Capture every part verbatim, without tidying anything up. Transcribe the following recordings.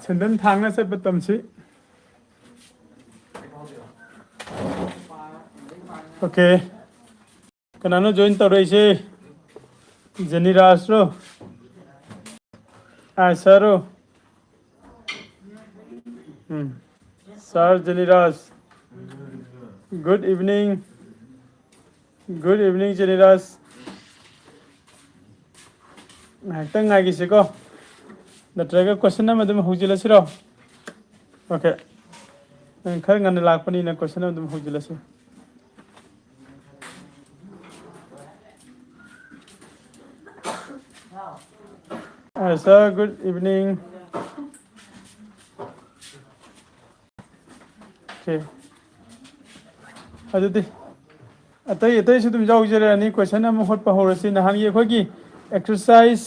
ꯁꯦꯟꯗꯟ ꯊꯥꯡꯅ ꯆꯠꯄ ꯇꯝꯁꯤ꯫ Okay. ꯀꯅꯥꯅꯣ join ꯇꯧꯔꯛꯏꯁꯦ? ꯖꯦꯅꯤꯔꯥꯖꯔꯣ? ꯑꯥ, sirꯔꯣ? ꯎꯝ. Sir ꯖꯦꯅꯤꯔꯥꯖ. Good evening. Good evening, ꯖꯦꯅꯤꯔꯥꯖ. ꯉꯥꯏꯍꯥꯛꯇꯪ ꯉꯥꯏꯈꯤꯁꯤꯀꯣ, ꯅꯠꯇ꯭ꯔꯒ question ꯑꯃ ꯑꯗꯨꯝ ꯍꯧꯖꯤꯜꯂꯁꯤꯔꯣ? Okay. ꯅꯪ ꯈꯔ ꯉꯟꯅ ꯂꯥꯛꯄꯅꯤꯅ question ꯑꯃ ꯑꯗꯨꯝ ꯍꯧꯖꯤꯜꯂꯁꯤ꯫ Uh, sir, good evening. Okay. ꯑꯗꯨꯗꯤ ꯑꯇꯩ ꯑꯇꯩꯁꯨ ꯑꯗꯨꯝ ꯌꯥꯎꯖꯔꯛꯑꯅꯤ꯫ Question ꯑꯃ ꯍꯣꯠꯄ ꯍꯧꯔꯁꯤ꯫ ꯅꯍꯥꯟꯒꯤ ꯑꯩꯈꯣꯏꯒꯤ exercise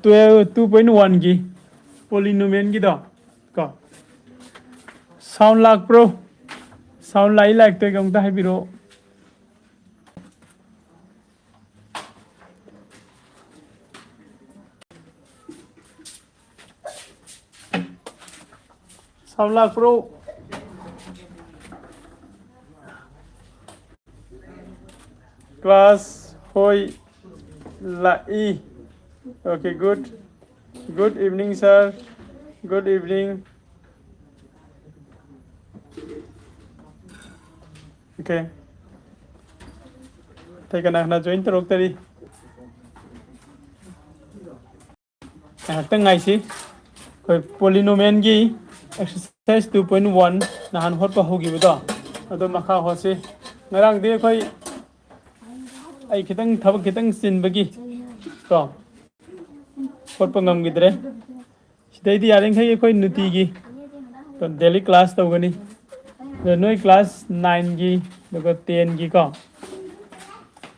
twelve, two point oneꯒꯤ polynomialꯒꯤꯗꯣ ꯀꯣ, sound ꯂꯥꯛꯄ꯭ꯔꯣ? Sound ꯂꯥꯛꯏ ꯂꯥꯛꯇꯦꯒ ꯑꯝꯇ ꯍꯥꯏꯕꯤꯔꯛꯑꯣ꯫ Sound ꯂꯥꯛꯄ꯭ꯔꯣ? Class, ꯍꯣꯏ, ꯂꯥꯛꯏ꯫ Okay, good. Good evening, sir. Good evening. Okay. ꯑꯇꯩ ꯀꯅꯥ ꯀꯅꯥ join ꯇꯧꯔꯛꯇꯔꯤ? ꯉꯥꯏꯍꯥꯛꯇꯪ ꯉꯥꯏꯁꯤ꯫ ꯑꯩꯈꯣꯏ polynomialꯒꯤ exercise two point one ꯅꯍꯥꯟ ꯍꯣꯠꯄ ꯍꯧꯈꯤꯕꯗꯣ, ꯑꯗꯨ ꯃꯈꯥ ꯍꯣꯠꯁꯤ꯫ ꯉꯔꯥꯡꯗꯤ ꯑꯩꯈꯣꯏ, ꯑꯩ ꯈꯤꯇꯪ ꯊꯕꯛ ꯈꯤꯇꯪ ꯆꯤꯟꯕꯒꯤ ꯀꯣ, ꯍꯣꯠꯄ ꯉꯝꯈꯤꯗ꯭ꯔꯦ꯫ ꯁꯤꯗꯩꯗꯤ ꯌꯥꯔꯤꯈꯩ ꯑꯩꯈꯣꯏ ꯅꯨꯡꯇꯤꯒꯤ daily class ꯇꯧꯒꯅꯤ꯫ ꯑꯗꯣ ꯅꯣꯏ class nineꯒꯤ, ꯑꯗꯨꯒ tenꯒꯤ ꯀꯣ,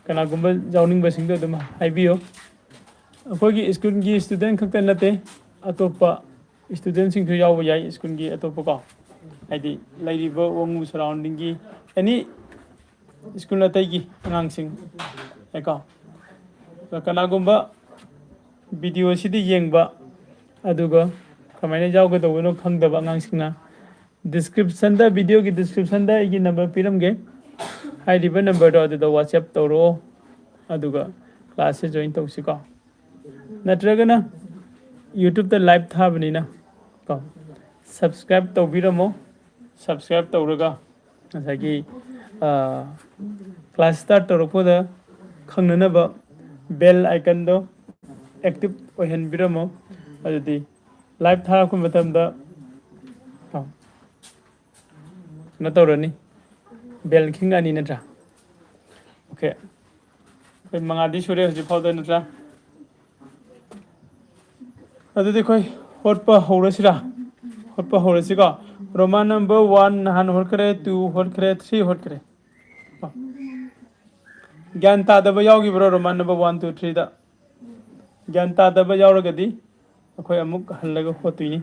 ꯀꯅꯥꯒꯨꯝꯕ ꯌꯥꯎꯅꯤꯡꯕꯁꯤꯡꯗꯣ ꯑꯗꯨꯝ ꯍꯥꯏꯕꯤꯌꯨ꯫ ꯑꯩꯈꯣꯏꯒꯤ schoolꯒꯤ student ꯈꯛꯇ ꯅꯠꯇꯦ, ꯑꯇꯣꯞꯄ studentꯁꯤꯡꯁꯨ ꯌꯥꯎꯕ ꯌꯥꯏ, schoolꯒꯤ ꯑꯇꯣꯞꯄ ꯀꯣ, ꯍꯥꯏꯗꯤ ꯂꯩꯔꯤꯕ ꯋꯥꯉꯨ surroundingꯒꯤ any school ꯑꯇꯩꯒꯤ ꯑꯉꯥꯡꯁꯤꯡ ꯀꯣ꯫ ꯑꯗꯣ ꯀꯅꯥꯒꯨꯝꯕ video ꯑꯁꯤꯗ ꯌꯦꯡꯕ, ꯑꯗꯨꯒ ꯀꯃꯥꯏꯅ ꯌꯥꯎꯒꯗꯧꯕꯅꯣ ꯈꯪꯗꯕ ꯑꯉꯥꯡꯁꯤꯡꯅ, ꯗꯤꯁꯀ꯭ꯔꯤꯞꯁꯟꯗ, ꯚꯤꯗꯤꯑꯣꯒꯤ ꯗꯤꯁꯀ꯭ꯔꯤꯞꯁꯟꯗ ꯑꯩꯒꯤ ꯅꯝꯕꯔ ꯄꯤꯔꯝꯒꯦ꯫ ꯍꯥꯏꯔꯤꯕ ꯅꯝꯕꯔꯗꯣ ꯑꯗꯨꯗ ꯋꯥꯆꯦꯞ ꯇꯧꯔꯛꯑꯣ, ꯑꯗꯨꯒ ꯀ꯭ꯂꯥꯁꯁꯦ ꯖꯣꯏꯟ ꯇꯧꯁꯤꯀꯣ꯫ ꯅꯠꯇ꯭ꯔꯒꯅ ꯌꯨꯇ꯭ꯌꯨꯕꯇ ꯂꯥꯏꯚ ꯊꯥꯕꯅꯤꯅ ꯀꯣ, ꯁꯕꯁꯀ꯭ꯔꯥꯏꯕ ꯇꯧꯕꯤꯔꯝꯃꯣ꯫ ꯁꯕꯁꯀ꯭ꯔꯥꯏꯕ ꯇꯧꯔꯒ ꯉꯁꯥꯏꯒꯤ, ꯑ, ꯀ꯭ꯂꯥꯁ ꯁ꯭ꯇꯥꯔꯠ ꯇꯧꯔꯛꯄꯗ ꯈꯪꯅꯅꯕ ꯕꯦꯜ ꯑꯥꯏꯀꯟꯗꯣ ꯑꯦꯛꯇꯤꯚ ꯑꯣꯏꯍꯟꯕꯤꯔꯝꯃꯣ꯫ ꯑꯗꯨꯗꯤ ꯂꯥꯏꯚ ꯊꯥꯔꯛꯄ ꯃꯇꯝꯗ, ꯑ, ꯀꯩꯅꯣ ꯇꯧꯔꯅꯤ, ꯕꯦꯜ ꯈꯤꯡꯉꯛꯑꯅꯤ ꯅꯠꯇ꯭ꯔꯥ? ꯑꯣꯀꯦ, ꯑꯩꯈꯣꯏ ꯃꯉꯥꯗꯤ ꯁꯨꯔꯦ ꯍꯧꯖꯤꯛ ꯐꯥꯎꯗ ꯅꯠꯇ꯭ꯔꯥ? ꯑꯗꯨꯗꯤ ꯑꯩꯈꯣꯏ ꯍꯣꯠꯄ ꯍꯧꯔꯁꯤꯔꯥ? ꯍꯣꯠꯄ ꯍꯧꯔꯁꯤꯀꯣ꯫ ꯔꯣꯃꯥꯟ ꯅꯝꯕꯔ ꯋꯥꯟ ꯅꯍꯥꯟ ꯍꯣꯠꯈ꯭ꯔꯦ, ꯇꯨ ꯍꯣꯠꯈ꯭ꯔꯦ, ꯊ꯭ꯔꯤ ꯍꯣꯠꯈ꯭ꯔꯦ꯫ ꯒ꯭ꯌꯥꯟ ꯇꯥꯗꯕ ꯌꯥꯎꯈꯤꯕ꯭ꯔꯣ ꯔꯣꯃꯥꯟ ꯅꯝꯕꯔ ꯋꯥꯟ, ꯇꯨ, ꯊ꯭ꯔꯤꯗ? ꯒ꯭ꯌꯥꯟ ꯇꯥꯗꯕ ꯌꯥꯎꯔꯒꯗꯤ ꯑꯩꯈꯣꯏ ꯑꯃꯨꯛ ꯍꯜꯂꯒ ꯍꯣꯠꯇꯣꯏꯅꯤ꯫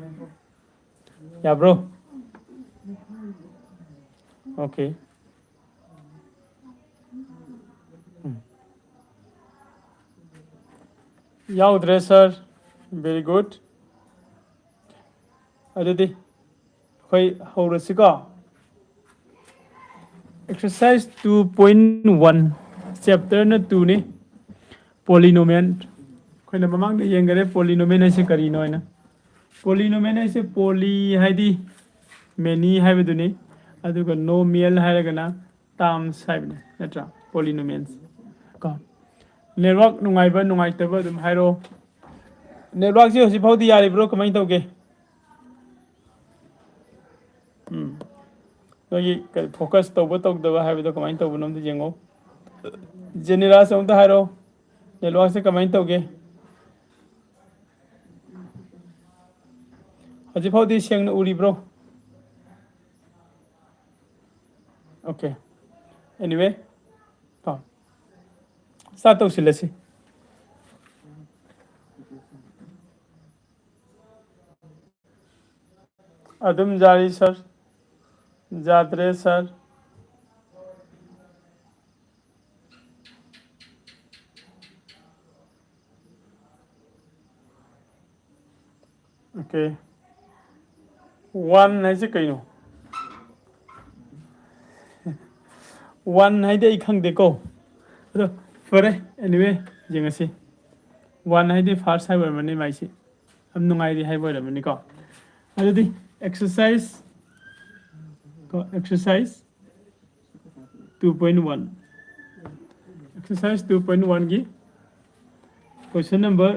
ꯌꯥꯕ꯭ꯔꯣ? ꯑꯣꯀꯦ꯫ ꯎꯝ꯫ ꯌꯥꯎꯗ꯭ꯔꯦ ꯁꯥꯔ꯫ Very good. ꯑꯗꯨꯗꯤ ꯑꯩꯈꯣꯏ ꯍꯧꯔꯁꯤꯀꯣ꯫ Exercise two point one, chapterꯅ two ꯅꯤ꯫ Polynomial꯫ ꯑꯩꯈꯣꯏꯅ ꯃꯃꯥꯡꯗ ꯌꯦꯡꯈꯔꯦ polynomial ꯍꯥꯏꯁꯦ ꯀꯔꯤꯅꯣ ꯍꯥꯏꯅ꯫ Polynomial ꯍꯥꯏꯁꯦ poly ꯍꯥꯏꯗꯤ many ꯍꯥꯏꯕꯗꯨꯅꯤ, ꯑꯗꯨꯒ nomial ꯍꯥꯏꯔꯒꯅ terms ꯍꯥꯏꯕꯅꯤ, ꯅꯠꯇ꯭ꯔꯥ? Polynomials ꯀꯣ꯫ Network ꯅꯨꯡꯉꯥꯏꯕ ꯅꯨꯡꯉꯥꯏꯇꯕ ꯑꯗꯨꯝ ꯍꯥꯏꯔꯛꯑꯣ꯫ Networkꯁꯦ ꯍꯧꯖꯤꯛ ꯐꯥꯎꯗꯤ ꯌꯥꯔꯤꯕ꯭ꯔꯣ? ꯀꯃꯥꯏꯅ ꯇꯧꯒꯦ? ꯎꯝ꯫ ꯅꯣꯏꯒꯤ ꯀꯔꯤ focus ꯇꯧꯕ ꯇꯧꯗꯕ ꯍꯥꯏꯕꯗꯣ ꯀꯃꯥꯏꯅ ꯇꯧꯕꯅꯣ ꯑꯝꯇ ꯌꯦꯡꯉꯣ꯫ ꯖꯦꯅꯤꯔꯥꯁ, ꯑꯝꯇ ꯍꯥꯏꯔꯛꯑꯣ, networkꯁꯦ ꯀꯃꯥꯏꯅ ꯇꯧꯒꯦ? ꯍꯧꯖꯤꯛ ꯐꯥꯎꯗꯤ ꯁꯦꯡꯅ ꯎꯔꯤꯕ꯭ꯔꯣ? Okay. Anyway, ꯀꯣ, start ꯇꯧꯁꯤꯜꯂꯁꯤ꯫ ꯑꯗꯨꯝ ꯌꯥꯔꯤ ꯁꯥꯔ꯫ ꯌꯥꯗ꯭ꯔꯦ ꯁꯥꯔ꯫ Okay, one ꯍꯥꯏꯁꯦ ꯀꯩꯅꯣ? One ꯍꯥꯏꯗꯤ ꯑꯩ ꯈꯪꯗꯦꯀꯣ꯫ ꯑꯗꯣ ꯐꯔꯦ, anyway, ꯌꯦꯡꯉꯁꯤ꯫ One ꯍꯥꯏꯗꯤ first ꯍꯥꯏꯕ ꯑꯣꯏꯔꯝꯃꯅꯤ ꯃꯥꯏꯁꯤ꯫ ꯌꯥꯝ ꯅꯨꯡꯉꯥꯏꯔꯤ ꯍꯥꯏꯕ ꯑꯣꯏꯔꯝꯃꯅꯤꯀꯣ꯫ ꯑꯗꯨꯗꯤ exercise ꯀꯣ, exercise two point one, exercise two point one ꯒꯤ question number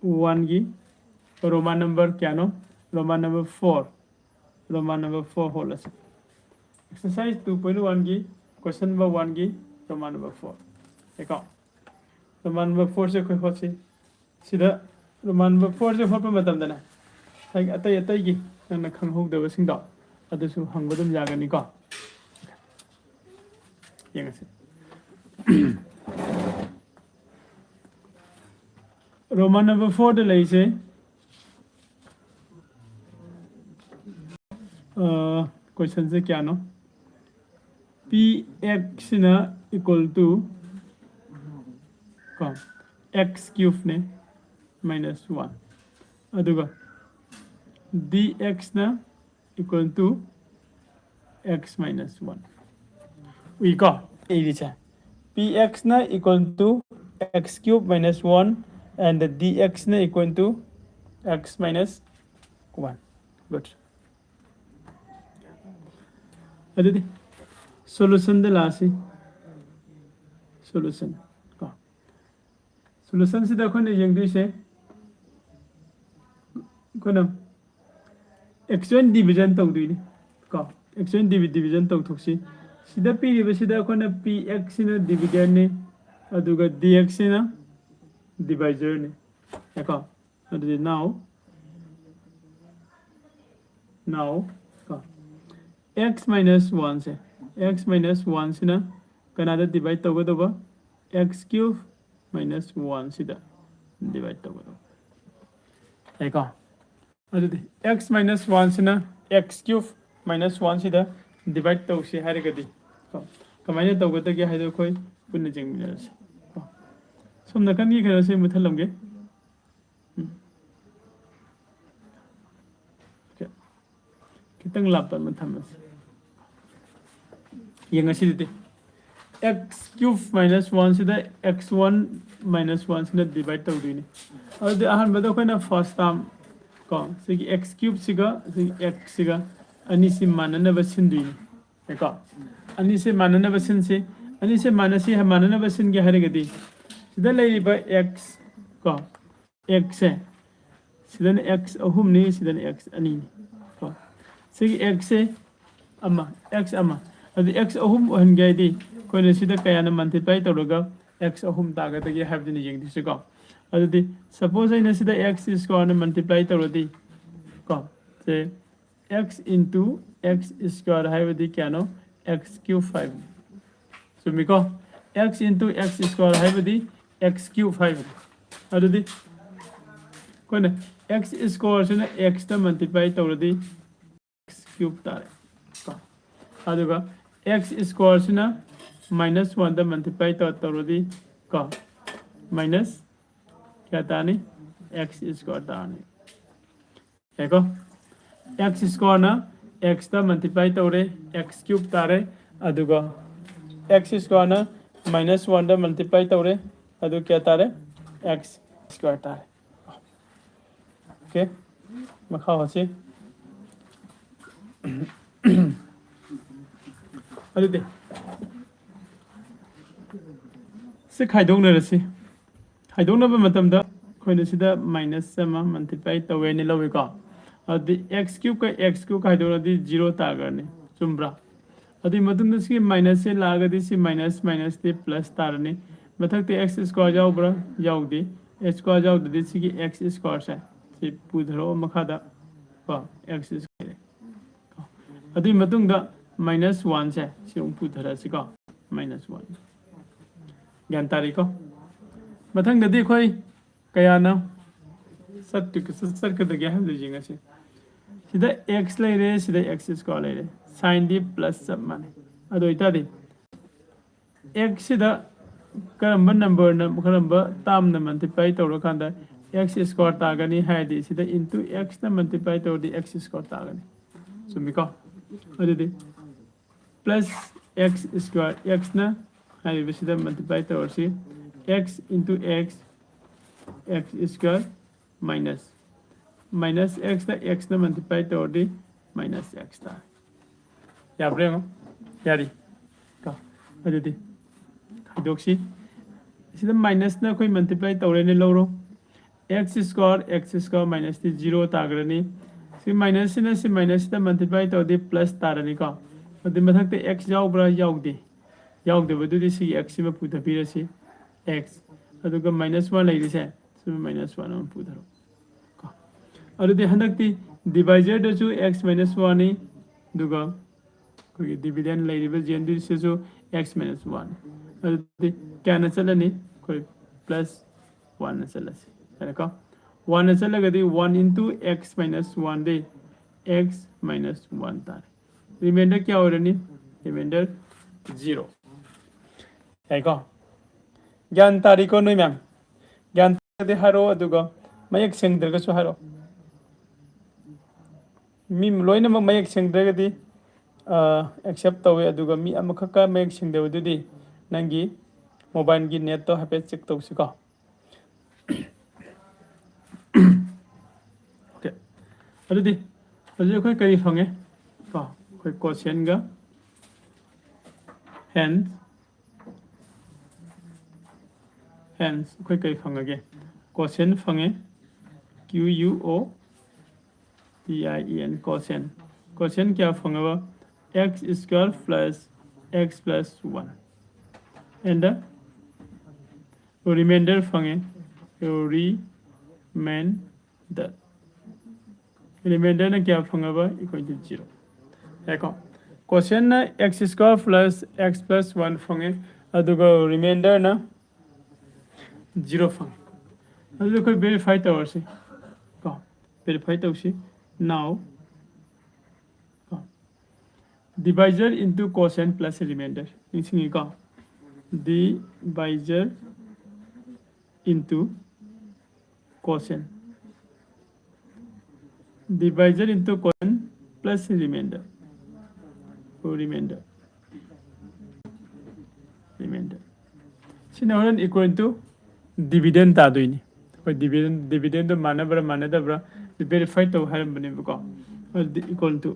one ꯒꯤ Roman number ꯀꯌꯥꯅꯣ? Roman number four, Roman number four ꯍꯣꯠꯂꯁꯤ꯫ Exercise two point one ꯒꯤ question number one ꯒꯤ Roman number four ꯀꯣ꯫ Roman number four ꯁꯦ ꯑꯩꯈꯣꯏ ꯍꯣꯠꯁꯤ꯫ ꯁꯤꯗ Roman number four ꯁꯦ ꯍꯣꯠꯄ ꯃꯇꯝꯗꯅꯦ, ꯉꯁꯥꯏꯒꯤ ꯑꯇꯩ ꯑꯇꯩꯒꯤ ꯅꯪꯅ ꯈꯪꯍꯧꯗꯕꯁꯤꯡꯗꯣ ꯑꯗꯨꯁꯨ ꯍꯪꯕ ꯑꯗꯨꯝ ꯌꯥꯒꯅꯤꯀꯣ꯫ ꯌꯦꯡꯉꯁꯤ꯫ Roman number four ꯗ ꯂꯩꯁꯦ, ꯑ, question ꯁꯦ ꯀꯌꯥꯅꯣ? P x ꯁꯤꯅ equal to ꯀꯣ, x cube ꯅꯦ minus one, ꯑꯗꯨꯒ d x ꯅ equal to x minus one꯫ ꯎꯏꯀꯣ? ꯏꯔꯤꯁꯦ, P x ꯅ equal to x cube minus one and d x ꯅ equal to x minus one꯫ Good. ꯑꯗꯨꯗꯤ solution ꯗ ꯂꯥꯛꯑꯁꯤ꯫ Solution ꯀꯣ, solution ꯁꯤꯗ ꯑꯩꯈꯣꯏꯅ ꯌꯦꯡꯗꯣꯏꯁꯦ, ꯑꯩꯈꯣꯏꯅ extra division ꯇꯧꯗꯣꯏꯅꯤ ꯀꯣ꯫ Extra divi- division ꯇꯧꯊꯣꯛꯁꯤ꯫ ꯁꯤꯗ ꯄꯤꯔꯤꯕꯁꯤꯗ ꯑꯩꯈꯣꯏꯅ P x ꯁꯤꯅ divider ꯅꯤ, ꯑꯗꯨꯒ d x ꯁꯤꯅ divisor ꯅꯤ ꯀꯣ꯫ ꯑꯗꯨꯗꯤ now, now ꯀꯣ, x minus one ꯁꯦ, x minus one ꯁꯤꯅ ꯀꯅꯥꯗ divide ꯇꯧꯒꯗꯧꯕ? X cube minus one ꯁꯤꯗ divide ꯇꯧꯒꯗꯧꯕ꯫ ꯌꯥꯏꯀꯣ? ꯑꯗꯨꯗꯤ x minus one ꯁꯤꯅ x cube minus one ꯁꯤꯗ divide ꯇꯧꯁꯤ ꯍꯥꯏꯔꯒꯗꯤ ꯀꯣ, ꯀꯃꯥꯏꯅ ꯇꯧꯒꯗꯒꯦ ꯍꯥꯏꯗꯣ ꯑꯩꯈꯣꯏ ꯄꯨꯟꯅ ꯌꯦꯡꯃꯤꯟꯅꯔꯁꯤ ꯀꯣ꯫ ꯁꯣꯝ ꯅꯥꯀꯟꯒꯤ ꯀꯩꯅꯣꯁꯦ ꯃꯨꯠꯊꯠꯂꯝꯒꯦ꯫ ꯎꯝ꯫ ꯈꯤꯇꯪ ꯂꯥꯞꯇꯛꯅ ꯊꯝꯃꯁꯤ꯫ ꯌꯦꯡꯉꯁꯤ ꯑꯗꯨꯗꯤ, x cube minus one ꯁꯤꯗ x one minus one ꯁꯤꯅ divide ꯇꯧꯗꯣꯏꯅꯤ꯫ ꯑꯗꯨꯗꯤ ꯑꯍꯥꯟꯕꯗ ꯑꯩꯈꯣꯏꯅ first term ꯀꯣ, ꯁꯤꯒꯤ x cube ꯁꯤꯒ ꯁꯤꯒꯤ x ꯁꯤꯒ ꯑꯅꯤꯁꯤ ꯃꯥꯟꯅꯅꯕ ꯁꯤꯟꯗꯣꯏꯅꯤ꯫ ꯀꯣ, ꯑꯅꯤꯁꯦ ꯃꯥꯟꯅꯅꯕ ꯁꯤꯟꯁꯤ꯫ ꯑꯅꯤꯁꯦ ꯃꯥꯟꯅꯁꯤ, ꯃꯥꯟꯅꯅꯕ ꯁꯤꯟꯒꯦ ꯍꯥꯏꯔꯒꯗꯤ, ꯁꯤꯗ ꯂꯩꯔꯤꯕ x ꯀꯣ, x ꯁꯦ, ꯁꯤꯗꯅ x ꯑꯍꯨꯝꯅꯤ, ꯁꯤꯗꯅ x ꯑꯅꯤꯅꯤ ꯀꯣ꯫ ꯁꯤꯒꯤ x ꯁꯦ ꯑꯃ, x ꯑꯃ꯫ ꯑꯗꯨ x ꯑꯍꯨꯝ ꯑꯣꯏꯍꯟꯒꯦ ꯍꯥꯏꯗꯤ, ꯑꯩꯈꯣꯏꯅ ꯁꯤꯗ ꯀꯌꯥꯅ multiply ꯇꯧꯔꯒ x ꯑꯍꯨꯝ ꯇꯥꯒꯗꯒꯦ ꯍꯥꯏꯕꯗꯨꯅ ꯌꯦꯡꯗꯣꯏꯁꯤꯀꯣ꯫ ꯑꯗꯨꯗꯤ suppose ꯑꯩꯅ ꯁꯤꯗ x square ꯅ multiply ꯇꯧꯔꯗꯤ ꯀꯣ, ꯁꯦ x into x square ꯍꯥꯏꯕꯗꯤ ꯀꯌꯥꯅꯣ? X cube ꯍꯥꯏꯕꯅꯤ꯫ ꯆꯨꯝꯃꯤꯀꯣ? X into x square ꯍꯥꯏꯕꯗꯤ x cube ꯍꯥꯏꯕꯅꯤ꯫ ꯑꯗꯨꯗꯤ ꯑꯩꯈꯣꯏꯅ x square ꯁꯤꯅ x ꯇ multiply ꯇꯧꯔꯗꯤ x cube ꯇꯥꯔꯦ ꯀꯣ꯫ ꯑꯗꯨꯒ x square ꯁꯤꯅ minus one ꯗ multiply ꯇꯧ-, ꯇꯧꯔꯗꯤ ꯀꯣ, minus ꯀꯌꯥ ꯇꯥꯔꯅꯤ? X square ꯇꯥꯔꯅꯤ꯫ ꯌꯥꯏꯀꯣ? X square ꯅ x ꯇ multiply ꯇꯧꯔꯦ, x cube ꯇꯥꯔꯦ꯫ ꯑꯗꯨꯒ x square ꯅ minus one ꯗ multiply ꯇꯧꯔꯦ, ꯑꯗꯨ ꯀꯌꯥ ꯇꯥꯔꯦ? X square ꯇꯥꯔꯦ꯫ Okay, ꯃꯈꯥ ꯍꯣꯠꯁꯤ꯫ ꯑꯗꯨꯗꯤ ꯁꯤ ꯈꯥꯏꯗꯣꯛꯅꯔꯁꯤ꯫ ꯈꯥꯏꯗꯣꯛꯅꯕ ꯃꯇꯝꯗ ꯑꯩꯈꯣꯏꯅ ꯁꯤꯗ minus ꯑꯃ multiply ꯇꯧꯋꯦꯅ ꯂꯧꯏꯀꯣ꯫ ꯑꯗꯨꯗꯤ x cube ꯀ x cube ꯈꯥꯏꯗꯣꯛꯅꯗꯤ zero ꯇꯥꯈ꯭ꯔꯅꯤ꯫ ꯆꯨꯝꯕ꯭ꯔꯥ? ꯑꯗꯨꯒꯤ ꯃꯇꯨꯡꯗ ꯁꯤꯒꯤ minus ꯁꯦ ꯂꯥꯛꯑꯒꯗꯤ ꯁꯤ minus minus ꯇꯤ plus ꯇꯥꯔꯅꯤ꯫ ꯃꯊꯛꯇ x square ꯌꯥꯎꯕ꯭ꯔꯥ? ꯌꯥꯎꯗꯦ꯫ X square ꯌꯥꯎꯗ꯭ꯔꯗꯤ ꯁꯤꯒꯤ x square ꯁꯦ ꯁꯤ ꯄꯨꯊꯔꯛꯑꯣ ꯃꯈꯥꯗ ꯀꯣ, x square꯫ ꯑꯗꯨꯒꯤ ꯃꯇꯨꯡꯗ minus one ꯁꯦ ꯁꯤ ꯑꯃꯨꯛ ꯄꯨꯊꯔꯛꯑꯁꯤꯀꯣ, minus one꯫ ꯒ꯭ꯌꯥꯟ ꯇꯥꯔꯤꯀꯣ? ꯃꯊꯪꯗꯗꯤ ꯑꯩꯈꯣꯏ ꯀꯌꯥꯅ ꯆꯠꯇꯣꯏ-, ꯆꯠꯀꯗꯒꯦ ꯍꯥꯏꯕꯗꯨ ꯌꯦꯡꯉꯁꯤ꯫ ꯁꯤꯗ x ꯂꯩꯔꯦ, ꯁꯤꯗ x square ꯂꯩꯔꯦ, sign ꯗꯤ plus ꯆꯞ ꯃꯥꯟꯅꯩ꯫ ꯑꯗꯨ ꯑꯣꯏꯇꯥꯔꯗꯤ x ꯁꯤꯗ ꯀꯔꯝꯕ number ꯅ, ꯀꯔꯝꯕ term ꯅ multiply ꯇꯧꯔꯀꯥꯟꯗ x square ꯇꯥꯒꯅꯤ ꯍꯥꯏꯔꯗꯤ, ꯁꯤꯗ into x ꯅ multiply ꯇꯧꯔꯗꯤ x square ꯇꯥꯒꯅꯤ꯫ ꯆꯨꯝꯃꯤꯀꯣ? ꯑꯗꯨꯗꯤ plus x square, x ꯅ ꯍꯥꯏꯔꯤꯕꯁꯤꯗ multiply ꯇꯧꯔꯁꯤ, x into x, x square minus, minus x ꯅ x ꯅ multiply ꯇꯧꯔꯗꯤ minus x ꯇꯥꯔꯦ꯫ ꯌꯥꯕ꯭ꯔꯥ ꯌꯦꯡꯉꯣ꯫ ꯌꯥꯔꯤ ꯀꯣ? ꯑꯗꯨꯗꯤ ꯈꯥꯏꯗꯣꯛꯁꯤ꯫ ꯁꯤꯗ minus ꯅ ꯑꯩꯈꯣꯏ multiply ꯇꯧꯔꯦꯅꯦ, ꯂꯧꯔꯣ꯫ X square, x square minus T zero ꯇꯥꯈ꯭ꯔꯅꯤ꯫ ꯁꯤ minus ꯁꯤꯅ ꯁꯤ minus ꯁꯤꯗ multiply ꯇꯧꯔꯗꯤ plus ꯇꯥꯔꯅꯤꯀꯣ꯫ ꯑꯗꯨ ꯃꯊꯛꯇ x ꯌꯥꯎꯕ꯭ꯔꯥ? ꯌꯥꯎꯗꯦ꯫ ꯌꯥꯎꯗꯕꯗꯨꯗꯤ ꯁꯤꯒꯤ x ꯁꯤꯃ ꯄꯨꯊꯕꯤꯔꯁꯤ, x꯫ ꯑꯗꯨꯒ minus one ꯂꯩꯔꯤꯁꯦ, ꯁꯤꯃ minus one ꯑꯃ ꯄꯨꯊꯔꯣ ꯀꯣ꯫ ꯑꯗꯨꯗꯤ ꯍꯟꯗꯛꯇꯤ divisor ꯗꯁꯨ x minus one ꯅꯤ, ꯑꯗꯨꯒ ꯑꯩꯈꯣꯏꯒꯤ dividend ꯂꯩꯔꯤꯕ ꯖꯦꯟꯗꯨꯁꯤꯁꯨ x minus one꯫ ꯑꯗꯨꯗꯤ ꯀꯌꯥꯅ ꯆꯠꯂꯅꯤ? ꯑꯩꯈꯣꯏ plus one ꯅ ꯆꯠꯂꯁꯤ꯫ ꯌꯥꯔꯦꯀꯣ? One ꯅ ꯆꯠꯂꯒꯗꯤ one into x minus one ꯗꯤ x minus one ꯇꯥꯔꯦ꯫ Remainder ꯀꯌꯥ ꯑꯣꯏꯔꯅꯤ? Remainder zero꯫ ꯌꯥꯏꯀꯣ? ꯒ꯭ꯌꯥꯟ ꯇꯥꯔꯤꯀꯣ ꯅꯣꯏ ꯃꯌꯥꯝ? ꯒ꯭ꯌꯥꯟ ꯇꯥꯔꯗꯤ ꯍꯥꯏꯔꯛꯑꯣ, ꯑꯗꯨꯒ ꯃꯌꯦꯛ ꯁꯦꯡꯗ꯭ꯔꯒꯁꯨ ꯍꯥꯏꯔꯛꯑꯣ꯫ ꯃꯤ ꯂꯣꯏꯅꯃꯛ ꯃꯌꯦꯛ ꯁꯦꯡꯗ꯭ꯔꯒꯗꯤ ꯑꯦꯛꯁꯦꯞ ꯇꯧꯋꯦ, ꯑꯗꯨꯒ ꯃꯤ ꯑꯃꯈꯛꯀ ꯃꯌꯦꯛ ꯁꯦꯡꯗꯕꯗꯨꯗꯤ ꯅꯪꯒꯤ ꯃꯣꯕꯥꯏꯜꯒꯤ ꯅꯦꯠꯇꯣ ꯍꯥꯏꯐꯦꯠ ꯆꯦꯛ ꯇꯧꯁꯤꯀꯣ꯫ ꯑꯣꯀꯦ, ꯑꯗꯨꯗꯤ ꯍꯧꯖꯤꯛ ꯑꯩꯈꯣꯏ ꯀꯔꯤ ꯐꯪꯉꯦ? ꯀꯣ, ꯑꯩꯈꯣꯏ quotient ꯒ hence, hence ꯑꯩꯈꯣꯏ ꯀꯔꯤ ꯐꯪꯉꯒꯦ? Quotient ꯐꯪꯉꯦ, Q U O T I E N, quotient꯫ Quotient ꯀꯌꯥ ꯐꯪꯉꯕ? X square plus x plus one and remainder ꯐꯪꯉꯦ, remainder꯫ Remainder ꯅ ꯀꯌꯥ ꯐꯪꯉꯕ? Equal to zero꯫ ꯌꯥꯏꯀꯣ? Quotient ꯅ x square plus x plus one ꯐꯪꯉꯦ, ꯑꯗꯨꯒ remainder ꯅ zero ꯐꯪꯉꯦ꯫ ꯑꯗꯨꯗꯤ ꯑꯩꯈꯣꯏ verify ꯇꯧꯔꯁꯤ ꯀꯣ, verify ꯇꯧꯁꯤ꯫ Now ꯀꯣ, divisor into quotient plus remainder, ꯅꯤꯡꯁꯤꯡꯉꯤꯀꯣ? Divisor into quotient, divisor into quotient plus remainder, remainder, remainder. ꯁꯤꯅ ꯍꯣꯔꯦꯟ equal to dividend ꯇꯥꯗꯣꯏꯅꯤ꯫ ꯑꯩꯈꯣꯏ dividend, dividendꯗꯣ ꯃꯥꯟꯅꯕ꯭ꯔꯥ ꯃꯥꯟꯅꯗꯕ꯭ꯔꯥ verify ꯇꯧ ꯍꯥꯏꯔꯝꯕꯅꯦꯕꯀꯣ꯫ ꯑꯗꯨꯗꯤ equal to,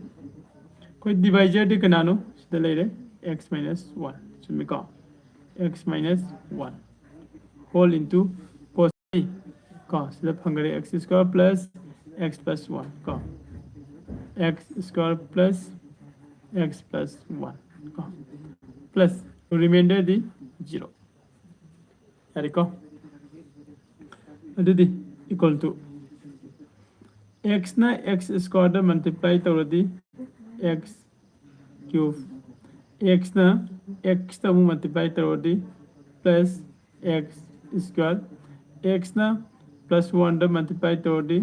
ꯑꯩꯈꯣꯏ divisorꯗꯤ ꯀꯅꯥꯅꯣ? ꯁꯤꯗ ꯂꯩꯔꯦ, x minus one, ꯆꯨꯝꯃꯤꯀꯣ? X minus one whole into cos, ꯀꯣ, ꯁꯤꯗ ꯐꯪꯈꯔꯦ x square plus x plus one ꯀꯣ, x square plus x plus one ꯀꯣ, plus remainder ꯗꯤ zero꯫ ꯌꯥꯔꯦꯀꯣ? ꯑꯗꯨꯗꯤ equal to x ꯅ x square ꯗ multiply ꯇꯧꯔꯗꯤ x cube, x ꯅ x ꯇ ꯑꯃꯨꯛ multiply ꯇꯧꯔꯗꯤ plus x square, x ꯅ plus one ꯗ multiply ꯇꯧꯔꯗꯤ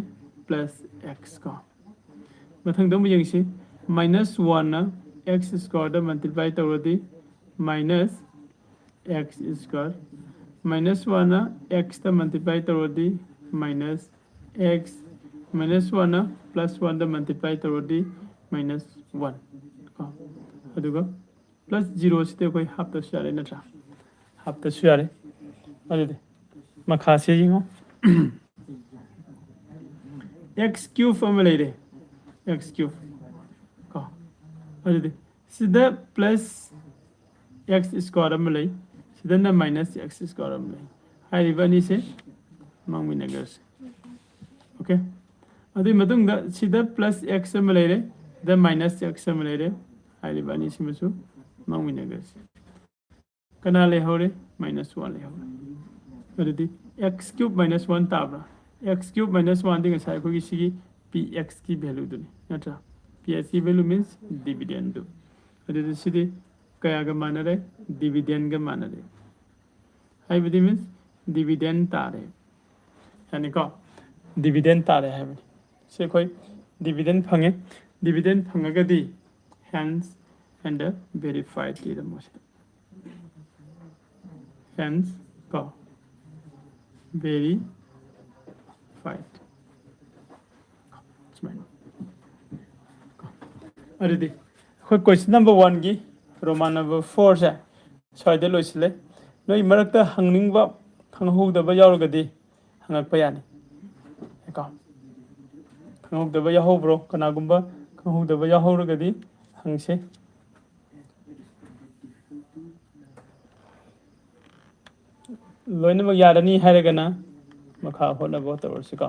plus x ꯀꯣ꯫ ꯃꯊꯪꯗ ꯑꯃꯨꯛ ꯌꯦꯡꯁꯤ, minus one ꯅ x square ꯗ multiply ꯇꯧꯔꯗꯤ minus x square, minus one ꯅ x ꯇ multiply ꯇꯧꯔꯗꯤ minus x, minus one ꯅ plus one ꯗ multiply ꯇꯧꯔꯗꯤ minus one ꯀꯣ꯫ ꯑꯗꯨꯒ plus zero ꯁꯤꯗꯤ ꯑꯩꯈꯣꯏ ꯍꯥꯞꯇꯁꯨ ꯌꯥꯔꯦ ꯅꯠꯇ꯭ꯔꯥ? ꯍꯥꯞꯇꯁꯨ ꯌꯥꯔꯦ꯫ ꯑꯗꯨꯗꯤ ꯃꯈꯥꯁꯦ ꯌꯦꯡꯉꯣ꯫ X cube ꯑꯃ ꯂꯩꯔꯦ, x cube ꯀꯣ꯫ ꯑꯗꯨꯗꯤ ꯁꯤꯗ plus x square ꯑꯃ ꯂꯩ, ꯁꯤꯗꯅ minus x square ꯑꯃ ꯂꯩ꯫ ꯍꯥꯏꯔꯤꯕ ꯑꯅꯤꯁꯦ ꯃꯥꯡꯃꯤꯟꯅꯈ꯭ꯔꯁꯦ꯫ Okay? ꯑꯗꯨꯒꯤ ꯃꯇꯨꯡꯗ ꯁꯤꯗ plus x ꯑꯃ ꯂꯩꯔꯦ, ꯁꯤꯗ minus x ꯑꯃ ꯂꯩꯔꯦ꯫ ꯍꯥꯏꯔꯤꯕ ꯑꯅꯤꯁꯤꯃꯁꯨ ꯃꯥꯡꯃꯤꯟꯅꯈ꯭ꯔꯁꯦ꯫ ꯀꯅꯥ ꯂꯩꯍꯧꯔꯦ? Minus one ꯂꯩꯍꯧꯔꯦ꯫ ꯑꯗꯨꯗꯤ x cube minus one ꯇꯥꯕ꯭ꯔꯥ? X cube minus one ꯗꯤ ꯉꯁꯥꯏ ꯑꯩꯈꯣꯏꯒꯤ ꯁꯤꯒꯤ P X ꯀꯤ value ꯗꯨꯅꯤ, ꯅꯠꯇ꯭ꯔꯥ? P X ꯀꯤ value means dividend ꯗꯨ꯫ ꯑꯗꯨꯗꯤ ꯁꯤꯗꯤ ꯀꯌꯥꯒ ꯃꯥꯟꯅꯔꯦ? Dividend ꯒ ꯃꯥꯟꯅꯔꯦ꯫ ꯍꯥꯏꯕꯗꯤ means dividend ꯇꯥꯔꯦ꯫ ꯌꯥꯅꯤꯀꯣ? Dividend ꯇꯥꯔꯦ ꯍꯥꯏꯕꯅꯤ꯫ ꯁꯤ ꯑꯩꯈꯣꯏ dividend ꯐꯪꯉꯦ꯫ Dividend ꯐꯪꯉꯒꯗꯤ hence and verified ꯏꯔꯝꯃꯣ ꯁꯤꯗ꯫ Hence ꯀꯣ, verified꯫ ꯁꯨꯃꯥꯏꯅ꯫ ꯑꯗꯨꯗꯤ ꯑꯩꯈꯣꯏ question number one ꯒꯤ Roman number four ꯁꯦ ꯁ꯭ꯋꯥꯏꯗ ꯂꯣꯏꯁꯤꯜꯂꯦ꯫ ꯅꯣꯏ ꯃꯔꯛꯇ ꯍꯪꯅꯤꯡꯕ, ꯈꯪꯍꯧꯗꯕ ꯌꯥꯎꯔꯒꯗꯤ ꯍꯪꯉꯛꯄ ꯌꯥꯅꯤ꯫ ꯀꯣ, ꯈꯪꯍꯧꯗꯕ ꯌꯥꯎꯍꯧꯕ꯭ꯔꯣ? ꯀꯅꯥꯒꯨꯝꯕ ꯈꯪꯍꯧꯗꯕ ꯌꯥꯎꯍꯧꯔꯒꯗꯤ ꯍꯪꯁꯦ꯫ ꯂꯣꯏꯅꯃꯛ ꯌꯥꯔꯅꯤ ꯍꯥꯏꯔꯒꯅ ꯃꯈꯥ ꯍꯣꯠꯅꯕ ꯇꯧꯔꯁꯤꯀꯣ꯫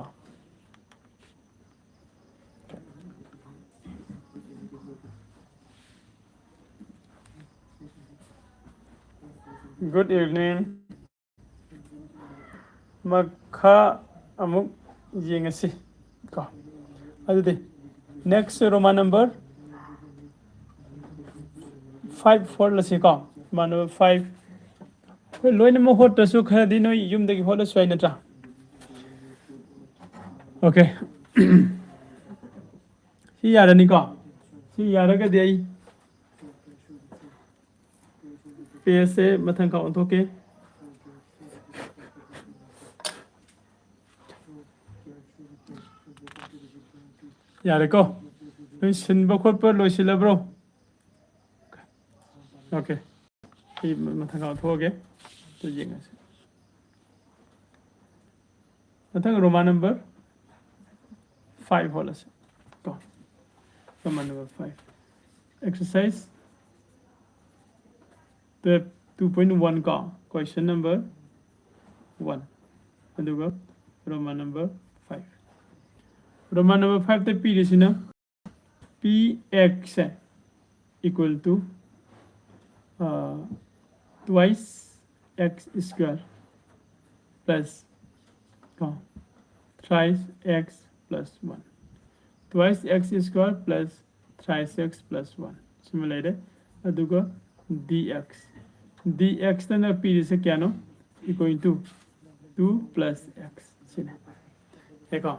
Good evening. ꯃꯈꯥ ꯑꯃꯨꯛ ꯌꯦꯡꯉꯁꯤ ꯀꯣ꯫ ꯑꯗꯨꯗꯤ next Roman number five ꯍꯣꯠꯂꯁꯤ ꯀꯣ꯫ Roman number five꯫ ꯑꯩꯈꯣꯏ ꯂꯣꯏꯅꯃꯛ ꯍꯣꯠꯇ꯭ꯔꯁꯨ ꯈꯔꯗꯤ ꯅꯣꯏ ꯌꯨꯝꯗꯒꯤ ꯍꯣꯠꯂꯁꯨ ꯌꯥꯏ ꯅꯠꯇ꯭ꯔꯥ? Okay꯫ ꯁꯤ ꯌꯥꯔꯅꯤꯀꯣ? ꯁꯤ ꯌꯥꯔꯒꯗꯤ ꯑꯩ page ꯁꯦ ꯃꯊꯪ ꯈꯔ ꯑꯣꯟꯊꯣꯛꯀꯦ꯫ ꯌꯥꯔꯦꯀꯣ? ꯅꯣꯏ ꯁꯤꯟꯕ ꯈꯣꯠꯄ ꯂꯣꯏꯁꯤꯜꯂꯕ꯭ꯔꯣ? Okay꯫ ꯑꯩ ꯃꯊꯪ ꯈꯔ ꯑꯣꯟꯊꯣꯛꯑꯒꯦ꯫ ꯑꯗꯨ ꯌꯦꯡꯉꯁꯤ꯫ ꯃꯊꯪ Roman number five ꯍꯣꯠꯂꯁꯤ ꯀꯣ꯫ Roman number five꯫ Exercise twelve two point one ꯀꯣ, question number one꯫ ꯑꯗꯨꯒ Roman number five꯫ Roman number five ꯇ ꯄꯤꯔꯤꯁꯤꯅ P X equal to, uh, twice x square plus, uh, thrice x plus one, twice x square plus thrice x plus one ꯁꯤꯃ ꯂꯩꯔꯦ꯫ ꯑꯗꯨꯒ dx, dx ꯇꯅ ꯄꯤꯔꯤꯁꯦ ꯀꯌꯥꯅꯣ? Equal to two plus x ꯁꯤꯅꯦ꯫ ꯌꯥꯏꯀꯣ?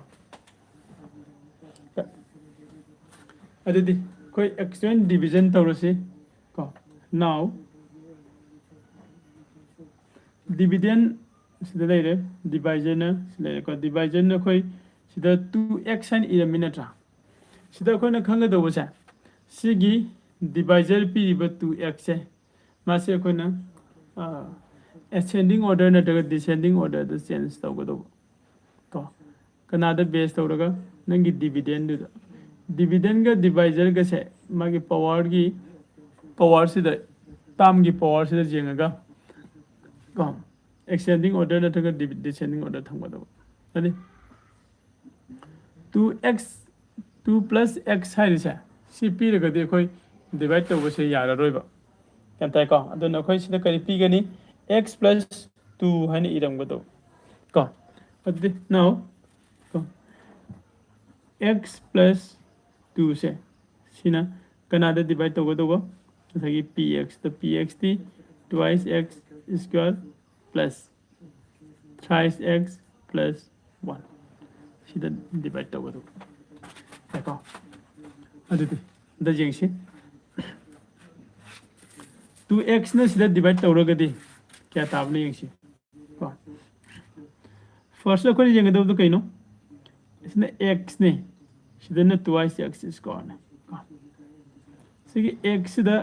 ꯑꯗꯨꯗꯤ ꯑꯩꯈꯣꯏ extend division ꯇꯧꯔꯁꯤ ꯀꯣ꯫ Now dividend ꯁꯤꯗ ꯂꯩꯔꯦ, divisor ꯅ ꯁꯤ ꯂꯩꯔꯦꯀꯣ꯫ Divisor ꯅ ꯑꯩꯈꯣꯏ ꯁꯤꯗ two x ꯍꯥꯏꯅ ꯏꯔꯝꯃꯤ ꯅꯠꯇ꯭ꯔꯥ? ꯁꯤꯗ ꯑꯩꯈꯣꯏꯅ ꯈꯪꯒꯗꯧꯕꯁꯦ, ꯁꯤꯒꯤ divisor ꯄꯤꯔꯤꯕ two x ꯁꯦ, ꯃꯥꯁꯦ ꯑꯩꯈꯣꯏꯅ ascending order ꯅꯠꯇ꯭ꯔꯒ descending order ꯗ change ꯇꯧꯒꯗꯧꯕ꯫ ꯀꯣ, ꯀꯅꯥꯗ base ꯇꯧꯔꯒ? ꯅꯪꯒꯤ dividend ꯗꯨꯗ꯫ Dividend ꯒ divisor ꯒꯁꯦ ꯃꯥꯒꯤ power ꯒꯤ, power ꯁꯤꯗ, term ꯒꯤ power ꯁꯤꯗ ꯌꯦꯡꯉꯒ, ꯀꯣ, ascending order ꯅꯠꯇ꯭ꯔꯒ descending order ꯊꯝꯒꯗꯕ꯫ ꯑꯗꯨꯗꯤ two x, two plus x ꯍꯥꯏꯔꯤꯁꯦ, ꯁꯤ ꯄꯤꯔꯒꯗꯤ ꯑꯩꯈꯣꯏ divide ꯇꯧꯕꯁꯦ ꯌꯥꯔꯔꯣꯏꯕ꯫ ꯒ꯭ꯌꯥꯟ ꯇꯥꯏꯀꯣ? ꯑꯗꯨꯅ ꯑꯩꯈꯣꯏ ꯁꯤꯗ ꯀꯔꯤ ꯄꯤꯒꯅꯤ? X plus two ꯍꯥꯏꯅ ꯏꯔꯝꯒꯗꯧꯕ꯫ ꯀꯣ, ꯑꯗꯨꯗꯤ now, ꯀꯣ, x plus two ꯁꯦ, ꯁꯤꯅ ꯀꯅꯥꯗ divide ꯇꯧꯒꯗꯧꯕ? ꯉꯁꯥꯏꯒꯤ P X ꯗ, P X ꯗꯤ twice x square plus thrice x plus one, ꯁꯤꯗ divide ꯇꯧꯒꯗꯧꯕ꯫ ꯌꯥꯏꯀꯣ? ꯑꯗꯨꯗꯤ ꯑꯝꯇ ꯌꯦꯡꯁꯤ꯫ Two x ꯅ ꯁꯤꯗ divide ꯇꯧꯔꯒꯗꯤ ꯀꯌꯥ ꯇꯥꯕꯅꯣ ꯌꯦꯡꯁꯤ꯫ ꯀꯣ, first ꯑꯩꯈꯣꯏꯅ ꯌꯦꯡꯒꯗꯕꯗꯣ ꯀꯩꯅꯣ? ꯁꯤꯅ x ꯅꯦ, ꯁꯤꯗꯅ twice x square ꯅꯦ꯫ ꯀꯣ, ꯁꯤꯒꯤ x ꯁꯤꯗ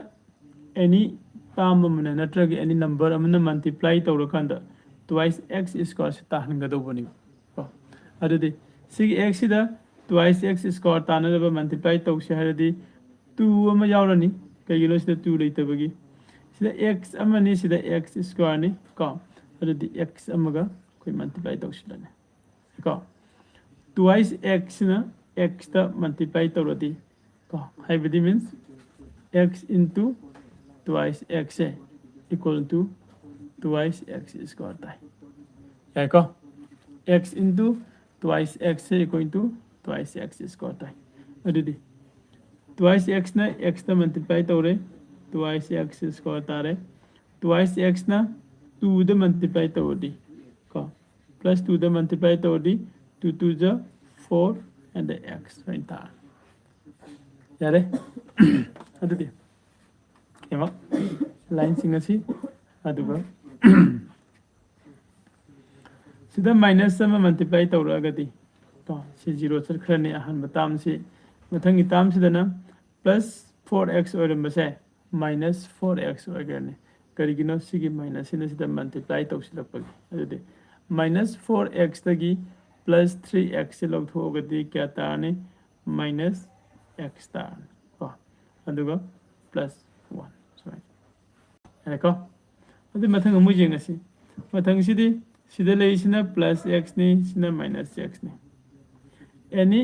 any term ꯑꯃꯅ ꯅꯠꯇ꯭ꯔꯒ any number ꯑꯃꯅ multiply ꯇꯧꯔꯀꯥꯟꯗ twice x square ꯁꯤ ꯇꯥꯍꯟꯒꯗꯧꯕꯅꯤ꯫ ꯀꯣ, ꯑꯗꯨꯗꯤ ꯁꯤꯒꯤ x ꯁꯤꯗ twice x square ꯇꯥꯅꯅꯕ multiply ꯇꯧꯁꯤ ꯍꯥꯏꯔꯗꯤ, two ꯑꯃ ꯌꯥꯎꯔꯅꯤ꯫ ꯀꯩꯒꯤꯅꯣ? ꯁꯤꯗ two ꯂꯩꯇꯕꯒꯤ꯫ ꯁꯤꯗ x ꯑꯃꯅꯤ, ꯁꯤꯗ x square ꯅꯤ꯫ ꯀꯣ, ꯑꯗꯨꯗꯤ x ꯑꯃꯒ ꯑꯩꯈꯣꯏ multiply ꯇꯧꯁꯤꯜꯂꯅꯤ꯫ ꯀꯣ, twice x ꯁꯤꯅ x ꯇ multiply ꯇꯧꯔꯗꯤ, ꯀꯣ, ꯍꯥꯏꯕꯗꯤ means x into twice x say equal to twice x square ꯇꯥꯏ꯫ ꯌꯥꯏꯀꯣ? X into twice x say equal to twice x square ꯇꯥꯏ꯫ ꯑꯗꯨꯗꯤ twice x ꯅ x ꯇ multiply ꯇꯧꯔꯦ, twice x square ꯇꯥꯔꯦ꯫ Twice x ꯅ two ꯗ multiply ꯇꯧꯔꯗꯤ, ꯀꯣ, plus two ꯗ multiply ꯇꯧꯔꯗꯤ, two two ꯖ four and the x ꯑꯣꯏꯅ ꯇꯥꯔꯦ꯫ ꯌꯥꯔꯦ? ꯑꯗꯨꯗꯤ ꯌꯦꯡꯉꯣ, line ꯁꯤꯡ ꯑꯁꯤ, ꯑꯗꯨꯒ ꯁꯤꯗ minus ꯑꯃ multiply ꯇꯧꯔꯛꯑꯒꯗꯤ, ꯀꯣ, ꯁꯤ zero ꯆꯠꯈ꯭ꯔꯅꯤ ꯑꯍꯥꯟꯕ term ꯁꯤ꯫ ꯃꯊꯪꯒꯤ term ꯁꯤꯗꯅ ꯄ꯭ꯂꯁ ꯐꯣꯔ ꯑꯦꯛꯁ ꯑꯣꯏꯔꯝꯕꯁꯦ ꯃꯥꯏꯅꯁ ꯐꯣꯔ ꯑꯦꯛꯁ ꯑꯣꯏꯈ꯭ꯔꯅꯤ꯫ ꯀꯔꯤꯒꯤꯅꯣ? ꯁꯤꯒꯤ ꯃꯥꯏꯅꯁꯁꯤꯅ ꯁꯤꯗ ꯃꯜꯇꯤꯄ꯭ꯂꯥꯏ ꯇꯧꯁꯤꯜꯂꯛꯄꯒꯤ꯫ ꯑꯗꯨꯗꯤ ꯃꯥꯏꯅꯁ ꯐꯣꯔ ꯑꯦꯛꯁꯇꯒꯤ ꯄ꯭ꯂꯁ ꯊ꯭ꯔꯤ ꯑꯦꯛꯁꯁꯦ ꯂꯧꯊꯣꯛꯑꯒꯗꯤ ꯀꯌꯥ ꯇꯥꯔꯅꯤ? ꯃꯥꯏꯅꯁ ꯑꯦꯛꯁ ꯇꯥꯔꯅꯤ ꯀꯣ꯫ ꯑꯗꯨꯒ ꯄ꯭ꯂꯁ ꯋꯥꯟ ꯁꯨꯃꯥꯏꯅ꯫ ꯌꯥꯔꯦꯀꯣ? ꯑꯗꯨ ꯃꯊꯪ ꯑꯃꯨꯛ ꯌꯦꯡꯉꯁꯤ꯫ ꯃꯊꯪꯁꯤꯗꯤ ꯁꯤꯗ ꯂꯩꯔꯤꯁꯤꯅ ꯄ꯭ꯂꯁ ꯑꯦꯛꯁꯅꯤ, ꯁꯤꯅ ꯃꯥꯏꯅꯁ ꯑꯦꯛꯁꯅꯤ꯫ ꯑꯦꯅꯤ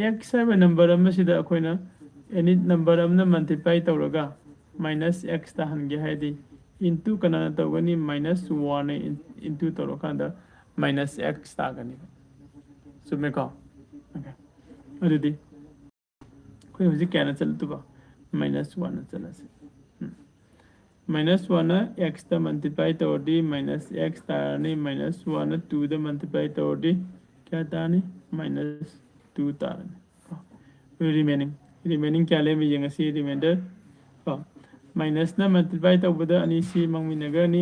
ꯑꯦꯛꯁ ꯍꯥꯏꯕ ꯅꯝꯕꯔ ꯑꯃꯁꯤꯗ ꯑꯩꯈꯣꯏꯅ ꯑꯦꯅꯤ ꯅꯝꯕꯔ ꯑꯃꯅ ꯃꯜꯇꯤꯄ꯭ꯂꯥꯏ ꯇꯧꯔꯒ ꯃꯥꯏꯅꯁ ꯑꯦꯛꯁ ꯇꯥꯍꯟꯒꯦ ꯍꯥꯏꯗꯤ ꯏꯟꯇꯨ ꯀꯅꯥꯅ ꯇꯧꯒꯅꯤ? ꯃꯥꯏꯅꯁ ꯋꯥꯟꯅ ꯏꯟꯇꯨ ꯇꯧꯔꯀꯥꯟꯗ ꯃꯥꯏꯅꯁ ꯑꯦꯛꯁ ꯇꯥꯒꯅꯤ꯫ ꯆꯨꯝꯃꯦꯀꯣ? ꯑꯣꯀꯦ꯫ ꯑꯗꯨꯗꯤ ꯑꯩꯈꯣꯏ ꯍꯧꯖꯤꯛ ꯀꯌꯥꯅ ꯆꯠꯂꯛꯇꯣꯏꯕ? ꯃꯥꯏꯅꯁ ꯋꯥꯟꯅ ꯆꯠꯂꯁꯤ꯫ ꯃꯥꯏꯅꯁ ꯋꯥꯟꯅ ꯑꯦꯛꯁꯇ ꯃꯜꯇꯤꯄ꯭ꯂꯥꯏ ꯇꯧꯔꯗꯤ ꯃꯥꯏꯅꯁ ꯑꯦꯛꯁ ꯇꯥꯔꯅꯤ꯫ ꯃꯥꯏꯅꯁ ꯋꯥꯟꯅ ꯇꯨꯗ ꯃꯜꯇꯤꯄ꯭ꯂꯥꯏ ꯇꯧꯔꯗꯤ ꯀꯌꯥ ꯇꯥꯔꯅꯤ? ꯃꯥꯏꯅꯁ ꯇꯨ ꯇꯥꯔꯅꯤ꯫ ꯔꯤꯃꯦꯅꯤꯡ ꯔꯤꯃꯦꯅꯤꯡ ꯀꯌꯥ ꯂꯩꯔꯝꯃꯤ ꯌꯦꯡꯉꯁꯤ꯫ ꯔꯤꯃꯥꯏꯟꯗꯔ ꯀꯣ, ꯃꯥꯏꯅꯁꯅ ꯃꯜꯇꯤꯄ꯭ꯂꯥꯏ ꯇꯧꯕꯗ ꯑꯅꯤꯁꯤ ꯃꯥꯡꯃꯤꯟꯅꯈ꯭ꯔꯅꯤ꯫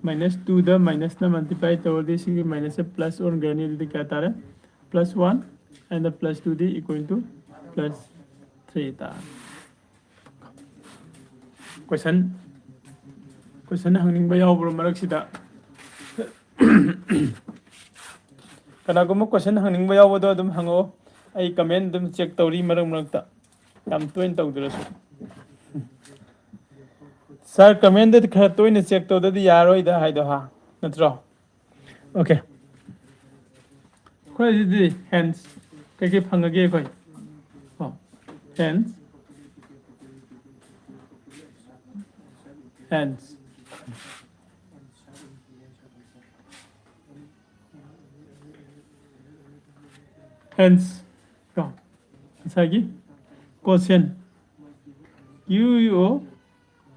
ꯃꯥꯏꯅꯁ ꯇꯨꯗ ꯃꯥꯏꯅꯁꯅ ꯃꯜꯇꯤꯄ꯭ꯂꯥꯏ ꯇꯧꯔꯗꯤ ꯁꯤꯒꯤ ꯃꯥꯏꯅꯁꯁꯦ ꯄ꯭ꯂꯁ ꯑꯣꯟꯈ꯭ꯔꯅꯤ꯫ ꯑꯗꯨꯗꯤ ꯀꯌꯥ ꯇꯥꯔꯦ? ꯄ꯭ꯂꯁ ꯋꯥꯟ ꯑꯦꯟ ꯄ꯭ꯂꯁ ꯇꯨꯗꯤ ꯏꯀ꯭ꯋꯦꯜ ꯇꯨ ꯄ꯭ꯂꯁ ꯊ꯭ꯔꯤ ꯇꯥꯔꯦ꯫ ꯀꯣꯏꯁꯟ ꯀꯣꯏꯁꯟ ꯍꯪꯅꯤꯡꯕ ꯌꯥꯎꯕ꯭ꯔꯣ ꯃꯔꯛꯁꯤꯗ? ꯀꯅꯥꯒꯨꯝꯕ ꯀꯣꯏꯁꯟ ꯍꯪꯅꯤꯡꯕ ꯌꯥꯎꯕꯗꯣ ꯑꯗꯨꯝ ꯍꯪꯉꯛꯑꯣ꯫ ꯑꯩ ꯀꯃꯦꯟ ꯑꯗꯨꯝ ꯆꯦꯛ ꯇꯧꯔꯤ ꯃꯔꯛ ꯃꯔꯛꯇ꯫ ꯌꯥꯝ ꯇꯣꯏꯅ ꯇꯧꯗ꯭ꯔꯁꯨ꯫ ꯁꯥꯔ, ꯀꯃꯦꯟꯗꯗꯤ ꯈꯔ ꯇꯣꯏꯅ ꯆꯦꯛ ꯇꯧꯗꯗꯤ ꯌꯥꯔꯣꯏꯗ ꯍꯥꯏꯗꯣ, ꯍꯥ? ꯅꯠꯇ꯭ꯔꯣ? ꯑꯣꯀꯦ꯫ ꯑꯩꯈꯣꯏ ꯑꯗꯨꯗꯤ ꯍꯦꯟꯁ ꯀꯩꯀꯩ ꯐꯪꯉꯒꯦ ꯑꯩꯈꯣꯏ? ꯑꯣ, ꯍꯦꯟꯁ, ꯍꯦꯟꯁ꯫ ꯍꯦꯟꯁ ꯀꯣ, ꯉꯁꯥꯏꯒꯤ quotient, U O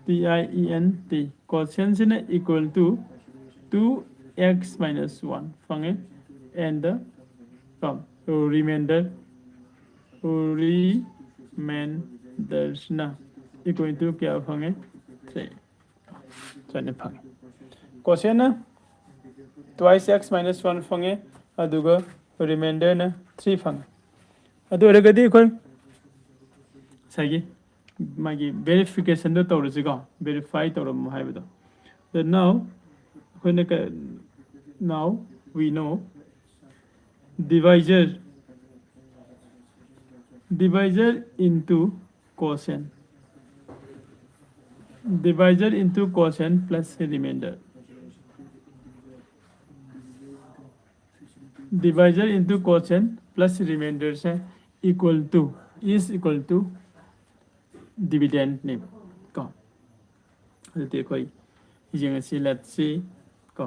T I E N T, ꯀꯣꯁꯦꯟꯁꯤꯅ equal to two x minus one ꯐꯪꯉꯦ꯫ ꯑꯦꯟ ꯗ ꯔꯤꯃꯦꯟꯗꯔ, ꯔꯤꯃꯦꯟꯗꯔꯁꯤꯅ ꯏꯀ꯭ꯋꯦꯜ ꯇꯨ ꯀꯌꯥ ꯐꯪꯉꯦ? ꯊ꯭ꯔꯤ꯫ ꯁꯨꯃꯥꯏꯅ ꯐꯪꯉꯦ꯫ ꯀꯣꯁꯦꯟꯅ ꯇ꯭ꯋꯥꯏꯁ ꯑꯦꯛꯁ ꯃꯥꯏꯅꯁ ꯋꯥꯟ ꯐꯪꯉꯦ, ꯑꯗꯨꯒ ꯔꯤꯃꯥꯏꯟꯗꯔꯅ ꯊ꯭ꯔꯤ ꯐꯪꯉꯦ꯫ ꯑꯗꯨ ꯑꯣꯏꯔꯒꯗꯤ ꯑꯩꯈꯣꯏ ꯉꯁꯥꯏꯒꯤ ꯃꯥꯒꯤ verification ꯗꯣ ꯇꯧꯔꯁꯤꯀꯣ, verify ꯇꯧꯔꯝꯃꯣ ꯍꯥꯏꯕꯗꯣ꯫ So now ꯑꯩꯈꯣꯏꯅ ꯀ- now we know divisor divisor into quotient divisor into quotient plus remainder divisor into quotient plus remainder say equal to is equal to dividend ꯅꯦꯕ ꯀꯣ꯫ ꯑꯗꯨꯗꯤ ꯑꯩꯈꯣꯏ ꯌꯦꯡꯉꯁꯤ, let's see ꯀꯣ,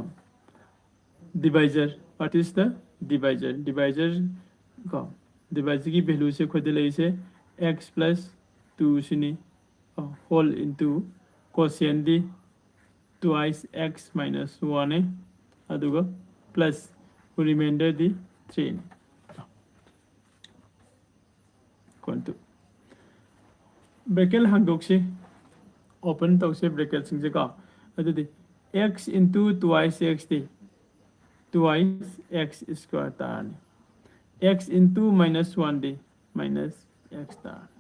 divisor, what is the divisor? Divisor ꯀꯣ, divisor ꯒꯤ value ꯁꯦ ꯑꯩꯈꯣꯏꯗ ꯂꯩꯔꯤꯁꯦ x plus two ꯁꯤꯅꯤ, whole into quotient ꯗꯤ twice x minus one ꯅꯦ, ꯑꯗꯨꯒ plus remainder ꯗꯤ three ꯅꯤ꯫ Equal to bracket ꯍꯥꯡꯗꯣꯛꯁꯤ, open ꯇꯧꯁꯤ bracket ꯁꯤꯡꯁꯦ ꯀꯣ꯫ ꯑꯗꯨꯗꯤ x into twice x ꯗꯤ twice x square ꯇꯥꯔꯅꯤ꯫ X into minus one ꯗꯤ minus x ꯇꯥꯔꯅꯤ꯫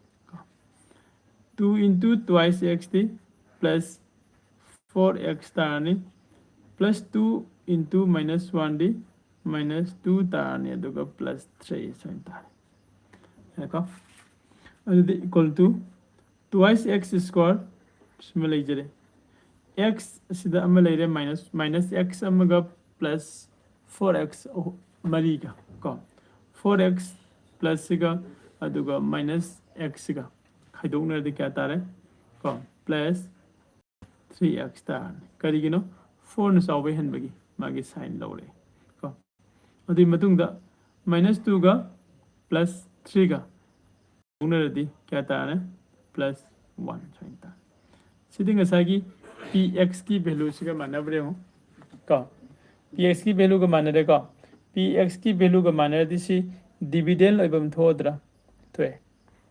Two into twice x ꯗꯤ plus four x ꯇꯥꯔꯅꯤ꯫ Plus two into minus one ꯗꯤ minus two ꯇꯥꯔꯅꯤ, ꯑꯗꯨꯒ plus three ꯁꯨꯃꯥꯏꯅ ꯇꯥꯔꯦ꯫ ꯌꯥꯔꯦꯀꯣ? ꯑꯗꯨꯗꯤ equal to twice x square ꯁꯤꯃ ꯂꯩꯖꯔꯦ꯫ X ꯑꯁꯤꯗ ꯑꯃ ꯂꯩꯔꯦ, minus minus x ꯑꯃꯒ plus four x ꯃꯔꯤꯒ ꯀꯣ, four x plus ꯁꯤꯒ ꯑꯗꯨꯒ minus x ꯁꯤꯒ ꯈꯥꯏꯗꯣꯛꯅꯔꯗꯤ ꯀꯌꯥ ꯇꯥꯔꯦ ꯀꯣ? Plus three x ꯇꯥꯔꯅꯤ꯫ ꯀꯔꯤꯒꯤꯅꯣ? Four ꯅ ꯆꯥꯎꯕ ꯍꯦꯟꯕꯒꯤ ꯃꯥꯒꯤ sign ꯂꯧꯔꯦ ꯀꯣ꯫ ꯑꯗꯨꯒꯤ ꯃꯇꯨꯡꯗ minus two ꯒ plus three ꯒ ꯈꯥꯏꯗꯣꯛꯅꯔꯗꯤ ꯀꯌꯥ ꯇꯥꯔꯦ? Plus one ꯁꯨꯃꯥꯏꯅ ꯇꯥꯔꯦ꯫ ꯁꯤꯗꯤ ꯉꯁꯥꯏꯒꯤ P X ꯀꯤ value ꯁꯤꯒ ꯃꯥꯟꯅꯕ꯭ꯔꯥ ꯌꯦꯡꯉꯨ ꯀꯣ꯫ P X ꯀꯤ value ꯒ ꯃꯥꯟꯅꯔꯦꯀꯣ꯫ P X ꯀꯤ value ꯒ ꯃꯥꯟꯅꯔꯗꯤ ꯁꯤ dividend ꯑꯣꯏꯐꯝ ꯊꯣꯛꯑꯗ꯭ꯔꯥ? ꯊꯣꯛꯑꯦ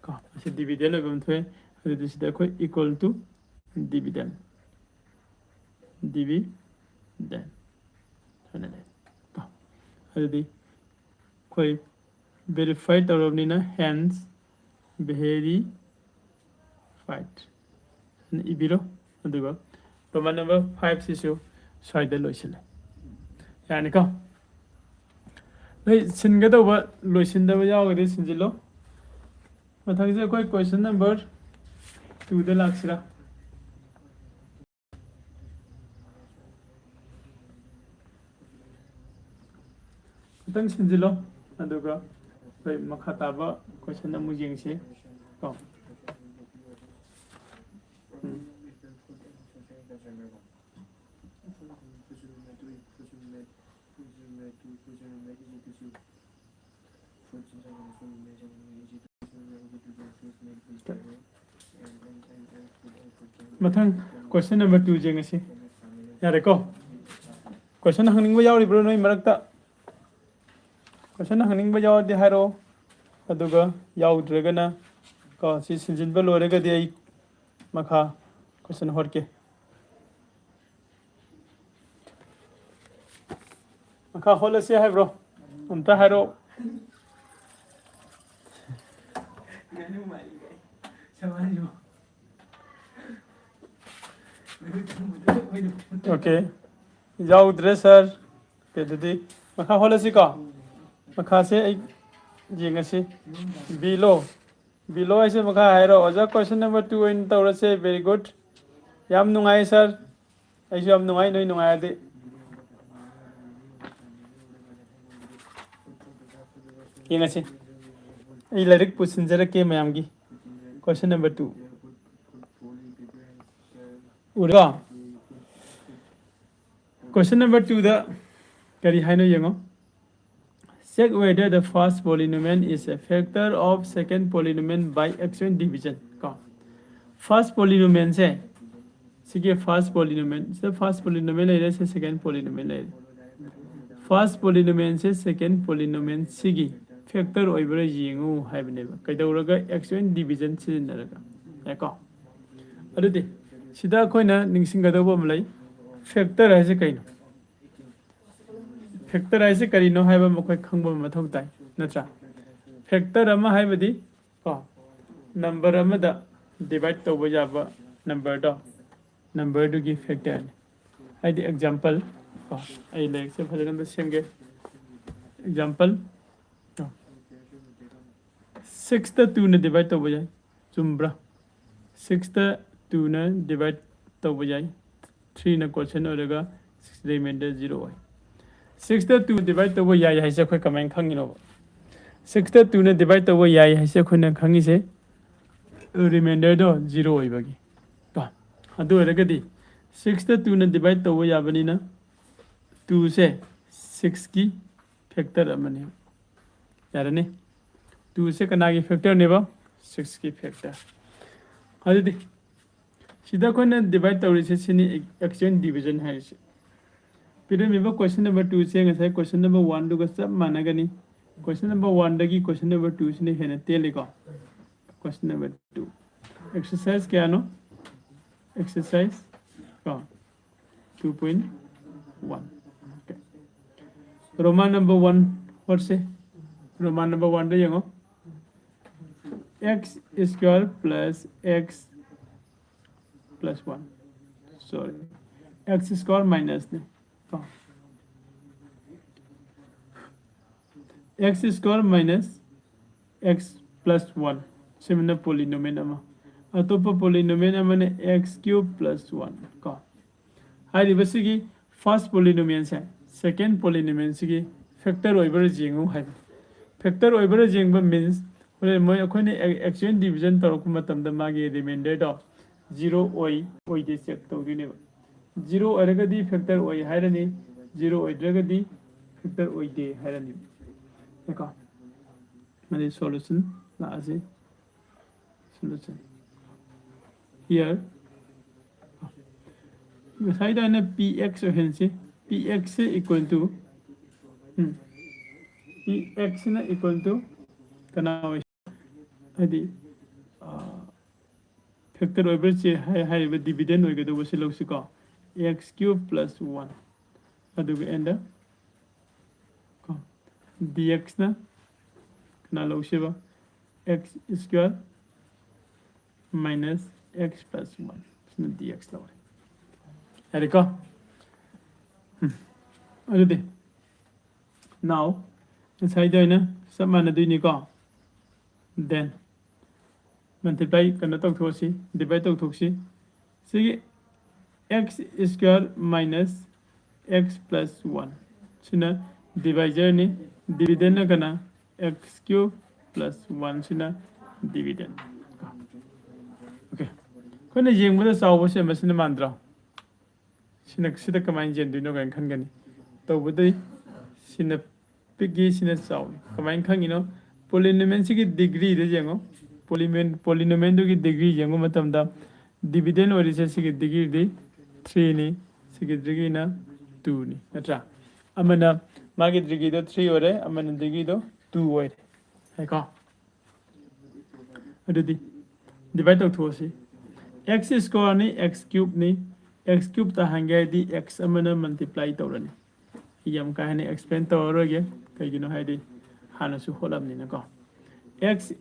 ꯀꯣ꯫ ꯑꯁꯤ dividend ꯑꯣꯏꯐꯝ ꯊꯣꯛꯑꯦ꯫ ꯑꯗꯨꯗꯤ ꯁꯤꯗ ꯑꯩꯈꯣꯏ equal to dividend, dividend ꯍꯥꯏꯅ ꯂꯩ ꯀꯣ꯫ ꯑꯗꯨꯗꯤ ꯑꯩꯈꯣꯏ verify ꯇꯧꯔꯕꯅꯤꯅ, hence very ꯐꯥꯏꯚ ꯏꯕꯤꯔꯣ꯫ ꯑꯗꯨꯒ ꯔꯣꯃꯟ ꯅꯝꯕꯔ ꯐꯥꯏꯚꯁꯤꯁꯨ ꯁ꯭ꯋꯥꯏꯗ ꯂꯣꯏꯁꯤꯜꯂꯦ꯫ ꯌꯥꯅꯤꯀꯣ? ꯅꯣꯏ ꯁꯤꯟꯒꯗꯧꯕ ꯂꯣꯏꯁꯤꯟꯗꯕ ꯌꯥꯎꯔꯒꯗꯤ ꯁꯤꯟꯖꯤꯜꯂꯣ꯫ ꯃꯊꯪꯁꯦ ꯑꯩꯈꯣꯏ ꯀꯣꯏꯁꯟ ꯅꯝꯕꯔ ꯇꯨꯗ ꯂꯥꯛꯁꯤꯔꯥ? ꯈꯤꯇꯪ ꯁꯤꯟꯖꯤꯜꯂꯣ꯫ ꯑꯗꯨꯒ ꯑꯩꯈꯣꯏ ꯃꯈꯥ ꯇꯥꯕ ꯀꯣꯏꯁꯟ ꯑꯃꯨꯛ ꯌꯦꯡꯁꯤ ꯀꯣ꯫ ꯎꯝ꯫ ꯃꯊꯪ ꯀꯣꯏꯁꯟ ꯅꯝꯕꯔ ꯇꯨ ꯌꯦꯡꯉꯁꯤ꯫ ꯌꯥꯔꯦꯀꯣ? ꯀꯣꯏꯁꯟ ꯍꯪꯅꯤꯡꯕ ꯌꯥꯎꯔꯤꯕ꯭ꯔꯣ ꯅꯣꯏ ꯃꯔꯛꯇ? ꯀꯣꯏꯁꯟ ꯍꯪꯅꯤꯡꯕ ꯌꯥꯎꯔꯗꯤ ꯍꯥꯏꯔꯛꯑꯣ꯫ ꯑꯗꯨꯒ ꯌꯥꯎꯗ꯭ꯔꯒꯅ ꯀꯣ, ꯁꯤ ꯁꯤꯟꯖꯤꯟꯕ ꯂꯣꯏꯔꯒꯗꯤ ꯑꯩ ꯃꯈꯥ ꯀꯣꯏꯁꯟ ꯍꯣꯠꯀꯦ꯫ ꯃꯈꯥ ꯍꯣꯠꯂꯁꯤ ꯍꯥꯏꯕ꯭ꯔꯣ? ꯑꯝꯇ ꯍꯥꯏꯔꯛꯑꯣ꯫ ꯑꯣꯀꯦ꯫ ꯌꯥꯎꯗ꯭ꯔꯦ ꯁꯥꯔ꯫ ꯑꯣꯀꯦ, ꯑꯗꯨꯗꯤ ꯃꯈꯥ ꯍꯣꯠꯂꯁꯤꯀꯣ꯫ ꯃꯈꯥꯁꯦ ꯑꯩ ꯌꯦꯡꯉꯁꯤ꯫ ꯕꯤꯂꯣ꯫ ꯕꯤꯂꯣ ꯍꯥꯏꯁꯦ ꯃꯈꯥ ꯍꯥꯏꯔꯣ꯫ ꯑꯣꯖꯥ, ꯀꯣꯏꯁꯟ ꯅꯝꯕꯔ ꯇꯨ ꯑꯣꯏꯅ ꯇꯧꯔꯁꯦ꯫ Very good. ꯌꯥꯝ ꯅꯨꯡꯉꯥꯏ ꯁꯥꯔ꯫ ꯑꯩꯁꯨ ꯌꯥꯝ ꯅꯨꯡꯉꯥꯏ, ꯅꯣꯏ ꯅꯨꯡꯉꯥꯏꯔꯗꯤ꯫ ꯌꯦꯡꯉꯁꯤ꯫ ꯑꯩ ꯂꯥꯏꯔꯤꯛ ꯄꯨꯁꯤꯟꯖꯔꯛꯀꯦ ꯃꯌꯥꯝꯒꯤ꯫ ꯀꯣꯏꯁꯟ ꯅꯝꯕꯔ ꯇꯨ꯫ ꯎꯔꯣ? ꯀꯣꯏꯁꯟ ꯅꯝꯕꯔ ꯇꯨꯗ ꯀꯔꯤ ꯍꯥꯏꯅꯣ ꯌꯦꯡꯉꯣ꯫ Check whether the first polynomial is a factor of second polynomial by adjoint division. ꯀꯣ, ꯐꯥꯔꯁ ꯄꯣꯂꯤꯅꯣꯃꯤꯌꯦꯜꯁꯦ, ꯁꯤꯒꯤ ꯐꯥꯔꯁ ꯄꯣꯂꯤꯅꯣꯃꯤꯌꯦꯜ, ꯁꯤꯗ ꯐꯥꯔꯁ ꯄꯣꯂꯤꯅꯣꯃꯤꯌꯦꯜ ꯂꯩꯔꯦ, ꯁꯤ ꯁꯦꯀꯦꯟ ꯄꯣꯂꯤꯅꯣꯃꯤꯌꯦꯜ ꯂꯩꯔꯦ꯫ ꯐꯥꯔꯁ ꯄꯣꯂꯤꯅꯣꯃꯤꯌꯦꯜꯁꯦ ꯁꯦꯀꯦꯟ ꯄꯣꯂꯤꯅꯣꯃꯤꯌꯦꯜ ꯁꯤꯒꯤ ꯐꯦꯛꯇꯔ ꯑꯣꯏꯕ꯭ꯔꯥ ꯌꯦꯡꯉꯨ ꯍꯥꯏꯕꯅꯦꯕ꯫ ꯀꯩꯗꯧꯔꯒ? ꯑꯦꯗꯖꯣꯏꯟ ꯗꯤꯚꯤꯖꯟ ꯁꯤꯖꯤꯟꯅꯔꯒ꯫ ꯌꯥꯏꯀꯣ? ꯑꯗꯨꯗꯤ ꯁꯤꯗ ꯑꯩꯈꯣꯏꯅ ꯅꯤꯡꯁꯤꯡꯒꯗꯧꯕ ꯑꯃ ꯂꯩ꯫ ꯐꯦꯛꯇꯔ ꯍꯥꯏꯁꯦ ꯀꯩꯅꯣ? ꯐꯦꯛꯇꯔ ꯍꯥꯏꯁꯦ ꯀꯔꯤꯅꯣ ꯍꯥꯏꯕ ꯑꯃ ꯑꯩꯈꯣꯏ ꯈꯪꯕ ꯑꯃ ꯃꯊꯧ ꯇꯥꯏ, ꯅꯠꯇ꯭ꯔꯥ? ꯐꯦꯛꯇꯔ ꯑꯃ ꯍꯥꯏꯕꯗꯤ ꯀꯣ, ꯅꯝꯕꯔ ꯑꯃꯗ ꯗꯤꯚꯥꯏꯠ ꯇꯧꯕ ꯌꯥꯕ ꯅꯝꯕꯔꯗꯣ, ꯅꯝꯕꯔꯗꯨꯒꯤ ꯐꯦꯛꯇꯔꯅꯤ꯫ ꯍꯥꯏꯗꯤ ꯑꯦꯛꯖꯥꯝꯄꯜ ꯀꯣ, ꯑꯩ ꯂꯥꯏꯔꯤꯛꯁꯦ ꯐꯖꯅ ꯑꯝꯇ ꯁꯦꯝꯒꯦ꯫ ꯑꯦꯛꯖꯥꯝꯄꯜ ꯁꯤꯛꯁꯇ ꯇꯨꯅ ꯗꯤꯚꯥꯏꯠ ꯇꯧꯕ ꯌꯥꯏ, ꯆꯨꯝꯕ꯭ꯔꯥ? ꯁꯤꯛꯁꯇ ꯇꯨꯅ ꯗꯤꯚꯥꯏꯠ ꯇꯧꯕ ꯌꯥꯏ꯫ ꯊ꯭ꯔꯤꯅ ꯀꯣꯁꯟ ꯑꯣꯏꯔꯒ ꯔꯤꯃꯦꯟꯗꯔ ꯖꯤꯔꯣ ꯑꯣꯏ꯫ ꯁꯤꯛꯁꯇ ꯇꯨ ꯗꯤꯚꯥꯏꯠ ꯇꯧꯕ ꯌꯥꯏ ꯍꯥꯏꯁꯦ ꯑꯩꯈꯣꯏ ꯀꯃꯥꯏꯅ ꯈꯪꯉꯤꯅꯣꯕ? ꯁꯤꯛꯁꯇ ꯇꯨꯅ ꯗꯤꯚꯥꯏꯠ ꯇꯧꯕ ꯌꯥꯏ ꯍꯥꯏꯁꯦ ꯑꯩꯈꯣꯏꯅ ꯈꯪꯉꯤꯁꯦ ꯔꯤꯃꯦꯟꯗꯔꯗꯣ ꯖꯤꯔꯣ ꯑꯣꯏꯕꯒꯤ ꯀꯣ꯫ ꯑꯗꯨ ꯑꯣꯏꯔꯒꯗꯤ ꯁꯤꯛꯁꯇ ꯇꯨꯅ ꯗꯤꯚꯥꯏꯠ ꯇꯧꯕ ꯌꯥꯕꯅꯤꯅ ꯇꯨꯁꯦ ꯁꯤꯛꯁꯀꯤ ꯐꯦꯛꯇꯔ ꯑꯃꯅꯦꯕ꯫ ꯌꯥꯔꯅꯤ? ꯇꯨꯁꯦ ꯀꯅꯥꯒꯤ ꯐꯦꯛꯇꯔꯅꯦꯕ? ꯁꯤꯛꯁꯀꯤ ꯐꯦꯛꯇꯔ꯫ ꯑꯗꯨꯗꯤ ꯁꯤꯗ ꯑꯩꯈꯣꯏꯅ ꯗꯤꯚꯥꯏꯠ ꯇꯧꯔꯤꯁꯦ ꯁꯤꯅꯤ, ꯑꯦꯛꯁꯤꯗꯦꯟ ꯗꯤꯚꯤꯖꯟ ꯍꯥꯏꯔꯤꯁꯦ꯫ ꯄꯤꯔꯝꯃꯤꯕ ꯀꯣꯏꯁꯟ ꯅꯝꯕꯔ ꯇꯨꯁꯦ ꯉꯁꯥꯏ ꯀꯣꯏꯁꯟ ꯅꯝꯕꯔ ꯋꯥꯟꯗꯨꯒ ꯆꯞ ꯃꯥꯟꯅꯒꯅꯤ꯫ ꯀꯣꯏꯁꯟ ꯅꯝꯕꯔ ꯋꯥꯟꯗꯒꯤ ꯀꯣꯏꯁꯟ ꯅꯝꯕꯔ ꯇꯨꯁꯤꯅ ꯍꯦꯟꯅ ꯇꯦꯜꯂꯤꯀꯣ꯫ ꯀꯣꯏꯁꯟ ꯅꯝꯕꯔ ꯇꯨ, ꯑꯦꯛꯁꯔꯁꯥꯏꯁ ꯀꯌꯥꯅꯣ? ꯑꯦꯛꯁꯔꯁꯥꯏꯁ ꯀꯣ, two point one. Roman number one ꯍꯣꯠꯁꯦ꯫ ꯔꯣꯃꯥꯟ ꯅꯝꯕꯔ ꯋꯥꯟꯗ ꯌꯦꯡꯉꯣ꯫ X square plus x plus one, sorry, x square minus ꯅꯦ ꯀꯣ, x square minus x plus one, ꯁꯤꯃꯅ ꯄꯣꯂꯤꯅꯣꯃꯤꯌꯦꯜ ꯑꯃ꯫ ꯑꯇꯣꯞꯄ ꯄꯣꯂꯤꯅꯣꯃꯤꯌꯦꯜ ꯑꯃꯅ x cube plus one ꯀꯣ꯫ ꯍꯥꯏꯔꯤꯕꯁꯤꯒꯤ ꯐꯥꯔꯁ ꯄꯣꯂꯤꯅꯣꯃꯤꯌꯦꯜꯁꯦ ꯁꯦꯀꯦꯟ ꯄꯣꯂꯤꯅꯣꯃꯤꯌꯦꯜꯁꯤꯒꯤ ꯐꯦꯛꯇꯔ ꯑꯣꯏꯕ꯭ꯔꯥ ꯌꯦꯡꯉꯨ ꯍꯥꯏꯕ꯫ ꯐꯦꯛꯇꯔ ꯑꯣꯏꯕ꯭ꯔꯥ ꯌꯦꯡꯕ ꯃꯤꯟꯁ ꯍꯣꯔꯦꯟ ꯃꯣꯏ ꯑꯩꯈꯣꯏꯅ ꯑꯦꯛꯁꯤꯗꯦꯟ ꯗꯤꯚꯤꯖꯟ ꯇꯧꯔꯛꯄ ꯃꯇꯝꯗ ꯃꯥꯒꯤ ꯔꯤꯃꯦꯟꯗꯔꯗꯣ ꯖꯤꯔꯣ ꯑꯣꯏ ꯑꯣꯏꯗꯦ ꯆꯦꯛ ꯇꯧꯗꯣꯏꯅꯦꯕ꯫ ꯖꯤꯔꯣ ꯑꯣꯏꯔꯒꯗꯤ ꯐꯦꯛꯇꯔ ꯑꯣꯏ ꯍꯥꯏꯔꯅꯤ, ꯖꯤꯔꯣ ꯑꯣꯏꯗ꯭ꯔꯒꯗꯤ ꯐꯦꯛꯇꯔ ꯑꯣꯏꯗꯦ ꯍꯥꯏꯔꯅꯤ꯫ ꯀꯣ, ꯑꯗꯩ ꯁꯣꯂꯨꯁꯟ ꯂꯥꯛꯑꯁꯤ꯫ ꯁꯣꯂꯨꯁꯟ ꯍꯤꯌꯔ ꯉꯁꯥꯏꯗ ꯑꯩꯅ ꯄꯤ ꯑꯦꯛꯁ ꯑꯣꯏꯍꯟꯁꯤ꯫ ꯄꯤ ꯑꯦꯛꯁꯁꯦ ꯏꯀ꯭ꯋꯦꯜ ꯇꯨ ꯄꯤ ꯑꯦꯛꯁꯁꯤꯅ ꯏꯀ꯭ꯋꯦꯜ ꯇꯨ ꯀꯅꯥ ꯑꯣꯏ? ꯍꯥꯏꯗꯤ ꯐꯦꯛꯇꯔ ꯑꯣꯏꯕꯁꯦ ꯍꯥꯏꯔꯤꯕ ꯗꯤꯚꯤꯗꯦꯟ ꯑꯣꯏꯒꯗꯧꯕꯁꯦ ꯂꯧꯁꯤꯀꯣ, x cube plus one꯫ ꯑꯗꯨꯒ ꯑꯦꯟꯗ ꯀꯣ ꯗꯤ ꯑꯦꯛꯁꯅ ꯀꯅꯥ ꯂꯧꯁꯦꯕ? X square minus x plus one, ꯁꯤꯅ dx ꯂꯧꯔꯦ꯫ ꯌꯥꯔꯦꯀꯣ? ꯎꯝ꯫ ꯑꯗꯨꯗꯤ now ꯉꯁꯥꯏꯗ ꯑꯣꯏꯅ ꯆꯞ ꯃꯥꯟꯅꯗꯣꯏꯅꯤꯀꯣ꯫ Then multiply ꯀꯩꯅꯣ ꯇꯧꯊꯣꯛꯑꯁꯤ, divide ꯇꯧꯊꯣꯛꯁꯤ꯫ ꯁꯤꯒꯤ x square minus x plus one ꯁꯤꯅ divisorꯅꯤ, dividendꯅ ꯀꯅꯥ? X cube plus one ꯁꯤꯅ dividend꯫ Okay, ꯑꯩꯈꯣꯏꯅ ꯌꯦꯡꯕꯗ ꯆꯥꯎꯕꯁꯦ ꯃꯁꯤꯅ ꯃꯥꯟꯗ꯭ꯔꯣ? ꯁꯤꯅ, ꯁꯤꯗ ꯀꯃꯥꯏꯅ ꯆꯦꯟꯗꯣꯏꯅꯣ ꯀꯥꯏꯅ ꯈꯟꯒꯅꯤ꯫ ꯇꯧꯕꯗꯤ ꯁꯤꯅ ꯄꯤꯛꯏ, ꯁꯤꯅ ꯆꯥꯎꯏ꯫ ꯀꯃꯥꯏꯅ ꯈꯪꯉꯤꯅꯣ? Polynomialꯁꯤꯒꯤ degreeꯗ ꯌꯦꯡꯉꯣ꯫ Polynomial, polynomialꯗꯨꯒꯤ degree ꯌꯦꯡꯕ ꯃꯇꯝꯗ dividend ꯑꯣꯏꯔꯤꯁꯦ ꯁꯤꯒꯤ degreeꯗꯤ threeꯅꯤ, ꯁꯤꯒꯤ degreeꯅ twoꯅꯤ, ꯅꯠꯇ꯭ꯔꯥ? ꯑꯃꯅ ꯃꯥꯒꯤ degreeꯗꯣ three ꯑꯣꯏꯔꯦ, ꯑꯃꯅ degreeꯗꯣ two ꯑꯣꯏꯔꯦ ꯍꯥꯏꯀꯣ꯫ ꯑꯗꯨꯗꯤ divide ꯇꯧꯊꯣꯛꯑꯁꯤ꯫ X squareꯅꯤ, x cubeꯅꯤ꯫ X cube ꯇꯥꯍꯟꯒꯦ ꯍꯥꯏꯗꯤ x ꯑꯃꯅ multiply ꯇꯧꯔꯅꯤ꯫ ꯑꯩ ꯌꯥꯝ ꯀꯥ ꯍꯦꯟꯅ explain ꯇꯧꯔꯔꯣꯏꯒꯦ, ꯀꯩꯒꯤꯅꯣ ꯍꯥꯏꯗꯤ ꯍꯥꯟꯅꯁꯨ ꯍꯣꯠꯂꯕꯅꯤꯅꯀꯣ꯫ X,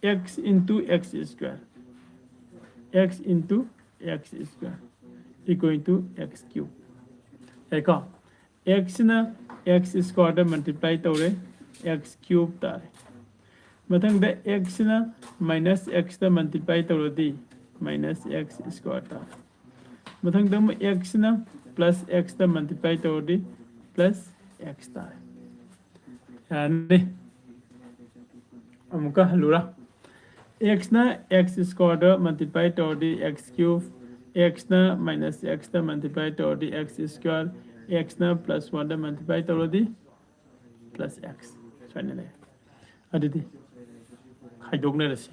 x into x square, x into x square equal to x cube꯫ ꯌꯥꯏꯀꯣ? Xꯁꯤꯅ x squareꯗ multiply ꯇꯧꯔꯦ, x cube ꯇꯥꯔꯦ꯫ ꯃꯊꯪꯗ xꯁꯤꯅ minus xꯇ multiply ꯇꯧꯔꯗꯤ minus x square ꯇꯥꯔꯦ꯫ ꯃꯊꯪꯗ ꯑꯃꯨꯛ xꯁꯤꯅ plus xꯇ multiply ꯇꯧꯔꯗꯤ plus x ꯇꯥꯔꯦ꯫ ꯌꯥꯔꯅꯤ? ꯑꯃꯨꯛꯀ ꯍꯜꯂꯨꯔꯥ? Xꯅ x squareꯗ multiply ꯇꯧꯔꯗꯤ x cube, xꯅ minus xꯇ multiply ꯇꯧꯔꯗꯤ x square, xꯅ plus oneꯗ multiply ꯇꯧꯔꯗꯤ plus x꯫ ꯁꯨꯃꯥꯏꯅ ꯂꯩ꯫ ꯑꯗꯨꯗꯤ ꯈꯥꯏꯗꯣꯛꯅꯔꯁꯤ꯫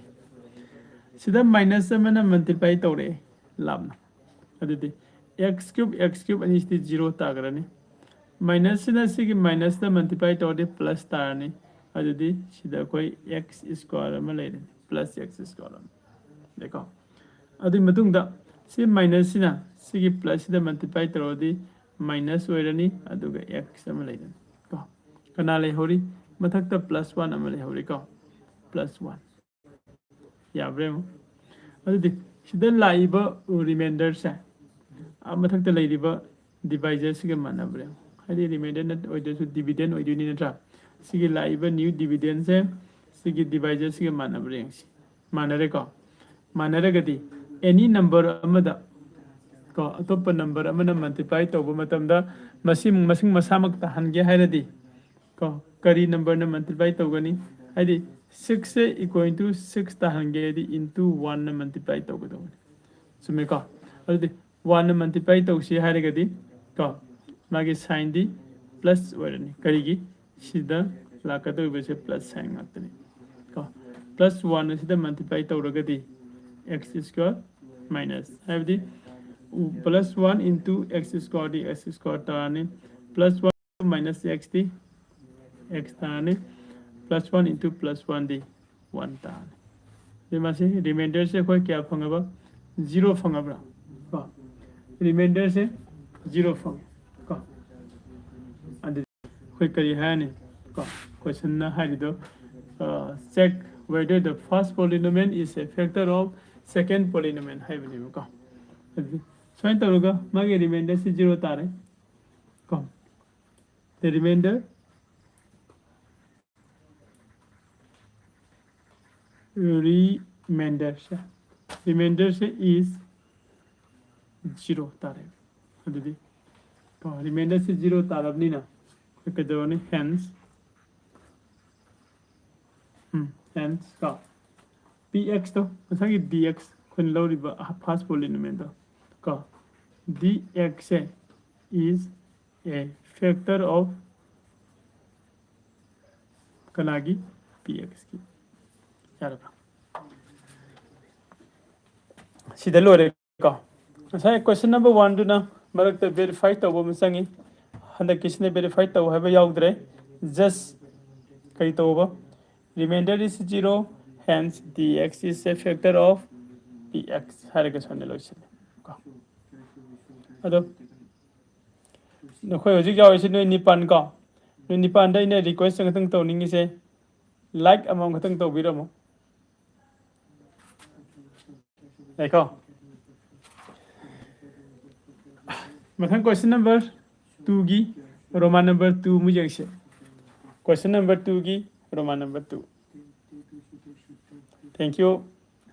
ꯁꯤꯗ minus ꯑꯃꯅ multiply ꯇꯧꯔꯛꯑꯦ ꯂꯥꯞꯅ꯫ ꯑꯗꯨꯗꯤ x cube, x cube ꯑꯅꯤꯁꯤꯗꯤ zero ꯇꯥꯈ꯭ꯔꯅꯤ꯫ Minusꯁꯤꯅ ꯁꯤꯒꯤ minusꯇ multiply ꯇꯧꯔꯗꯤ plus ꯇꯥꯔꯅꯤ꯫ ꯑꯗꯨꯗꯤ ꯁꯤꯗ ꯑꯩꯈꯣꯏ x square ꯑꯃ ꯂꯩꯔꯅꯤ, plus x square ꯑꯃ꯫ ꯂꯩꯀꯣ? ꯑꯗꯨꯒꯤ ꯃꯇꯨꯡꯗ ꯁꯤ minusꯁꯤꯅ ꯁꯤꯒꯤ plusꯁꯤꯗ multiply ꯇꯧꯔꯗꯤ minus ꯑꯣꯏꯔꯅꯤ, ꯑꯗꯨꯒ x ꯑꯃ ꯂꯩꯔꯅꯤ ꯀꯣ꯫ ꯀꯅꯥ ꯂꯩꯍꯧꯔꯤ? ꯃꯊꯛꯇ plus one ꯑꯃ ꯂꯩꯍꯧꯔꯤꯀꯣ, plus one꯫ ꯌꯥꯕ꯭ꯔꯥ ꯌꯦꯡꯉꯨ꯫ ꯑꯗꯨꯗꯤ ꯁꯤꯗ ꯂꯥꯛꯏꯕ ꯔꯤꯃꯥꯏꯟꯗꯔꯁꯦ ꯃꯊꯛꯇ ꯂꯩꯔꯤꯕ ꯗꯤꯚꯥꯏꯖꯔꯁꯤꯒ ꯃꯥꯟꯅꯕ꯭ꯔꯥ? ꯍꯥꯏꯗꯤ ꯔꯤꯃꯥꯏꯟꯗꯔ ꯑꯣꯏꯗ꯭ꯔꯁꯨ ꯗꯤꯚꯤꯗꯦꯟ ꯑꯣꯏꯗꯣꯏꯅꯤ ꯅꯠꯇ꯭ꯔꯥ? ꯁꯤꯒꯤ ꯂꯥꯛꯏꯕ ꯅ꯭ꯌꯨ ꯗꯤꯚꯤꯗꯦꯟꯁꯦ ꯁꯤꯒꯤ ꯗꯤꯚꯥꯏꯖꯔꯁꯤꯒ ꯃꯥꯟꯅꯕ꯭ꯔꯥ ꯌꯦꯡꯁꯤ꯫ ꯃꯥꯟꯅꯔꯦꯀꯣ? ꯃꯥꯟꯅꯔꯒꯗꯤ ꯑꯦꯅꯤ ꯅꯝꯕꯔ ꯑꯃꯗ ꯀꯣ ꯑꯇꯣꯞꯄ ꯅꯝꯕꯔ ꯑꯃꯅ ꯃꯜꯇꯤꯄ꯭ꯂꯥꯏ ꯇꯧꯕ ꯃꯇꯝꯗ ꯃꯁꯤꯡ ꯃꯁꯤꯡ ꯃꯁꯥꯃꯛ ꯇꯥꯍꯟꯒꯦ ꯍꯥꯏꯔꯗꯤ ꯀꯣ ꯀꯔꯤ ꯅꯝꯕꯔꯅ ꯃꯜꯇꯤꯄ꯭ꯂꯥꯏ ꯇꯧꯒꯅꯤ? ꯍꯥꯏꯗꯤ ꯁꯤꯛꯁꯁꯦ ꯏꯀ꯭ꯋꯦꯜ ꯇꯨ ꯁꯤꯛꯁ ꯇꯥꯍꯟꯒꯦ ꯍꯥꯏꯗꯤ ꯏꯟꯇꯨ ꯋꯥꯟꯅ ꯃꯜꯇꯤꯄ꯭ꯂꯥꯏ ꯇꯧꯒꯗꯧꯕꯅꯤ꯫ ꯆꯨꯝꯃꯦꯀꯣ? ꯑꯗꯨꯗꯤ ꯋꯥꯟꯅ ꯃꯜꯇꯤꯄ꯭ꯂꯥꯏ ꯇꯧꯁꯤ ꯍꯥꯏꯔꯒꯗꯤ ꯀꯣ ꯃꯥꯒꯤ ꯁꯥꯏꯟꯗꯤ ꯄ꯭ꯂꯁ ꯑꯣꯏꯔꯅꯤ꯫ ꯀꯔꯤꯒꯤ? ꯁꯤꯗ ꯂꯥꯛꯀꯗꯧꯔꯤꯕꯁꯦ ꯄ꯭ꯂꯁ ꯁꯥꯏꯟ ꯉꯥꯛꯇꯅꯤ ꯀꯣ꯫ ꯄ꯭ꯂꯁ ꯋꯥꯟ ꯑꯁꯤꯗ ꯃꯜꯇꯤꯄ꯭ꯂꯥꯏ ꯇꯧꯔꯒꯗꯤ ꯑꯦꯛꯁ ꯁ꯭ꯀ꯭ꯋꯥꯔ ꯃꯥꯏꯅꯁ ꯍꯥꯏꯕꯗꯤ ꯄ꯭ꯂꯁ ꯋꯥꯟ ꯏꯟꯇꯨ ꯑꯦꯛꯁ ꯁ꯭ꯀ꯭ꯋꯥꯔꯗꯤ ꯑꯦꯛꯁ ꯁ꯭ꯀ꯭ꯋꯥꯔ ꯇꯥꯔꯅꯤ꯫ ꯄ꯭ꯂꯁ ꯋꯥꯟ ꯃꯥꯏꯅꯁ ꯑꯦꯛꯁꯇꯤ ꯑꯦꯛꯁ ꯇꯥꯔꯅꯤ꯫ ꯄ꯭ꯂꯁ ꯋꯥꯟ ꯏꯟꯇꯨ ꯄ꯭ꯂꯁ ꯋꯥꯟꯗꯤ ꯋꯥꯟ ꯇꯥꯔꯅꯤ꯫ ꯑꯗꯨ ꯃꯁꯤ ꯔꯤꯃꯥꯏꯟꯗꯔꯁꯦ ꯑꯩꯈꯣꯏ ꯀꯌꯥ ꯐꯪꯉꯕ? ꯖꯤꯔꯣ ꯐꯪꯉꯕ꯭ꯔꯥ? ꯀꯣ ꯔꯤꯃꯥꯏꯟꯗꯔꯁꯦ ꯖꯤꯔꯣ ꯐꯪꯉꯦ ꯀꯣ꯫ ꯑꯗꯨ ꯑꯩꯈꯣꯏ ꯀꯔꯤ ꯍꯥꯏꯔꯅꯤ? ꯀꯣ ꯀꯣꯏꯁꯟꯅ ꯍꯥꯏꯔꯤꯗꯣ, check whether the first polynomial is a factor of second polynomial ꯍꯥꯏꯕꯅꯦꯕꯀꯣ꯫ ꯑꯗꯨꯗꯤ ꯁꯨꯃꯥꯏꯅ ꯇꯧꯔꯒ ꯃꯥꯒꯤ ꯔꯤꯃꯥꯏꯟꯗꯔꯁꯤ ꯖꯤꯔꯣ ꯇꯥꯔꯦ ꯀꯣ꯫ The remainder, ꯔꯤꯃꯥꯏꯟꯗꯔꯁꯦ ꯔꯤꯃꯥꯏꯟꯗꯔꯁꯦ ꯏꯁ ꯖꯤꯔꯣ ꯇꯥꯔꯦ꯫ ꯑꯗꯨꯗꯤ ꯀꯣ ꯔꯤꯃꯥꯏꯟꯗꯔꯁꯦ ꯖꯤꯔꯣ ꯇꯥꯔꯕꯅꯤꯅ ꯑꯩꯈꯣꯏ ꯀꯩꯗꯧꯔꯅꯤ? ꯍꯦꯟꯁ ꯎꯝ ꯍꯦꯟꯁ ꯀꯣ ꯄꯤ ꯑꯦꯛꯁꯇꯣ ꯉꯁꯥꯏꯒꯤ ꯗꯤ ꯑꯦꯛꯁ ꯑꯩꯈꯣꯏꯅ ꯂꯧꯔꯤꯕ ꯐꯥꯔꯁ ꯄꯣꯂꯤꯅꯣꯃꯤꯌꯦꯜꯗꯣ ꯀꯣ ꯗꯤ ꯑꯦꯛꯁꯁꯦ is a factor of ꯀꯅꯥꯒꯤ? ꯄꯤ ꯑꯦꯛꯁꯀꯤ꯫ ꯌꯥꯔꯕ꯭ꯔꯥ? ꯁꯤꯗ ꯂꯣꯏꯔꯦ ꯀꯣ꯫ ꯉꯁꯥꯏ ꯀꯣꯏꯁꯟ ꯅꯝꯕꯔ ꯋꯥꯟꯗꯨꯅ ꯃꯔꯛꯇ ꯚꯦꯔꯤꯐꯥꯏ ꯇꯧꯕ ꯑꯃ ꯆꯪꯉꯤ꯫ ꯍꯟꯗꯛꯀꯤꯁꯤꯅ ꯚꯦꯔꯤꯐꯥꯏ ꯇꯧ ꯍꯥꯏꯕ ꯌꯥꯎꯗ꯭ꯔꯦ꯫ ꯖꯁ ꯀꯔꯤ ꯇꯧꯕ? Remainder is zero, hence dx is a factor of px ꯍꯥꯏꯔꯒ ꯁꯨꯃꯥꯏꯅ ꯂꯣꯏꯁꯤꯜꯂꯦ ꯀꯣ꯫ ꯑꯗꯣ ꯅꯈꯣꯏ ꯍꯧꯖꯤꯛ ꯌꯥꯎꯔꯤꯁꯤ ꯅꯣꯏ ꯅꯤꯄꯥꯟ ꯀꯣ꯫ ꯅꯣꯏ ꯅꯤꯄꯥꯟꯗ ꯑꯩꯅ ꯔꯤꯀ꯭ꯋꯦꯁ ꯑꯃꯈꯛꯇꯪ ꯇꯧꯅꯤꯡꯉꯤꯁꯦ, ꯂꯥꯏꯛ ꯑꯃꯃꯝ ꯈꯛꯇꯪ ꯇꯧꯕꯤꯔꯝꯃꯣ꯫ ꯌꯥꯏꯀꯣ? ꯃꯊꯪ question number two ꯒꯤ Roman number two ꯑꯃꯨꯛ ꯌꯦꯡꯁꯤ꯫ Question number two ꯒꯤ Roman number two. Thank you.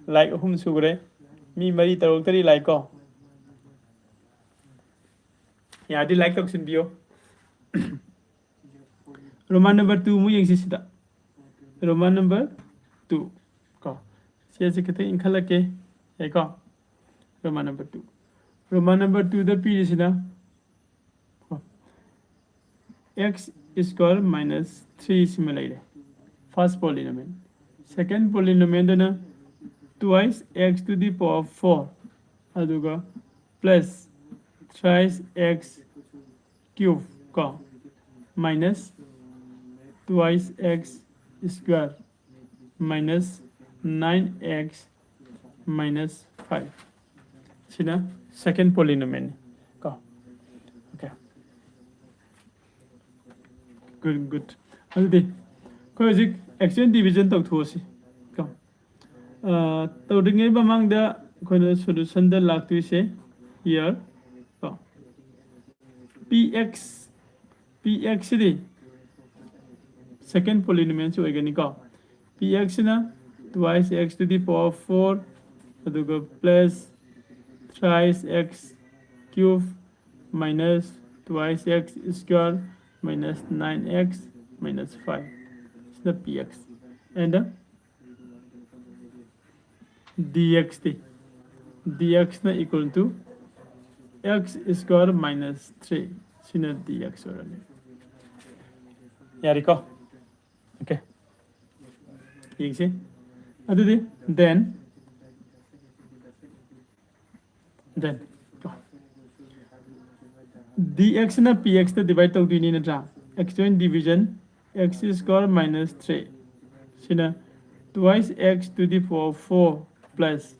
Like ꯑꯍꯨꯝ ꯁꯨꯈ꯭ꯔꯦ꯫ ꯃꯤ ꯃꯔꯤ ꯇꯔꯨꯛ ꯇꯔꯤ like ꯀꯣ꯫ ꯌꯥꯔꯗꯤ like ꯇꯧꯁꯤꯟꯕꯤꯌꯣ꯫ Roman number two ꯑꯃꯨꯛ ꯌꯦꯡꯁꯤ ꯁꯤꯗ꯫ Roman number two ꯀꯣ꯫ ꯁꯤ ꯑꯁꯤ ꯈꯤꯇꯪ ꯏꯟꯈꯠꯂꯛꯀꯦ꯫ ꯌꯥꯏꯀꯣ? Roman number two꯫ Roman number two ꯗ ꯄꯤꯔꯤꯁꯤꯅ x square minus three ꯁꯤꯃ ꯂꯩꯔꯦ꯫ First polynomial꯫ Second polynomial ꯗꯅ twice x to the power four ꯑꯗꯨꯒ plus thrice x cube ꯀꯣ minus twice x square minus nine x minus five꯫ ꯁꯤꯅ second polynomial ꯅꯤ ꯀꯣ꯫ Okay꯫ Good, good꯫ ꯑꯗꯨꯗꯤ ꯑꯩꯈꯣꯏ ꯍꯧꯖꯤꯛ exchange division ꯇꯧꯊꯣꯛꯑꯁꯤ ꯀꯣ꯫ ꯑ, ꯇꯧꯗ꯭ꯔꯤꯉꯩ ꯃꯃꯥꯡꯗ ꯑꯩꯈꯣꯏꯅ solution ꯗ ꯂꯥꯛꯇꯣꯏꯁꯦ here ꯀꯣ꯫ P X, P X ꯁꯤꯗꯤ second polynomial ꯁꯤ ꯑꯣꯏꯒꯅꯤꯀꯣ꯫ P X ꯁꯤꯅ twice x to the power four ꯑꯗꯨꯒ plus thrice x cube minus twice x square minus nine x minus five꯫ ꯁꯤꯅ P X꯫ And dx D, dx ꯅ equal to x square minus three꯫ ꯁꯤꯅ dx ꯑꯣꯏꯔꯅꯤ꯫ ꯌꯥꯔꯦꯀꯣ? Okay꯫ ꯌꯦꯡꯁꯤ꯫ ꯑꯗꯨꯗꯤ then, then ꯀꯣ, dx ꯅ P X ꯇ divide ꯇꯧꯗꯣꯏꯅꯤ ꯅꯠꯇ꯭ꯔꯥ? Exchange division x square minus three꯫ ꯁꯤꯅ twice x to the power four plus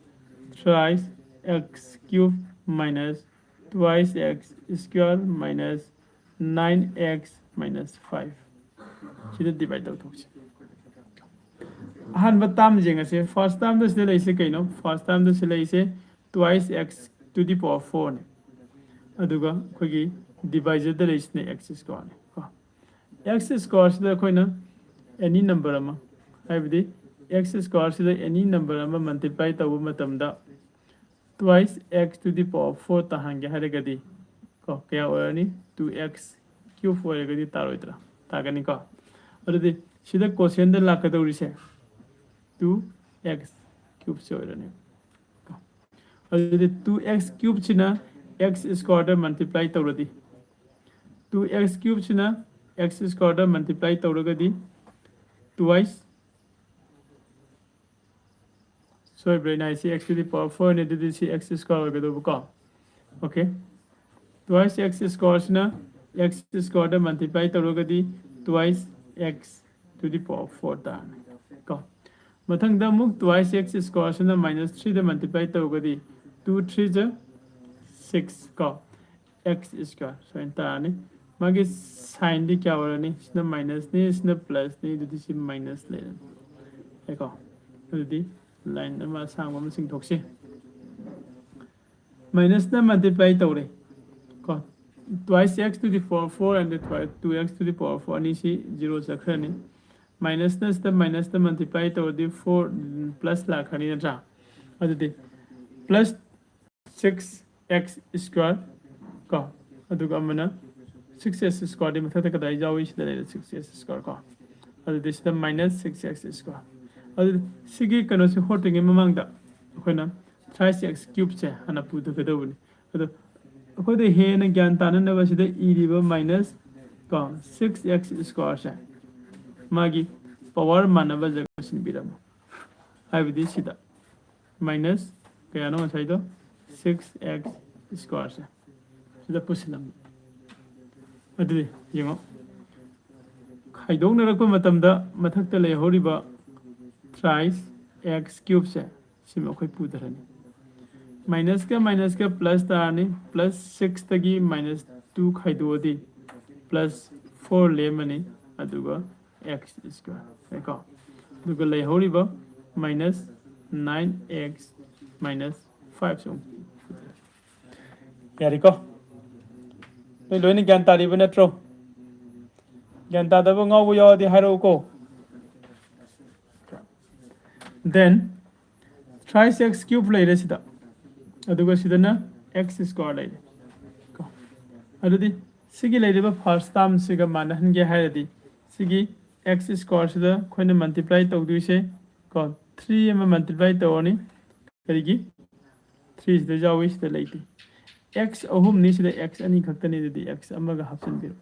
thrice x cube minus twice x square minus nine x minus five꯫ ꯁꯤꯗ divide ꯇꯧꯊꯣꯛꯁꯤ꯫ ꯑꯍꯥꯟꯕ term ꯌꯦꯡꯉꯁꯦ꯫ First termꯗ ꯁꯤꯗ ꯂꯩꯔꯤꯁꯦ ꯀꯩꯅꯣ? First termꯗ ꯁꯤꯗ ꯂꯩꯔꯤꯁꯦ two x to the power fourꯅꯦ꯫ ꯑꯗꯨꯒ ꯑꯩꯈꯣꯏꯒꯤ divisorꯗ ꯂꯩꯔꯤꯁꯤꯅ x squareꯅꯦ ꯀꯣ꯫ X squareꯁꯤꯗ ꯑꯩꯈꯣꯏꯅ any number ꯑꯃ, ꯍꯥꯏꯕꯗꯤ x squareꯁꯤꯗ any number ꯑꯃ multiply ꯇꯧꯕ ꯃꯇꯝꯗ twice x to the power four ꯇꯥꯍꯟꯒꯦ ꯍꯥꯏꯔꯒꯗꯤ ꯀꯣ, ꯀꯌꯥ ꯑꯣꯏꯔꯅꯤ? Two x cube ꯑꯣꯏꯔꯒꯗꯤ ꯇꯥꯔꯣꯏꯗ꯭ꯔꯥ? ꯇꯥꯒꯅꯤꯀꯣ꯫ ꯑꯗꯨꯗꯤ ꯁꯤꯗ quotientꯗ ꯂꯥꯛꯀꯗꯧꯔꯤꯁꯦ two x cubeꯁꯦ ꯑꯣꯏꯔꯅꯤ꯫ ꯑꯗꯨꯗꯤ two x cubeꯁꯤꯅ x squareꯗ multiply ꯇꯧꯔꯗꯤ, two x cubeꯁꯤꯅ x squareꯗ multiply ꯇꯧꯔꯒꯗꯤ twice, ꯁꯣꯏꯕ꯭ꯔꯥ ꯑꯩꯅ ꯍꯥꯏꯁꯤ? X to the power fourꯅꯦ, ꯑꯗꯨꯗꯤ ꯁꯤ x square ꯑꯣꯏꯒꯗꯧꯕꯀꯣ꯫ Okay, twice x squareꯁꯤꯅ x squareꯗ multiply ꯇꯧꯔꯒꯗꯤ twice x to the power four ꯇꯥꯔꯅꯤ ꯀꯣ꯫ ꯃꯊꯪꯗ ꯑꯃꯨꯛ twice x squareꯁꯤꯅ minus threeꯗ multiply ꯇꯧꯔꯒꯗꯤ two three ꯖ six ꯀꯣ, x square ꯁꯨꯃꯥꯏꯅ ꯇꯥꯔꯅꯤ꯫ ꯃꯥꯒꯤ signꯗꯤ ꯀꯌꯥ ꯑꯣꯏꯔꯅꯤ? ꯁꯤꯅ minusꯅꯤ, ꯁꯤꯅ plusꯅꯤ, ꯑꯗꯨꯗꯤ ꯁꯤ minus ꯂꯩꯔꯅꯤ꯫ ꯌꯥꯏꯀꯣ? ꯑꯗꯨꯗꯤ line ꯑꯃ ꯑꯁꯥꯡꯕ ꯑꯃ ꯆꯤꯡꯊꯣꯛꯁꯤ꯫ Minusꯅ multiply ꯇꯧꯔꯦ ꯀꯣ, twice x to the power four and the twi- two x to the power four ꯑꯅꯤꯁꯤ zero ꯆꯠꯈ꯭ꯔꯅꯤ꯫ Minusꯅ ꯁꯤꯗ minusꯇ multiply ꯇꯧꯔꯗꯤ four plus ꯂꯥꯛꯈ꯭ꯔꯅꯤ ꯅꯠꯇ꯭ꯔꯥ? ꯑꯗꯨꯗꯤ plus six x square ꯀꯣ, ꯑꯗꯨꯒ ꯑꯃꯅ six x squareꯗꯤ ꯃꯊꯛꯇ ꯀꯗꯥꯏ ꯌꯥꯎꯏ? ꯁꯤꯗ ꯂꯩꯔꯦ, six x square ꯀꯣ꯫ ꯑꯗꯨꯗꯤ ꯁꯤꯗ minus six x square꯫ ꯑꯗꯨꯗꯤ ꯁꯤꯒꯤ ꯀꯩꯅꯣꯁꯦ ꯍꯣꯠꯇ꯭ꯔꯤꯉꯩ ꯃꯃꯥꯡꯗ ꯑꯩꯈꯣꯏꯅ twice x cubeꯁꯦ ꯍꯥꯟꯅ ꯄꯨꯊꯒꯗꯧꯕꯅꯤ꯫ ꯑꯗꯣ ꯑꯩꯈꯣꯏꯗ ꯍꯦꯟꯅ ꯒ꯭ꯌꯥꯟ ꯇꯥꯅꯅꯕ ꯁꯤꯗ ꯏꯔꯤꯕ minus ꯀꯣ six x squareꯁꯦ ꯃꯥꯒꯤ power ꯃꯥꯟꯅꯕ ꯖꯒꯥ ꯁꯤꯟꯕꯤꯔꯝꯃꯣ꯫ ꯍꯥꯏꯕꯗꯤ ꯁꯤꯗ minus ꯀꯌꯥꯅꯣ ꯉꯁꯥꯏꯗꯣ? Six x squareꯁꯦ ꯁꯤꯗ ꯄꯨꯁꯤꯜꯂꯝꯃꯣ꯫ ꯑꯗꯨꯗꯤ ꯌꯦꯡꯉꯣ, ꯈꯥꯏꯗꯣꯛꯅꯔꯛꯄ ꯃꯇꯝꯗ ꯃꯊꯛꯇ ꯂꯩꯍꯧꯔꯤꯕ twice x cubeꯁꯦ ꯁꯤꯃ ꯑꯩꯈꯣꯏ ꯄꯨꯊꯔꯅꯤ꯫ Minusꯀ minusꯀ plus ꯇꯥꯔꯅꯤ, plus sixꯇꯒꯤ minus two ꯈꯥꯏꯗꯣꯛꯑꯗꯤ plus four ꯂꯦꯝꯃꯅꯤ, ꯑꯗꯨꯒ x square ꯀꯣ꯫ ꯑꯗꯨꯒ ꯂꯩꯍꯧꯔꯤꯕ minus nine x minus five ꯁꯨ ꯑꯃꯨꯛ꯫ ꯌꯥꯔꯦꯀꯣ? ꯅꯣꯏ ꯂꯣꯏꯅ ꯒ꯭ꯌꯥꯟ ꯇꯥꯔꯤꯕ ꯅꯠꯇ꯭ꯔꯣ? ꯒ꯭ꯌꯥꯟ ꯇꯥꯗꯕ ꯉꯥꯎꯕ ꯌꯥꯎꯔꯗꯤ ꯍꯥꯏꯔꯛꯎꯀꯣ꯫ Then thrice x cube ꯂꯩꯔꯦ ꯁꯤꯗ, ꯑꯗꯨꯒ ꯁꯤꯗꯅ x square ꯂꯩꯔꯦ ꯀꯣ꯫ ꯑꯗꯨꯗꯤ ꯁꯤꯒꯤ ꯂꯩꯔꯤꯕ first term ꯁꯤꯒ ꯃꯥꯟꯅꯍꯟꯒꯦ ꯍꯥꯏꯔꯗꯤ ꯁꯤꯒꯤ x square ꯁꯤꯗ ꯑꯩꯈꯣꯏꯅ multiply ꯇꯧꯗꯣꯏꯁꯦ ꯀꯣ, three ꯑꯃ multiply ꯇꯧꯔꯅꯤ꯫ ꯀꯔꯤꯒꯤ? Three ꯁꯤꯗ ꯌꯥꯎꯏ, ꯁꯤꯗ ꯂꯩꯇꯦ꯫ X ꯑꯍꯨꯝꯅꯤ, ꯁꯤꯗ x ꯑꯅꯤ ꯈꯛꯇꯅꯤ, ꯑꯗꯨꯗꯤ x ꯑꯃꯒ ꯍꯥꯞꯆꯤꯟꯕꯤꯔꯣ꯫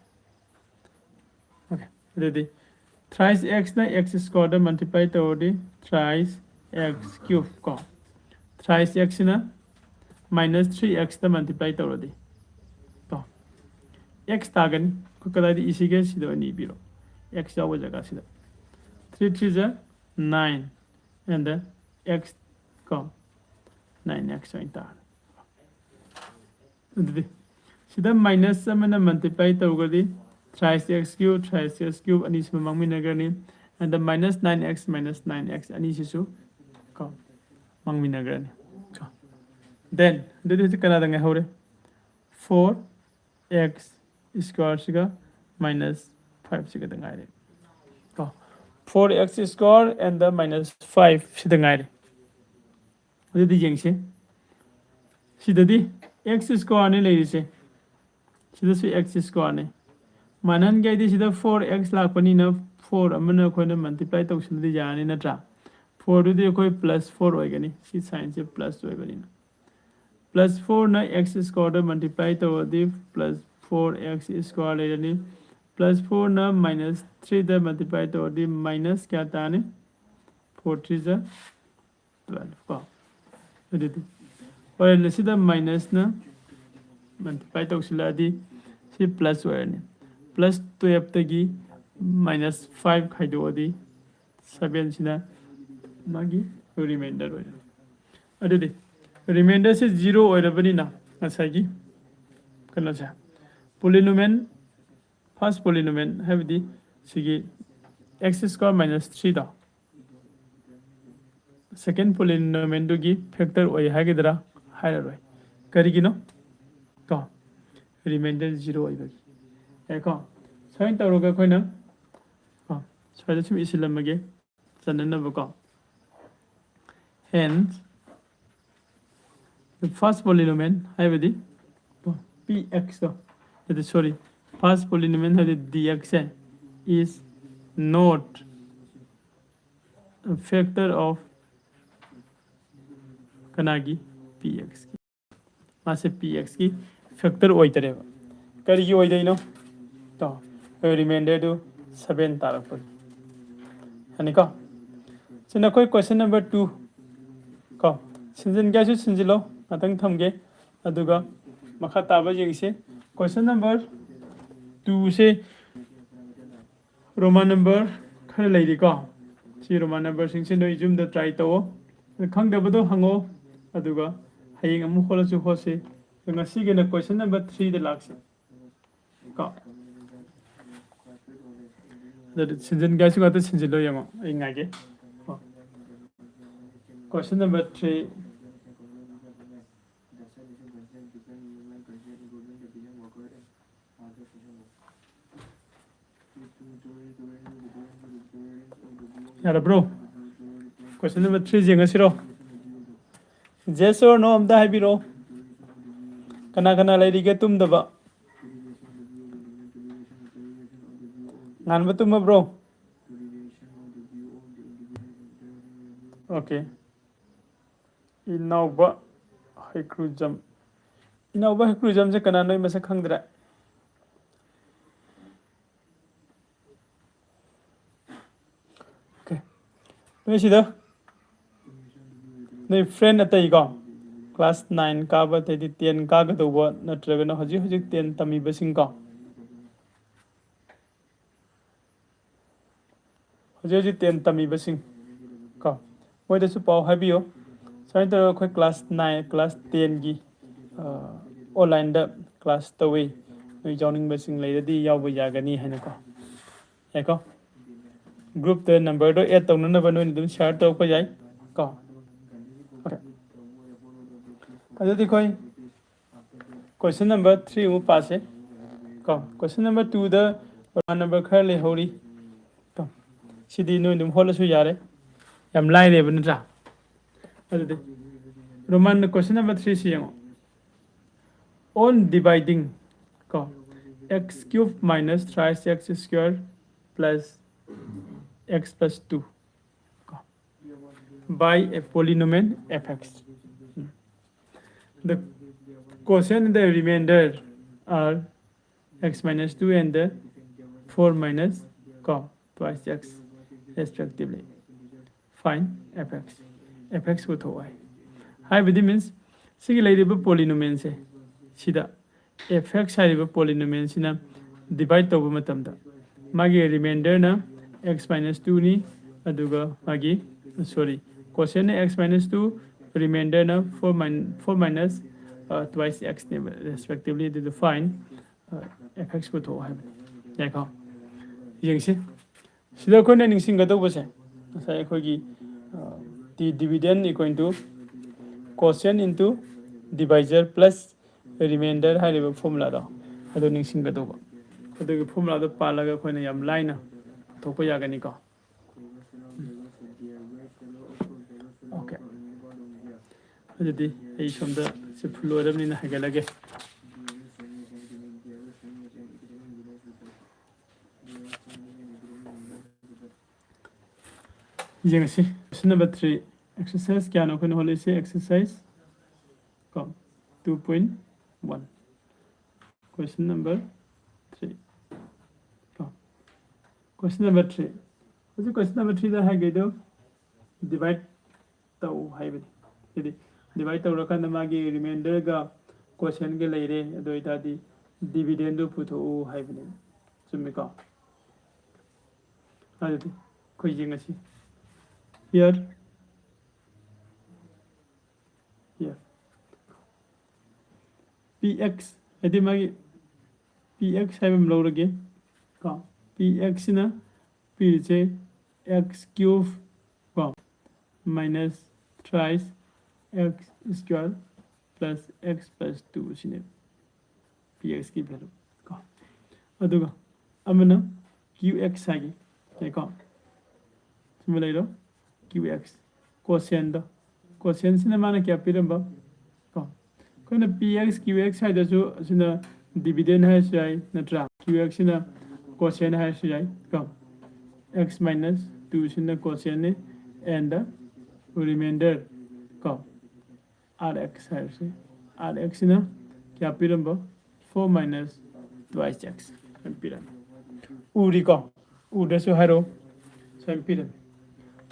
Okay, ꯑꯗꯨꯗꯤ thrice x ꯅ x square ꯗ multiply ꯇꯧꯔꯗꯤ thrice x cube ꯀꯣ, thrice x ꯁꯤꯅ minus three x ꯇ multiply ꯇꯧꯔꯗꯤ ꯀꯣ, x ꯇꯥꯒꯅꯤ꯫ ꯑꯩꯈꯣꯏ ꯀꯗꯥꯏꯗ ꯏꯁꯤꯒꯦ? ꯁꯤꯗ ꯑꯣꯏꯅ ꯏꯕꯤꯔꯣ, x ꯌꯥꯎꯕ ꯖꯒꯥꯁꯤꯗ꯫ Three three ꯖ nine and the x ꯀꯣ, nine x ꯑꯣꯏꯅ ꯇꯥꯔꯅꯤ꯫ ꯑꯗꯨꯗꯤ ꯁꯤꯗ minus ꯑꯃꯅ multiply ꯇꯧꯔꯒꯗꯤ thrice x cube, thrice x cube ꯑꯅꯤꯁꯤꯃ ꯃꯥꯡꯃꯤꯟꯅꯈ꯭ꯔꯅꯤ꯫ And the minus nine x minus nine x ꯑꯅꯤꯁꯤꯁꯨ ꯀꯣ ꯃꯥꯡꯃꯤꯟꯅꯈ꯭ꯔꯅꯤ ꯀꯣ꯫ Then ꯑꯗꯨꯗꯤ ꯍꯧꯖꯤꯛ ꯀꯅꯥꯗ ꯉꯥꯏꯍꯧꯔꯦ? Four x square ꯁꯤꯒ minus five ꯁꯤꯒꯗ ꯉꯥꯏꯔꯦ ꯀꯣ꯫ Four x square and the minus five ꯁꯤꯗ ꯉꯥꯏꯔꯦ꯫ ꯑꯗꯨꯗꯤ ꯌꯦꯡꯁꯤ, ꯁꯤꯗꯗꯤ x square ꯅꯤ ꯂꯩꯔꯤꯁꯦ, ꯁꯤꯗꯁꯨ x square ꯅꯤ꯫ ꯃꯥꯟꯅꯍꯟꯒꯦ ꯍꯥꯏꯗꯤ ꯁꯤꯗ four x ꯂꯥꯛꯄꯅꯤꯅ four ꯑꯃꯅ ꯑꯩꯈꯣꯏꯅ multiply ꯇꯧꯁꯤꯜꯂꯗꯤ ꯌꯥꯔꯅꯤ ꯅꯠꯇ꯭ꯔꯥ? Four ꯗꯨꯗꯤ ꯑꯩꯈꯣꯏ plus four ꯑꯣꯏꯒꯅꯤ, ꯁꯤ sign ꯁꯦ plus ꯑꯣꯏꯕꯅꯤꯅ꯫ Plus four ꯅ x square ꯗ multiply ꯇꯧꯔꯗꯤ plus four x square ꯂꯩꯔꯅꯤ꯫ Plus four ꯅ minus three ꯗ multiply ꯇꯧꯔꯗꯤ minus ꯀꯌꯥ ꯇꯥꯔꯅꯤ? Four three ꯖ twelve ꯀꯣ꯫ ꯑꯗꯨꯗꯤ ꯍꯣꯔꯦꯟ ꯑꯁꯤꯗ minus ꯅ multiply ꯇꯧꯁꯤꯜꯂꯛꯑꯗꯤ ꯁꯤ plus ꯑꯣꯏꯔꯅꯤ꯫ Plus twelve ꯇꯒꯤ minus five ꯈꯥꯏꯗꯣꯛꯑꯗꯤ seven ꯁꯤꯅ ꯃꯥꯒꯤ remainder ꯑꯣꯏꯔꯅꯤ꯫ ꯑꯗꯨꯗꯤ remainder ꯁꯤ zero ꯑꯣꯏꯔꯕꯅꯤꯅ ꯉꯁꯥꯏꯒꯤ ꯀꯩꯅꯣꯁꯦ, polynomial, first polynomial ꯍꯥꯏꯕꯗꯤ ꯁꯤꯒꯤ x square minus three ꯗꯣ, second polynomialꯗꯨꯒꯤ factor ꯑꯣꯏ ꯍꯥꯏꯒꯗ꯭ꯔꯥ? ꯍꯥꯏꯔꯔꯣꯏ꯫ ꯀꯔꯤꯒꯤꯅꯣ? ꯀꯣ, remainder zero ꯑꯣꯏꯕꯒꯤ꯫ ꯌꯥꯏꯀꯣ? ꯁꯨꯃꯥꯏꯅ ꯇꯧꯔꯒ ꯑꯩꯈꯣꯏꯅ, ꯀꯣ, ꯁ꯭ꯋꯥꯏꯗ ꯁꯨꯝ ꯏꯁꯤꯜꯂꯝꯃꯒꯦ, ꯆꯟꯅꯅꯕꯀꯣ꯫ Hence, the first polynomial ꯍꯥꯏꯕꯗꯤ, ꯀꯣ, P X ꯇꯣ, ꯅꯠꯇꯦ, sorry, first polynomial ꯍꯥꯏꯕꯗꯤ D X say is not factor of ꯀꯅꯥꯒꯤ? P X ꯀꯤ꯫ ꯃꯥꯁꯦ P X ꯀꯤ factor ꯑꯣꯏꯗꯔꯦꯕ꯫ ꯀꯔꯤꯒꯤ ꯑꯣꯏꯗꯣꯏꯅꯣ? ꯇꯣ, remainder ꯗꯨ seven ꯇꯥꯔꯛꯄꯅꯤ꯫ ꯌꯥꯅꯤꯀꯣ? ꯁꯤ ꯅꯈꯣꯏ question number two ꯀꯣ, ꯁꯤꯟꯖꯤꯟꯒꯦ ꯍꯥꯏꯁꯨ ꯁꯤꯟꯖꯤꯜꯂꯣ, ꯉꯥꯛꯇꯪ ꯊꯝꯒꯦ, ꯑꯗꯨꯒ ꯃꯈꯥ ꯇꯥꯕ ꯌꯦꯡꯁꯤ꯫ Question number two ꯁꯦ Roman number ꯈꯔ ꯂꯩꯔꯤꯀꯣ꯫ ꯁꯤ Roman number ꯁꯤꯡꯁꯦ ꯅꯣꯏ ꯌꯨꯝꯗ try ꯇꯧꯑꯣ꯫ ꯈꯪꯗꯕꯗꯣ ꯍꯪꯉꯣ꯫ ꯑꯗꯨꯒ ꯍꯌꯦꯡ ꯑꯃꯨꯛ ꯍꯣꯠꯂꯁꯨ ꯍꯣꯠꯁꯤ꯫ ꯉꯁꯤꯒꯤꯅ question number three ꯗ ꯂꯥꯛꯁꯤ꯫ ꯀꯣ꯫ ꯑꯗꯨꯗꯤ ꯁꯤꯟꯖꯤꯟꯒꯦ ꯍꯥꯏꯁꯨ ꯉꯥꯛꯇ ꯁꯤꯟꯖꯤꯜꯂꯣ ꯌꯦꯡꯉꯣ꯫ ꯑꯩ ꯉꯥꯏꯒꯦ꯫ ꯀꯣ꯫ Question number three. ꯌꯥꯔꯕ꯭ꯔꯣ? Question number three ꯌꯦꯡꯉꯁꯤꯔꯣ? Yes or no ꯑꯝꯇ ꯍꯥꯏꯕꯤꯔꯣ꯫ ꯀꯅꯥ ꯀꯅꯥ ꯂꯩꯔꯤꯒꯦ ꯇꯨꯝꯗꯕ? ꯉꯥꯟꯕ ꯇꯨꯝꯃꯕ꯭ꯔꯣ? Okay. ꯏꯅꯥꯎꯕ ꯍꯩꯀ꯭ꯔꯨꯖꯝ꯫ ꯏꯅꯥꯎꯕ ꯍꯩꯀ꯭ꯔꯨꯖꯝꯁꯦ ꯀꯅꯥ, ꯅꯣꯏ ꯃꯁꯛ ꯈꯪꯗ꯭ꯔꯦ? Okay. ꯅꯣꯏ ꯁꯤꯗ ꯅꯣꯏ friend ꯑꯇꯩꯀꯣ, class nine ꯀꯥꯕ, ꯑꯇꯩꯗꯤ ten ꯀꯥꯒꯗꯧꯕ, ꯅꯠꯇ꯭ꯔꯒꯅ ꯍꯧꯖꯤꯛ ꯍꯧꯖꯤꯛ ten ꯇꯝꯃꯤꯕꯁꯤꯡꯀꯣ, ꯍꯧꯖꯤꯛ ꯍꯧꯖꯤꯛ ten ꯇꯝꯃꯤꯕꯁꯤꯡ ꯀꯣ, ꯃꯣꯏꯗꯁꯨ ꯄꯥꯎ ꯍꯥꯏꯕꯤꯌꯨ꯫ ꯁꯨꯃꯥꯏꯅ ꯇꯧꯔꯒ ꯑꯩꯈꯣꯏ class nine, class ten ꯒꯤ, ꯑ, online ꯗ class ꯇꯧꯋꯤ, ꯅꯣꯏ ꯌꯥꯎꯅꯤꯡꯕꯁꯤꯡ ꯂꯩꯔꯗꯤ ꯌꯥꯎꯕ ꯌꯥꯒꯅꯤ ꯍꯥꯏꯅꯀꯣ꯫ ꯌꯥꯏꯀꯣ? Group ꯇ number ꯗꯣ add ꯇꯧꯅꯅꯕ ꯅꯣꯏꯅ ꯑꯗꯨꯝ share ꯇꯧꯔꯛꯄ ꯌꯥꯏ꯫ ꯀꯣ꯫ Okay. ꯑꯗꯨꯗꯤ ꯑꯩꯈꯣꯏ question number three ꯑꯃꯨꯛ ꯄꯥꯁꯦ꯫ ꯀꯣ, question number twoꯗ Roman number ꯈꯔ ꯂꯩꯍꯧꯔꯤ꯫ ꯀꯣ, ꯁꯤꯗꯤ ꯅꯣꯏ ꯑꯗꯨꯝ ꯍꯣꯠꯂꯁꯨ ꯌꯥꯔꯦ, ꯌꯥꯝ ꯂꯥꯏꯔꯦꯕ, ꯅꯠꯇ꯭ꯔꯥ? ꯑꯗꯨꯗꯤ Roman question number three ꯁꯤ ꯌꯦꯡꯉꯣ꯫ On dividing, ꯀꯣ, x cube minus thrice x square plus x plus two, ꯀꯣ, by a polynomial f x, the quotient and the remainder are x minus two and the four minus, ꯀꯣ, twice x respectively. Find f x, f x ꯄꯨꯊꯣꯛꯑꯣ ꯍꯥꯏ꯫ ꯍꯥꯏꯕꯗꯤ means ꯁꯤꯒꯤ ꯂꯩꯔꯤꯕ polynomialꯁꯦ, ꯁꯤꯗ f x ꯍꯥꯏꯔꯤꯕ polynomialꯁꯤꯅ divide ꯇꯧꯕ ꯃꯇꯝꯗ ꯃꯥꯒꯤ remainderꯅ x minus twoꯅꯤ, ꯑꯗꯨꯒ ꯃꯥꯒꯤ, sorry, quotientꯅ x minus two, remainderꯅ four min-, four minus, uh, twice xꯅꯦꯕ, respectively꯫ ꯑꯗꯨꯗ find, uh, f x ꯄꯨꯊꯣꯛꯑꯣ ꯍꯥꯏꯕꯅꯤ꯫ ꯌꯥꯏꯀꯣ? ꯌꯦꯡꯁꯤ꯫ ꯁꯤꯗ ꯑꯩꯈꯣꯏꯅ ꯅꯤꯡꯁꯤꯡꯒꯗꯧꯕꯁꯦ, ꯉꯁꯥꯏ ꯑꯩꯈꯣꯏꯒꯤ, uh, the dividend equal to quotient into divisor plus remainder ꯍꯥꯏꯔꯤꯕ formulaꯗꯣ, ꯑꯗꯨ ꯅꯤꯡꯁꯤꯡꯒꯗꯧꯕ꯫ ꯑꯗꯨꯒꯤ formulaꯗꯣ ꯄꯥꯜꯂꯒ ꯑꯩꯈꯣꯏꯅ ꯌꯥꯝ ꯂꯥꯏꯅ ꯄꯨꯊꯣꯛꯄ ꯌꯥꯒꯅꯤꯀꯣ꯫ Okay. ꯑꯗꯨꯗꯤ ꯑꯩ ꯁꯣꯝꯗ ꯁꯤ ꯐꯨꯜ ꯑꯣꯏꯔꯕꯅꯤꯅ ꯍꯥꯏꯒꯠꯂꯒꯦ꯫ ꯌꯦꯡꯉꯁꯤ꯫ Question number three, exercise ꯀꯌꯥꯅꯣ ꯑꯩꯈꯣꯏꯅ ꯍꯣꯠꯂꯤꯁꯦ? Exercise ꯀꯣ, two point one, question number three ꯀꯣ꯫ Question number three, ꯍꯧꯖꯤꯛ question number threeꯗ ꯍꯥꯏꯒꯩꯗꯣ divide ꯇꯧ ꯍꯥꯏꯕꯅꯤ꯫ ꯍꯥꯏꯗꯤ divide ꯇꯧꯔꯀꯥꯟꯗ ꯃꯥꯒꯤ remainderꯒ quotientꯒ ꯂꯩꯔꯦ, ꯑꯗꯨ ꯑꯣꯏꯇꯥꯔꯗꯤ dividendꯗꯨ ꯄꯨꯊꯣꯛꯎ ꯍꯥꯏꯕꯅꯦ꯫ ꯆꯨꯝꯃꯤꯀꯣ? ꯑꯗꯨꯗꯤ ꯑꯩꯈꯣꯏ ꯌꯦꯡꯉꯁꯤ꯫ Here, here, p x ꯍꯥꯏꯗꯤ ꯃꯥꯒꯤ p x ꯍꯥꯏꯕ ꯑꯃ ꯂꯧꯔꯒꯦ ꯀꯣ꯫ P x ꯁꯤꯅ ꯄꯤꯔꯤꯁꯦ x cube ꯀꯣ, minus thrice x square plus x plus two ꯁꯤꯅꯦꯕ ꯄꯤ ꯑꯦꯛꯁꯀꯤ ꯚꯦꯂꯨ ꯀꯣ꯫ ꯑꯗꯨꯒ ꯑꯃꯅ ꯀ꯭ꯌꯨ ꯑꯦꯛꯁ ꯍꯥꯏꯒꯦ ꯀꯣ꯫ ꯁꯤꯃ ꯂꯩꯔꯣ, ꯀ꯭ꯌꯨ ꯑꯦꯛꯁ ꯀꯣꯁꯦꯟꯗꯣ꯫ ꯀꯣꯁꯦꯟꯁꯤꯅ ꯃꯥꯅ ꯀꯌꯥ ꯄꯤꯔꯝꯕ ꯀꯣ? ꯑꯩꯈꯣꯏꯅ ꯄꯤ ꯑꯦꯛꯁ ꯀ꯭ꯌꯨ ꯑꯦꯛꯁ ꯍꯥꯏꯗꯁꯨ ꯑꯁꯤꯅ ꯗꯤꯚꯤꯗꯦꯟ ꯍꯥꯏꯔꯁꯨ ꯌꯥꯏ, ꯅꯠꯇ꯭ꯔꯥ? ꯀ꯭ꯌꯨ ꯑꯦꯛꯁꯁꯤꯅ ꯀꯣꯁꯦꯟ ꯍꯥꯏꯔꯁꯨ ꯌꯥꯏ ꯀꯣ꯫ X minus two ꯁꯤꯅ ꯀꯣꯁꯦꯟꯅꯤ, and remainder ꯀꯣ, R X ꯍꯥꯏꯔꯁꯤ꯫ R X ꯁꯤꯅ ꯀꯌꯥ ꯄꯤꯔꯝꯕ? Four minus twice x ꯍꯥꯏꯅ ꯄꯤꯔꯝꯃꯤ꯫ ꯎꯔꯤꯀꯣ? ꯎꯗ꯭ꯔꯁꯨ ꯍꯥꯏꯔꯛꯑꯣ꯫ ꯁꯨꯃꯥꯏꯅ ꯄꯤꯔꯝꯃꯤ꯫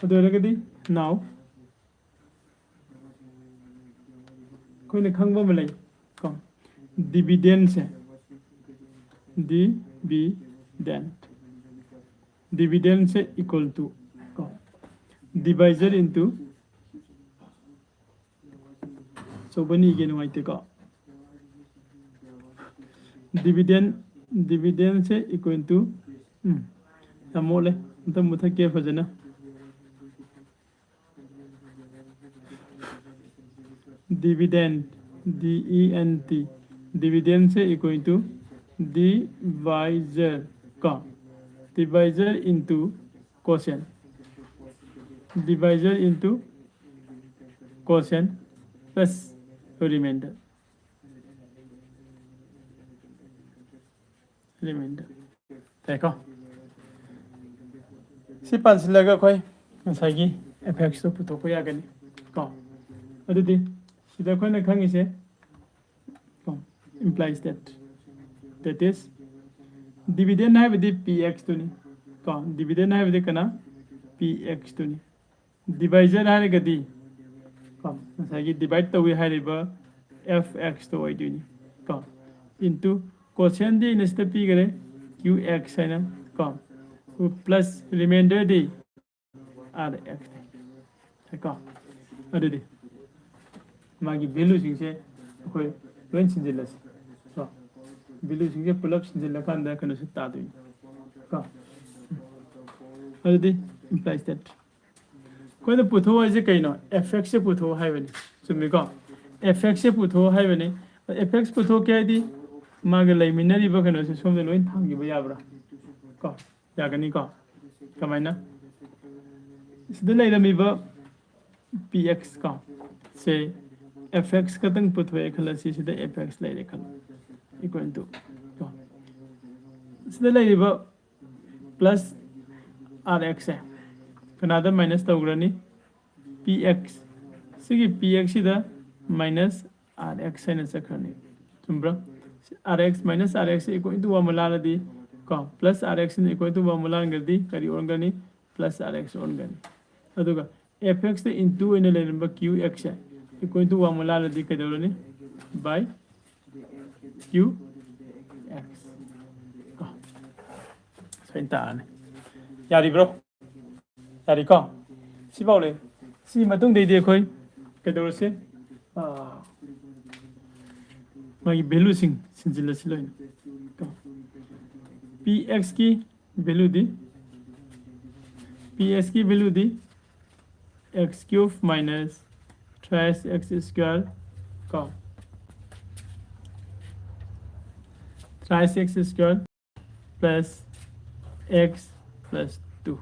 ꯑꯗꯨ ꯑꯣꯏꯔꯒꯗꯤ now ꯑꯩꯈꯣꯏꯅ ꯈꯪꯕ ꯑꯃ ꯂꯩ ꯀꯣ, ꯗꯤꯚꯤꯗꯦꯟꯁꯦ, dividend, ꯗꯤꯚꯤꯗꯦꯟꯁꯦ equal to ꯀꯣ, divisor into ꯑꯆꯧꯕꯅꯤ ꯏꯒꯦ ꯅꯨꯡꯉꯥꯏꯇꯦꯀꯣ꯫ ꯗꯤꯚꯤꯗꯦꯟ, ꯗꯤꯚꯤꯗꯦꯟꯁꯦ equal to, ꯎꯝ, ꯌꯥꯝ ꯃꯣꯠꯂꯦ, ꯑꯝꯇ ꯃꯨꯊꯠꯀꯦ ꯐꯖꯅ꯫ Dividend, D E N T, dividend say equal to divisor ꯀꯣ, divisor into quotient, divisor into quotient plus remainder, remainder꯫ ꯌꯥꯏꯀꯣ? ꯁꯤ ꯄꯥꯟꯁꯤꯜꯂꯒ ꯑꯩꯈꯣꯏ ꯉꯁꯥꯏꯒꯤ ꯑꯦꯐ ꯑꯦꯛꯁꯇꯣ ꯄꯨꯊꯣꯛꯄ ꯌꯥꯒꯅꯤ ꯀꯣ꯫ ꯑꯗꯨꯗꯤ ꯁꯤꯗ ꯑꯩꯈꯣꯏꯅ ꯈꯪꯉꯤꯁꯦ ꯀꯣ, implies that, that is dividend ꯍꯥꯏꯕꯗꯤ ꯄꯤ ꯑꯦꯛꯁꯇꯨꯅꯤ ꯀꯣ꯫ Dividend ꯍꯥꯏꯕꯗꯤ ꯀꯅꯥ? ꯄꯤ ꯑꯦꯛꯁꯇꯨꯅꯤ꯫ Divisor ꯍꯥꯏꯔꯒꯗꯤ ꯀꯣ, ꯉꯁꯥꯏꯒꯤ divide ꯇꯧꯏ ꯍꯥꯏꯔꯤꯕ ꯑꯦꯐ ꯑꯦꯛꯁꯇꯣ ꯑꯣꯏꯗꯣꯏꯅꯤ ꯀꯣ꯫ Into quotient ꯗꯤ ꯑꯩꯅ ꯁꯤꯗ ꯄꯤꯈꯔꯦ, ꯀ꯭ꯌꯨ ꯑꯦꯛꯁ ꯍꯥꯏꯅ ꯀꯣ, plus remainder D R X ꯀꯣ꯫ ꯑꯗꯨꯗꯤ ꯃꯥꯒꯤ ꯚꯦꯂꯨꯁꯤꯡꯁꯦ ꯑꯩꯈꯣꯏ ꯂꯣꯏ ꯁꯤꯟꯖꯤꯜꯂꯁꯤ ꯀꯣ꯫ ꯚꯦꯂꯨꯁꯤꯡꯁꯦ ꯄꯨꯂꯞ ꯁꯤꯟꯖꯤꯜꯂꯀꯥꯟꯗ ꯀꯩꯅꯣꯁꯦ ꯇꯥꯗꯣꯏꯅꯤ ꯀꯣ꯫ ꯑꯗꯨꯗꯤ implies that ꯑꯩꯈꯣꯏꯅ ꯄꯨꯊꯣꯛꯑꯣ ꯍꯥꯏꯁꯦ ꯀꯩꯅꯣ? F X ꯁꯦ ꯄꯨꯊꯣꯛꯑꯣ ꯍꯥꯏꯕꯅꯤ, ꯆꯨꯝꯃꯤꯀꯣ? F X ꯁꯦ ꯄꯨꯊꯣꯛꯑꯣ ꯍꯥꯏꯕꯅꯤ꯫ F X ꯄꯨꯊꯣꯛꯀꯦ ꯍꯥꯏꯗꯤ ꯃꯥꯒ ꯂꯩꯃꯤꯟꯅꯔꯤꯕ ꯀꯩꯅꯣꯁꯦ ꯁꯣꯝꯗ ꯂꯣꯏ ꯊꯥꯡꯈꯤꯕ ꯌꯥꯕ꯭ꯔꯥ? ꯀꯣ, ꯌꯥꯒꯅꯤꯀꯣ? ꯀꯃꯥꯏꯅ? ꯁꯤꯗ ꯂꯩꯔꯝꯃꯤꯕ P X ꯀꯣ, ꯁꯦ F X ꯈꯛꯇꯪ ꯄꯨꯊꯣꯛꯑꯦ ꯈꯜꯂꯁꯤ, ꯁꯤꯗ F X ꯂꯩꯔꯦ ꯈꯜꯂꯣ, equal to ꯀꯣ, ꯁꯤꯗ ꯂꯩꯔꯤꯕ plus R X ꯁꯦ ꯀꯅꯥꯗ minus ꯇꯧꯈ꯭ꯔꯅꯤ? P X, ꯁꯤꯒꯤ P X ꯁꯤꯗ minus R X ꯍꯥꯏꯅ ꯆꯠꯈ꯭ꯔꯅꯤ, ꯆꯨꯝꯕ꯭ꯔꯥ? R X minus R X equal to one ꯂꯥꯜꯂꯗꯤ ꯀꯣ, plus R X ꯅ equal to one ꯂꯥꯟꯈ꯭ꯔꯗꯤ ꯀꯔꯤ ꯑꯣꯟꯒꯅꯤ? Plus R X ꯑꯣꯟꯒꯅꯤ꯫ ꯑꯗꯨꯒ F X ꯇ into ꯑꯣꯏꯅ ꯂꯩꯔꯝꯕ Q X say equal to one ꯂꯥꯜꯂꯗꯤ ꯀꯩꯗꯧꯔꯅꯤ? By Q X ꯀꯣ, ꯁꯨꯃꯥꯏꯅ ꯇꯥꯔꯅꯤ꯫ ꯌꯥꯔꯤꯕ꯭ꯔꯣ? ꯌꯥꯔꯤꯀꯣ? ꯁꯤꯐꯥꯎ ꯂꯩ꯫ ꯁꯤ ꯃꯇꯨꯡꯗꯩꯗꯤ ꯑꯩꯈꯣꯏ ꯀꯩꯗꯧꯔꯁꯦ? ꯑꯥ, ꯃꯥꯒꯤ value ꯁꯤꯡ ꯁꯤꯟꯖꯤꯜꯂꯁꯤ ꯂꯣꯏꯅ꯫ P X ꯀꯤ value ꯗꯤ, P X ꯀꯤ value ꯗꯤ x cube minus thrice x square ꯀꯣ, thrice x square plus x plus two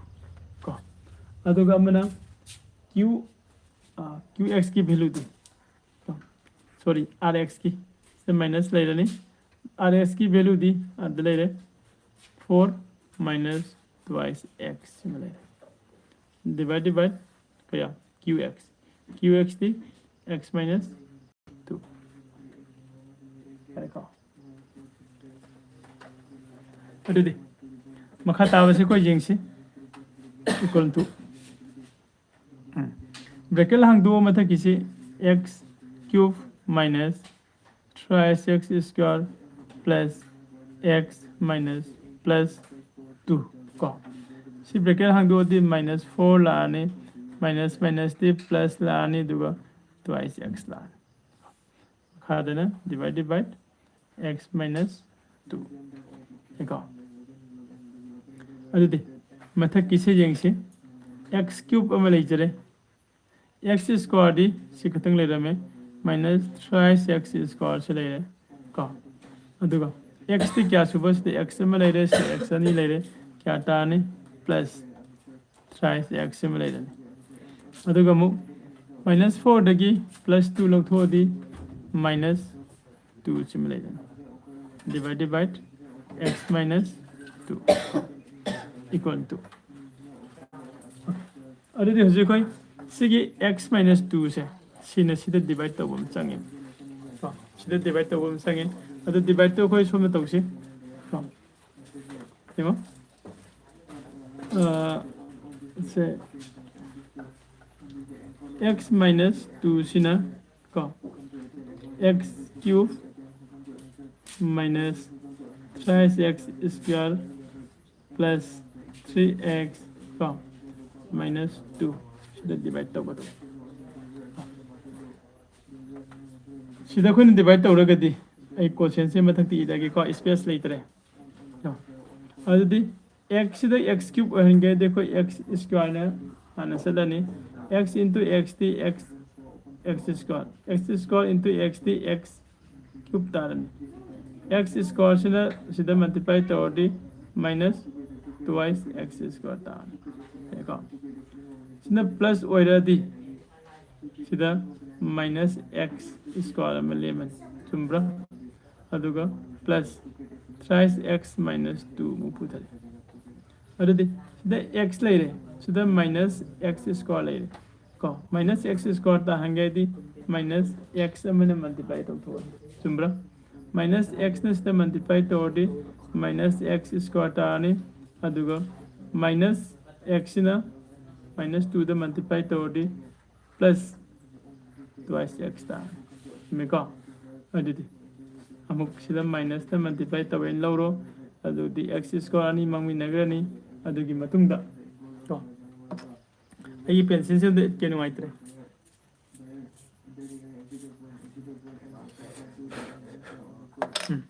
ꯀꯣ, ꯑꯗꯨꯒ ꯑꯃꯅ q, q x ꯀꯤ value ꯗꯤ, sorry, R X ꯀꯤ ꯁꯤꯗ minus ꯂꯩꯔꯅꯤ, R X ꯀꯤ value ꯗꯤ ꯑꯗ ꯂꯩꯔꯦ, four minus twice x ꯁꯤꯃ ꯂꯩꯔꯦ, divided by ꯀꯌꯥ? Q X, q x ꯗꯤ x minus two꯫ ꯌꯥꯔꯦꯀꯣ? ꯑꯗꯨꯗꯤ ꯃꯈꯥ ꯇꯥꯕꯁꯤ ꯑꯩꯈꯣꯏ ꯌꯦꯡꯁꯤ꯫ Equal to, um, bracket ꯍꯥꯡꯗꯣꯛꯑꯣ, ꯃꯊꯛꯀꯤꯁꯤ x cube minus thrice x square plus x minus plus two ꯀꯣ꯫ ꯁꯤ bracket ꯍꯥꯡꯗꯣꯛꯑꯗꯤ minus four ꯂꯥꯛꯑꯅꯤ, minus minus ꯗꯤ plus ꯂꯥꯛꯑꯅꯤ, ꯑꯗꯨꯒ twice x ꯂꯥꯛꯑꯅꯤ꯫ ꯃꯈꯥꯗꯅ divided by x minus two ꯀꯣ꯫ ꯑꯗꯨꯗꯤ ꯃꯊꯛꯀꯤꯁꯦ ꯌꯦꯡꯁꯤ꯫ x cube ꯑꯃ ꯂꯩꯖꯔꯦ, x square ꯗꯤ ꯁꯤ ꯈꯛꯇꯪ ꯂꯩꯔꯝꯃꯦ, minus thrice x square ꯁꯤ ꯂꯩꯔꯦ ꯀꯣ꯫ ꯑꯗꯨꯒ x ꯇꯤ ꯀꯌꯥ ꯁꯨꯕ? ꯁꯤꯗ x ꯑꯃ ꯂꯩꯔꯦ, ꯁꯤꯗ x ꯑꯅꯤ ꯂꯩꯔꯦ, ꯀꯌꯥ ꯇꯥꯔꯅꯤ? Plus thrice x ꯑꯃ ꯂꯩꯔꯅꯤ꯫ ꯑꯗꯨꯒ ꯑꯃꯨꯛ minus four ꯗꯒꯤ plus two ꯂꯧꯊꯣꯛꯑꯗꯤ minus two ꯁꯤꯃ ꯂꯩꯔꯅꯤ꯫ Divide divide x minus two equal to, ꯑꯗꯨꯗꯤ ꯍꯧꯖꯤꯛ ꯑꯩꯈꯣꯏ ꯁꯤꯒꯤ x minus two ꯁꯦ ꯁꯤꯅ ꯁꯤꯗ divide ꯇꯧꯕ ꯑꯃ ꯆꯪꯉꯦ ꯀꯣ꯫ ꯁꯤꯗ divide ꯇꯧꯕ ꯑꯃ ꯆꯪꯉꯦ꯫ ꯑꯗꯨ divide ꯇꯨ ꯑꯩꯈꯣꯏ ꯁꯣꯝꯗ ꯇꯧꯁꯤ ꯀꯣ꯫ ꯌꯦꯡꯉꯣ꯫ ꯑ, ꯁꯦ, x minus two ꯁꯤꯅ ꯀꯣ, x cube minus thrice x square plus three x ꯀꯣ, minus two ꯁꯤꯗ divide ꯇꯧꯒꯗꯕ꯫ ꯁꯤꯗ ꯑꯩꯈꯣꯏꯅ divide ꯇꯧꯔꯒꯗꯤ ꯑꯩ quotient ꯁꯦ ꯃꯊꯛꯇ ꯏꯔꯒꯦꯀꯣ, space ꯂꯩꯇ꯭ꯔꯦ꯫ ꯑꯗꯨꯗꯤ x ꯁꯤꯗ x cube ꯑꯣꯏꯍꯟꯒꯦ ꯍꯥꯏꯗꯤ ꯑꯩꯈꯣꯏ x square ꯅ ꯍꯥꯟꯅ ꯆꯠꯂꯅꯤ꯫ X into x ꯗꯤ x, x square, x square into x ꯗꯤ x cube ꯇꯥꯔꯅꯤ꯫ X square ꯁꯤꯅ ꯁꯤꯗ multiply ꯇꯧꯔꯗꯤ minus twice x square ꯇꯥꯔꯅꯤ꯫ ꯌꯥꯏꯀꯣ? ꯁꯤꯅ plus ꯑꯣꯏꯔꯗꯤ ꯁꯤꯗ minus x square ꯑꯃ ꯂꯦꯝꯃꯅꯤ꯫ ꯆꯨꯝꯕ꯭ꯔꯥ? ꯑꯗꯨꯒ plus thrice x minus two ꯑꯃꯨꯛ ꯄꯨꯊꯔꯦ꯫ ꯑꯗꯨꯗꯤ ꯁꯤꯗ x ꯂꯩꯔꯦ, ꯁꯤꯗ minus x square ꯂꯩꯔꯦ ꯀꯣ꯫ Minus x square ꯇꯥꯍꯟꯒꯦ ꯍꯥꯏꯗꯤ minus x ꯑꯃꯅ multiply ꯇꯧꯊꯣꯛꯑꯅꯤ꯫ ꯆꯨꯝꯕ꯭ꯔꯥ? Minus x ꯅ ꯁꯤꯗ multiply ꯇꯧꯔꯗꯤ minus x square ꯇꯥꯔꯅꯤ꯫ ꯑꯗꯨꯒ minus x ꯁꯤꯅ minus two ꯗ multiply ꯇꯧꯔꯗꯤ plus twice x ꯇꯥꯔꯅꯤ꯫ ꯆꯨꯝꯃꯤꯀꯣ? ꯑꯗꯨꯗꯤ ꯑꯃꯨꯛ ꯁꯤꯗ minus ꯇ multiply ꯇꯧꯋꯦꯅ ꯂꯧꯔꯣ꯫ ꯑꯗꯨꯗꯤ x square ꯑꯅꯤ ꯃꯥꯡꯃꯤꯟꯅꯈ꯭ꯔꯅꯤ꯫ ꯑꯗꯨꯒꯤ ꯃꯇꯨꯡꯗ ꯀꯣ, ꯑꯩꯒꯤ pencil ꯁꯦ ꯑꯝꯇ ꯏꯠꯀꯦ, ꯅꯨꯡꯉꯥꯏꯇ꯭ꯔꯦ꯫ ꯎꯝ꯫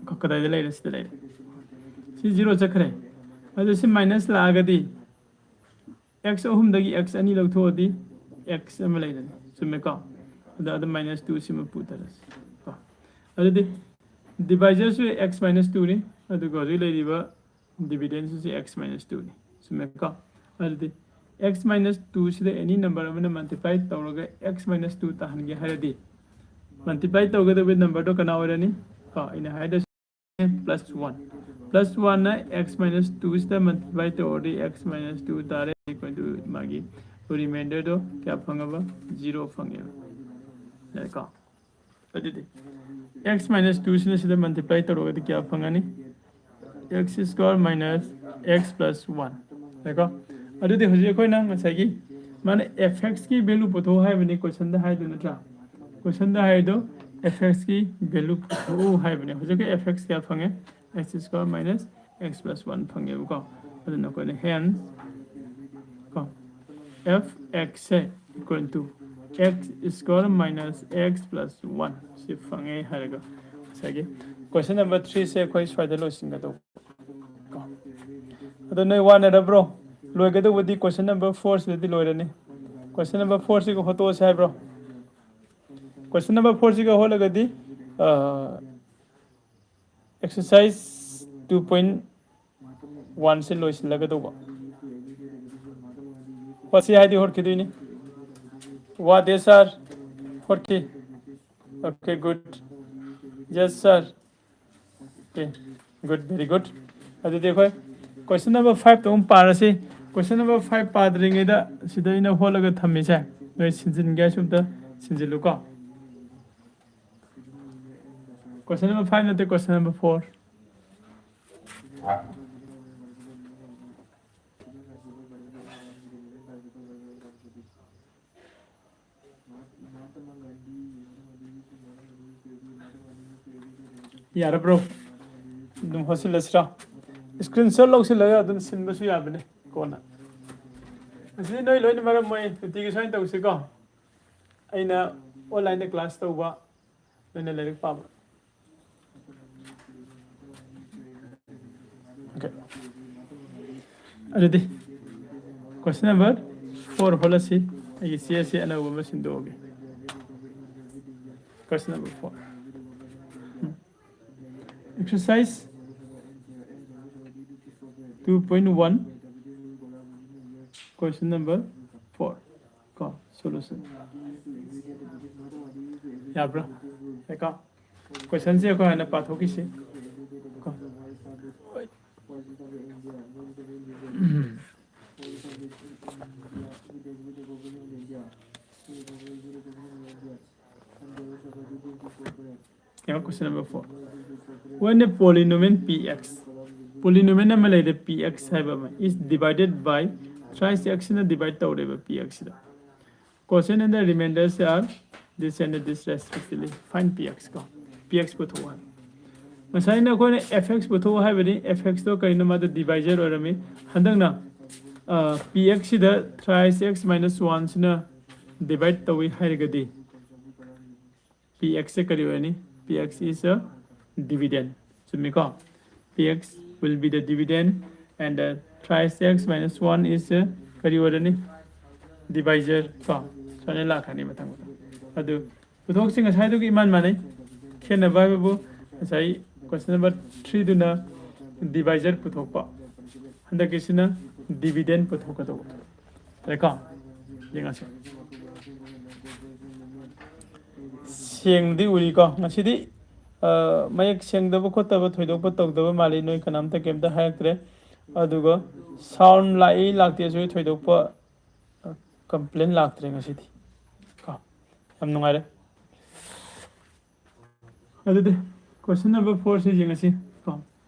ꯀ-, ꯀꯗꯥꯏꯗ ꯂꯩꯔꯦ? ꯁꯤꯗ ꯂꯩꯔꯦ꯫ ꯁꯤ zero ꯆꯠꯈ꯭ꯔꯦ꯫ ꯑꯗꯨ ꯁꯤ ꯃꯥꯏꯅꯁ ꯂꯥꯛꯑꯒꯗꯤ x ꯑꯍꯨꯝꯗꯒꯤ x ꯑꯅꯤ ꯂꯧꯊꯣꯛꯑꯗꯤ x ꯑꯃ ꯂꯩꯔꯅꯤ, ꯆꯨꯝꯃꯦꯀꯣ? ꯑꯗ ꯑꯗꯨ ꯃꯥꯏꯅꯁ ꯇꯨ ꯁꯤꯃ ꯄꯨꯊꯔꯁꯤ ꯀꯣ꯫ ꯑꯗꯨꯗꯤ ꯗꯤꯚꯥꯏꯖꯔꯁꯨ x ꯃꯥꯏꯅꯁ ꯇꯨꯅꯤ, ꯑꯗꯨꯒ ꯍꯧꯖꯤꯛ ꯂꯩꯔꯤꯕ ꯗꯤꯚꯤꯗꯦꯟꯁꯤꯁꯨ x ꯃꯥꯏꯅꯁ ꯇꯨꯅꯤ, ꯆꯨꯝꯃꯦꯀꯣ? ꯑꯗꯨꯗꯤ x ꯃꯥꯏꯅꯁ ꯇꯨ ꯁꯤꯗ ꯑꯦꯅꯤ ꯅꯝꯕꯔ ꯑꯃꯅ ꯃꯜꯇꯤꯄ꯭ꯂꯥꯏ ꯇꯧꯔꯒ x ꯃꯥꯏꯅꯁ ꯇꯨ ꯇꯥꯍꯟꯒꯦ ꯍꯥꯏꯔꯗꯤ ꯃꯜꯇꯤꯄ꯭ꯂꯥꯏ ꯇꯧꯒꯗꯕ ꯅꯝꯕꯔꯗꯣ ꯀꯅꯥ ꯑꯣꯏꯔꯅꯤ? ꯀꯣ, ꯑꯩꯅ ꯍꯥꯏꯗꯣ ꯄ꯭ꯂꯁ ꯋꯥꯟ, ꯄ꯭ꯂꯁ ꯋꯥꯟꯅ x ꯃꯥꯏꯅꯁ ꯇꯨꯁꯤꯗ ꯃꯜꯇꯤꯄ꯭ꯂꯥꯏ ꯇꯧꯔꯗꯤ x ꯃꯥꯏꯅꯁ ꯇꯨ ꯇꯥꯔꯦ, equal to ꯃꯥꯒꯤ ꯔꯤꯃꯥꯏꯟꯗꯔꯗꯣ ꯀꯌꯥ ꯐꯪꯉꯕ? ꯖꯤꯔꯣ ꯐꯪꯉꯦꯕ꯫ ꯌꯥꯔꯦꯀꯣ? ꯑꯗꯨꯗꯤ x ꯃꯥꯏꯅꯁ ꯇꯨꯁꯤꯅ ꯁꯤꯗ ꯃꯜꯇꯤꯄ꯭ꯂꯥꯏ ꯇꯧꯔꯒꯗꯤ ꯀꯌꯥ ꯐꯪꯉꯅꯤ? x square minus x plus one ꯀꯣ꯫ ꯑꯗꯨꯗꯤ ꯍꯧꯖꯤꯛ ꯑꯩꯈꯣꯏꯅ ꯉꯁꯥꯏꯒꯤ ꯃꯥꯅ f x ꯀꯤ ꯚꯦꯂꯨ ꯄꯨꯊꯣꯛꯎ ꯍꯥꯏꯕꯅꯤ ꯀꯣꯏꯁꯟꯗ ꯍꯥꯏꯗꯨ ꯅꯠꯇ꯭ꯔꯥ? ꯀꯣꯏꯁꯟꯗ ꯍꯥꯏꯗꯣ f x ꯀꯤ ꯚꯦꯂꯨ ꯄꯨꯊꯣꯛꯎ ꯍꯥꯏꯕꯅꯦ꯫ ꯍꯧꯖꯤꯛꯀꯤ f x ꯀꯌꯥ ꯐꯪꯉꯦ? X square minus x plus one ꯐꯪꯉꯦꯕꯀꯣ꯫ ꯑꯗꯨꯅ ꯑꯩꯈꯣꯏꯅ ꯍꯦꯟ ꯀꯣ, f x say equal to x square minus x plus one ꯁꯤ ꯐꯪꯉꯦ ꯍꯥꯏꯔꯒ ꯉꯁꯥꯏꯒꯤ ꯀꯣꯏꯁꯟ ꯅꯝꯕꯔ ꯊ꯭ꯔꯤꯁꯦ ꯑꯩꯈꯣꯏ ꯁ꯭ꯋꯥꯏꯗ ꯂꯣꯏꯁꯤꯟꯒꯗꯧꯕ ꯀꯣ꯫ ꯑꯗꯣ ꯅꯣꯏ ꯋꯥꯅꯔꯕ꯭ꯔꯣ? ꯂꯣꯏꯒꯗꯧꯕꯗꯤ ꯀꯣꯏꯁꯟ ꯅꯝꯕꯔ ꯐꯣꯔꯁꯤꯗꯗꯤ ꯂꯣꯏꯔꯅꯤ꯫ ꯀꯣꯏꯁꯟ ꯅꯝꯕꯔ ꯐꯣꯔꯁꯤꯒ ꯍꯣꯠꯇꯣꯛꯑꯁꯦ ꯍꯥꯏꯕ꯭ꯔꯣ? ꯀꯣꯏꯁꯟ ꯅꯝꯕꯔ ꯐꯣꯔꯁꯤꯒ ꯍꯣꯠꯂꯒꯗꯤ ꯑꯦꯛꯁꯔꯁꯥꯏꯁ ꯇꯨ ꯄꯣꯏꯟ ꯋꯥꯟꯁꯦ ꯂꯣꯏꯁꯤꯜꯂꯒꯗꯧꯕ꯫ ꯍꯣꯠꯁꯤ ꯍꯥꯏꯗꯤ ꯍꯣꯠꯈꯤꯗꯣꯏꯅꯤ꯫ ꯋꯥꯗꯦ ꯁꯥꯔ, ꯍꯣꯠꯈꯤ꯫ Okay, good. Yes sir. Okay, good, very good. ꯑꯗꯨꯗꯤ ꯑꯩꯈꯣꯏ ꯀꯣꯏꯁꯟ ꯅꯝꯕꯔ ꯐꯥꯏꯚꯇ ꯑꯃꯨꯛ ꯄꯥꯔꯁꯤ꯫ ꯀꯣꯏꯁꯟ ꯅꯝꯕꯔ ꯐꯥꯏꯚ ꯄꯥꯗ꯭ꯔꯤꯉꯩꯗ ꯁꯤꯗ ꯑꯩꯅ ꯍꯣꯠꯂꯒ ꯊꯝꯃꯤꯁꯦ ꯅꯣꯏ ꯁꯤꯟꯖꯤꯟꯒꯦ ꯍꯥꯏꯁꯨ ꯑꯝꯇ ꯁꯤꯟꯖꯤꯜꯂꯨꯀꯣ꯫ ꯀꯣꯏꯁꯟ ꯅꯝꯕꯔ ꯐꯥꯏꯚ ꯅꯠꯇꯦ, ꯀꯣꯏꯁꯟ ꯅꯝꯕꯔ ꯐꯣꯔ꯫ ꯌꯥꯔꯕ꯭ꯔꯣ? ꯑꯗꯨꯝ ꯍꯣꯠꯆꯤꯜꯂꯁꯤꯔꯣ? ꯁ꯭ꯀ꯭ꯔꯤꯟ ꯁꯣꯠ ꯂꯧꯁꯤꯜꯂꯒ ꯑꯗꯨꯝ ꯁꯤꯟꯕꯁꯨ ꯌꯥꯕꯅꯦ ꯀꯣꯟꯅ꯫ ꯑꯁꯤꯗꯤ ꯅꯣꯏ ꯂꯣꯏꯅ ꯃꯔꯝ ꯃꯣꯛꯑꯦ꯫ ꯅꯨꯡꯇꯤꯒꯤ ꯁꯨꯃꯥꯏꯅ ꯇꯧꯁꯤꯀꯣ꯫ ꯑꯩꯅ ꯑꯣꯟꯂꯥꯏꯟꯗ ꯀ꯭ꯂꯥꯁ ꯇꯧꯕ, ꯅꯣꯏꯅ ꯂꯥꯏꯔꯤꯛ ꯄꯥꯕ꯫ Okay. ꯑꯗꯨꯗꯤ question number four ꯍꯣꯠꯂꯁꯤ꯫ ꯑꯩꯒꯤ ꯆꯦ ꯑꯁꯤ ꯑꯅꯧꯕ ꯑꯃ ꯁꯤꯟꯗꯣꯛꯑꯒꯦ꯫ Question number four. Exercise two point one, question number four. ꯀꯣ, solution. ꯌꯥꯕ꯭ꯔꯥ? ꯌꯥꯏꯀꯣ? Questionꯁꯦ ꯑꯩꯈꯣꯏ ꯍꯥꯟꯅ ꯄꯥꯊꯣꯛꯈꯤꯁꯤ꯫ ꯀꯣ꯫ ꯎꯝ꯫ ꯌꯦꯡꯉꯣ, question number four. When a polynomial P X, polynomial ꯑꯃ ꯂꯩꯔꯦ, P X ꯍꯥꯏꯕ ꯑꯃ, is divided by thrice X ꯅ divide ꯇꯧꯔꯦꯕ P X ꯁꯤꯗ꯫ Quotient and the remainders are this and this respectively. Find P X ꯀꯣ, P X ꯄꯨꯊꯣꯛꯑꯣ ꯍꯥꯏꯕ꯫ ꯉꯁꯥꯏꯅ ꯑꯩꯈꯣꯏꯅ F X ꯄꯨꯊꯣꯛꯑꯣ ꯍꯥꯏꯕꯅꯤ, F X ꯇꯣ ꯀꯩꯅꯣ, ꯃꯥꯗꯣ divisor ꯑꯣꯏꯔꯝꯃꯤ꯫ ꯍꯟꯗꯛꯅ P X ꯁꯤꯗ thrice X minus one ꯁꯤꯅ divide ꯇꯧꯏ ꯍꯥꯏꯔꯒꯗꯤ P X ꯁꯦ ꯀꯔꯤ ꯑꯣꯏꯔꯅꯤ? P X is a dividend. ꯆꯨꯝꯃꯤꯀꯣ? P X will be the dividend and the thrice X minus one is a ꯀꯔꯤ ꯑꯣꯏꯔꯅꯤ? Divisor ꯀꯣ? ꯁꯨꯃꯥꯏꯅ ꯂꯥꯛꯀꯅꯤ ꯃꯊꯪ ꯃꯊꯪ꯫ ꯑꯗꯨ ꯄꯨꯊꯣꯛꯁꯤ ꯉꯁꯥꯏꯗꯨꯒ ꯏꯃꯥꯟ ꯃꯥꯟꯅꯩ꯫ ꯈꯦꯠꯅꯕ ꯍꯥꯏꯕꯕꯨ ꯉꯁꯥꯏ question number three ꯗꯨꯅ divisor ꯄꯨꯊꯣꯛꯄ, ꯍꯟꯗꯛꯀꯤꯁꯤꯅ dividend ꯄꯨꯊꯣꯛꯀꯗꯧꯕ꯫ ꯌꯥꯔꯦꯀꯣ? ꯌꯦꯡꯉꯁꯤ꯫ ꯁꯦꯡꯗꯤ ꯎꯔꯤꯀꯣ? ꯉꯁꯤꯗꯤ, ꯑ, ꯃꯌꯦꯛ ꯁꯦꯡꯗꯕ ꯈꯣꯠꯇꯕ ꯊꯣꯏꯗꯣꯛꯄ ꯇꯧꯗꯕ ꯃꯥꯜꯂꯤ꯫ ꯅꯣꯏ ꯀꯅꯥꯝꯇ ꯀꯩꯝꯇ ꯍꯥꯏꯔꯛꯇ꯭ꯔꯦ꯫ ꯑꯗꯨꯒ sound ꯂꯥꯛꯏ ꯂꯥꯛꯇꯦꯁꯨ ꯊꯣꯏꯗꯣꯛꯄ, ꯑ, complain ꯂꯥꯛꯇ꯭ꯔꯦ ꯉꯁꯤꯗꯤ꯫ ꯀꯣ? ꯌꯥꯝ ꯅꯨꯡꯉꯥꯏꯔꯦ꯫ ꯑꯗꯨꯗꯤ question number four ꯁꯤ ꯌꯦꯡꯉꯁꯤ ꯀꯣ꯫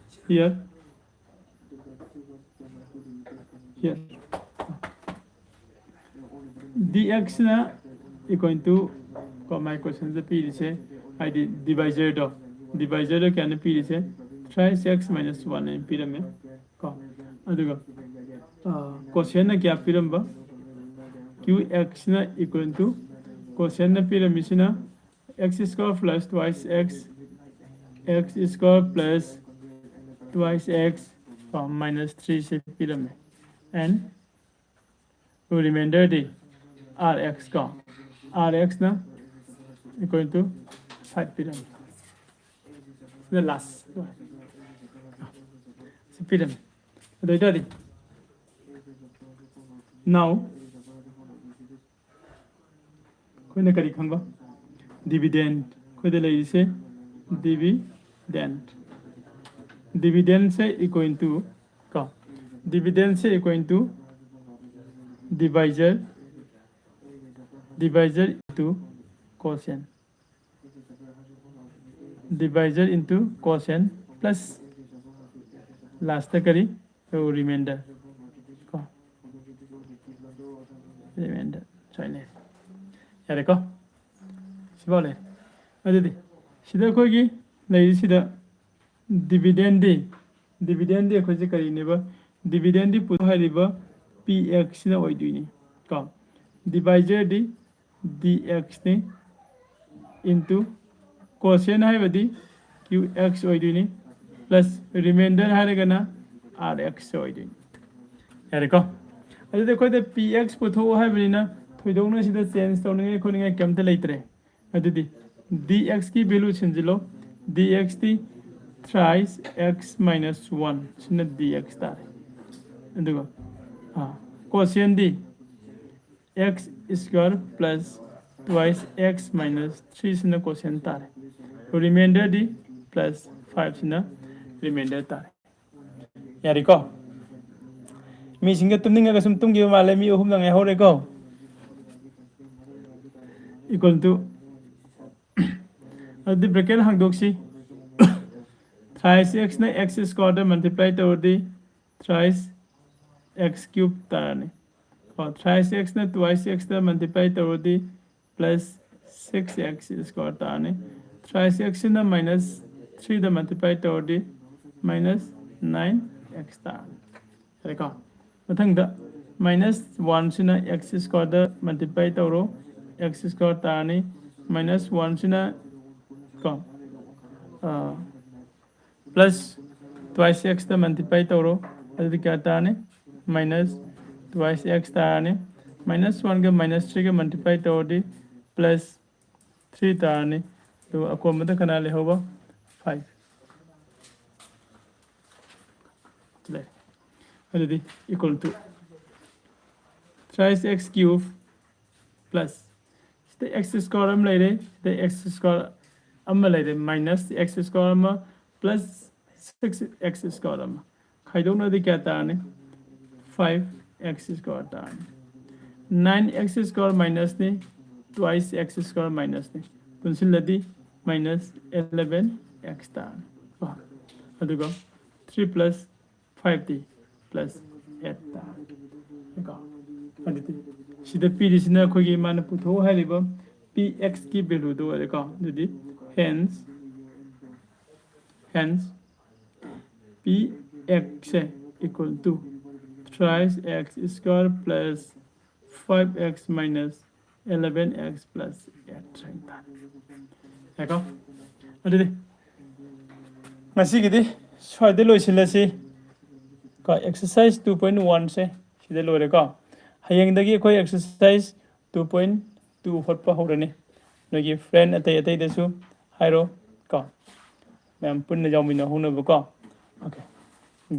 Here, here, D X ꯅ equal to ꯀꯣ, ꯃꯥꯏ question ꯗ ꯄꯤꯔꯤꯁꯦ, ꯍꯥꯏꯗꯤ divisor ꯗꯣ, divisor ꯗꯣ ꯀꯌꯥꯅ ꯄꯤꯔꯤꯁꯦ? Thrice X minus one ꯍꯥꯏꯅ ꯄꯤꯔꯝꯃꯦ ꯀꯣ꯫ ꯑꯗꯨꯒ, ꯑ, quotient ꯅ ꯀꯌꯥ ꯄꯤꯔꯝꯕ? Q X ꯅ equal to, quotient ꯅ ꯄꯤꯔꯝꯃꯤꯁꯤꯅ x square plus twice x, x square plus twice x, ꯀꯣ, minus three ꯁꯦ ꯄꯤꯔꯝꯃꯦ꯫ and remainder D R X ꯀꯣ, R X ꯅ equal to five ꯄꯤꯔꯝꯃꯤ꯫ ꯁꯤꯗ ꯂꯥꯁ ꯁꯤ ꯄꯤꯔꯝꯃꯤ꯫ ꯑꯗꯨ ꯑꯣꯏꯇꯥꯔꯗꯤ now ꯑꯩꯈꯣꯏꯅ ꯀꯔꯤ ꯈꯪꯕ? Dividend, ꯑꯩꯈꯣꯏꯗ ꯂꯩꯔꯤꯁꯦ dividend, dividend say equal to ꯀꯣ, dividend say equal to divisor, divisor into quotient, divisor into quotient plus last ꯀꯔꯤ? Remainder ꯀꯣ, remainder ꯁꯨꯃꯥꯏꯅ ꯂꯩꯔꯦ꯫ ꯌꯥꯔꯦꯀꯣ, ꯁꯤꯐꯥꯎ ꯂꯩꯔꯦ꯫ ꯑꯗꯨꯗꯤ ꯁꯤꯗ ꯑꯩꯈꯣꯏꯒꯤ ꯂꯩꯔꯤꯁꯤꯗ dividend ꯗꯤ, dividend ꯗꯤ ꯑꯩꯈꯣꯏꯁꯦ ꯀꯔꯤꯅꯦꯕ? Dividend ꯗꯤ ꯄꯨꯊꯣꯛ ꯍꯥꯏꯔꯤꯕ P X ꯁꯤꯅ ꯑꯣꯏꯗꯣꯏꯅꯤ ꯀꯣ꯫ Divisor ꯗꯤ D X ꯅꯤ into quotient ꯍꯥꯏꯕꯗꯤ Q X ꯑꯣꯏꯗꯣꯏꯅꯤ, plus remainder ꯍꯥꯏꯔꯒꯅ R X ꯑꯣꯏꯗꯣꯏꯅꯤ꯫ ꯌꯥꯔꯦꯀꯣ? ꯑꯗꯨꯗꯤ ꯑꯩꯈꯣꯏꯗ P X ꯄꯨꯊꯣꯛꯑꯣ ꯍꯥꯏꯕꯅꯤꯅ ꯊꯣꯏꯗꯣꯛꯅ ꯁꯤꯗ change ꯇꯧꯅꯤꯡꯉꯥꯏ ꯈꯣꯠꯅꯤꯡꯉꯥꯏ ꯀꯩꯝꯇ ꯂꯩꯇ꯭ꯔꯦ꯫ ꯑꯗꯨꯗꯤ D X ꯀꯤ value ꯁꯤꯟꯖꯤꯜꯂꯣ꯫ D X T thrice x minus one ꯁꯤꯅ D X ꯇꯥꯔꯦ꯫ ꯑꯗꯨꯒ quotient ꯗꯤ x square plus twice x minus three ꯁꯤꯅ quotient ꯇꯥꯔꯦ꯫ Remainder ꯗꯤ plus five ꯁꯤꯅ remainder ꯇꯥꯔꯦ꯫ ꯌꯥꯔꯦꯀꯣ? ꯃꯤꯁꯤꯡꯗ ꯇꯨꯝꯅꯤꯡꯉꯒ ꯁꯨꯝ ꯇꯨꯝꯈꯤꯕ ꯃꯥꯜꯂꯦ꯫ ꯃꯤ ꯑꯍꯨꯝꯗ ꯉꯥꯏꯍꯧꯔꯦꯀꯣ꯫ Equal to, ꯑꯗꯨꯗꯤ bracket ꯍꯥꯡꯗꯣꯛꯁꯤ꯫ Thrice x ꯅ x square ꯗ multiply ꯇꯧꯔꯗꯤ thrice x cube ꯇꯥꯔꯅꯤ꯫ ꯀꯣ, thrice x ꯅ twice x ꯗ multiply ꯇꯧꯔꯗꯤ plus six x square ꯇꯥꯔꯅꯤ꯫ Thrice x ꯁꯤꯅ minus three ꯗ multiply ꯇꯧꯔꯗꯤ minus nine x ꯇꯥꯔꯅꯤ꯫ ꯌꯥꯔꯦꯀꯣ? ꯃꯊꯪꯗ minus one ꯁꯤꯅ x square ꯗ multiply ꯇꯧꯔꯣ, x square ꯇꯥꯔꯅꯤ꯫ Minus one ꯁꯤꯅ ꯀꯣ, plus twice x ꯇ multiply ꯇꯧꯔꯣ, ꯑꯗꯨꯗꯤ ꯀꯌꯥ ꯇꯥꯔꯅꯤ? minus twice x ꯇꯥꯔꯅꯤ꯫ Minus one ꯒ minus three ꯒ multiply ꯇꯧꯔꯗꯤ plus three ꯇꯥꯔꯅꯤ꯫ ꯑꯗꯨꯒ ꯑꯀꯣꯟꯕꯗ ꯀꯅꯥ ꯂꯩꯍꯧꯕ? Five ꯂꯩ꯫ ꯑꯗꯨꯗꯤ equal to thrice x cube plus ꯁꯤꯗ x square ꯑꯃ ꯂꯩꯔꯦ, ꯁꯤꯗ x square ꯑꯃ ꯂꯩꯔꯦ, minus x square ꯑꯃ plus six x square ꯑꯃ꯫ ꯈꯥꯏꯗꯣꯛꯅꯗꯤ ꯀꯌꯥ ꯇꯥꯔꯅꯤ? Five x square ꯇꯥꯔꯅꯤ꯫ Nine x square minus ꯅꯤ, twice x square minus ꯅꯤ꯫ ꯄꯨꯟꯁꯤꯜꯂꯗꯤ minus eleven x ꯇꯥꯔꯅꯤ꯫ ꯀꯣ? ꯑꯗꯨꯒ three plus five ꯗꯤ plus eight ꯇꯥꯔꯅꯤ꯫ ꯀꯣ? ꯑꯗꯨꯗꯤ ꯁꯤꯗ ꯄꯤꯔꯤꯁꯤꯅ ꯑꯩꯈꯣꯏꯒꯤ ꯃꯥꯅ ꯄꯨꯊꯣꯛꯎ ꯍꯥꯏꯔꯤꯕ p x ꯀꯤ value ꯗꯨ ꯑꯣꯏꯔꯦꯀꯣ꯫ ꯑꯗꯨꯗꯤ hence, hence p x say equal to thrice x square plus five x minus eleven x plus eight ꯍꯥꯏ ꯇꯥꯔꯦ꯫ ꯌꯥꯏꯀꯣ? ꯑꯗꯨꯗꯤ ꯉꯁꯤꯒꯤꯗꯤ ꯁ꯭ꯋꯥꯏꯗ ꯂꯣꯏꯁꯤꯜꯂꯁꯤ꯫ ꯀꯣ, exercise two point one ꯁꯦ ꯁꯤꯗ ꯂꯣꯏꯔꯦꯀꯣ꯫ ꯍꯌꯦꯡꯗꯒꯤ ꯑꯩꯈꯣꯏ exercise two point two ꯍꯣꯠꯄ ꯍꯧꯔꯅꯤ꯫ ꯅꯣꯏꯒꯤ friend ꯑꯇꯩ ꯑꯇꯩꯗꯁꯨ ꯍꯥꯏꯔꯣ ꯀꯣ, ꯃꯌꯥꯝ ꯄꯨꯟꯅ ꯌꯥꯎꯃꯤꯟꯅꯍꯧꯅꯕꯀꯣ꯫ Okay,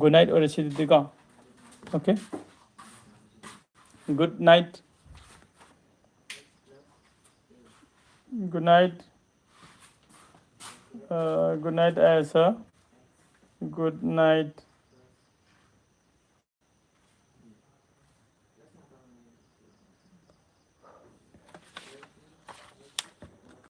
good night ꯑꯣꯏꯔꯁꯤ ꯑꯗꯨꯗꯤꯀꯣ꯫ Okay, good night, good night, uh, good night, Ayesha, good night.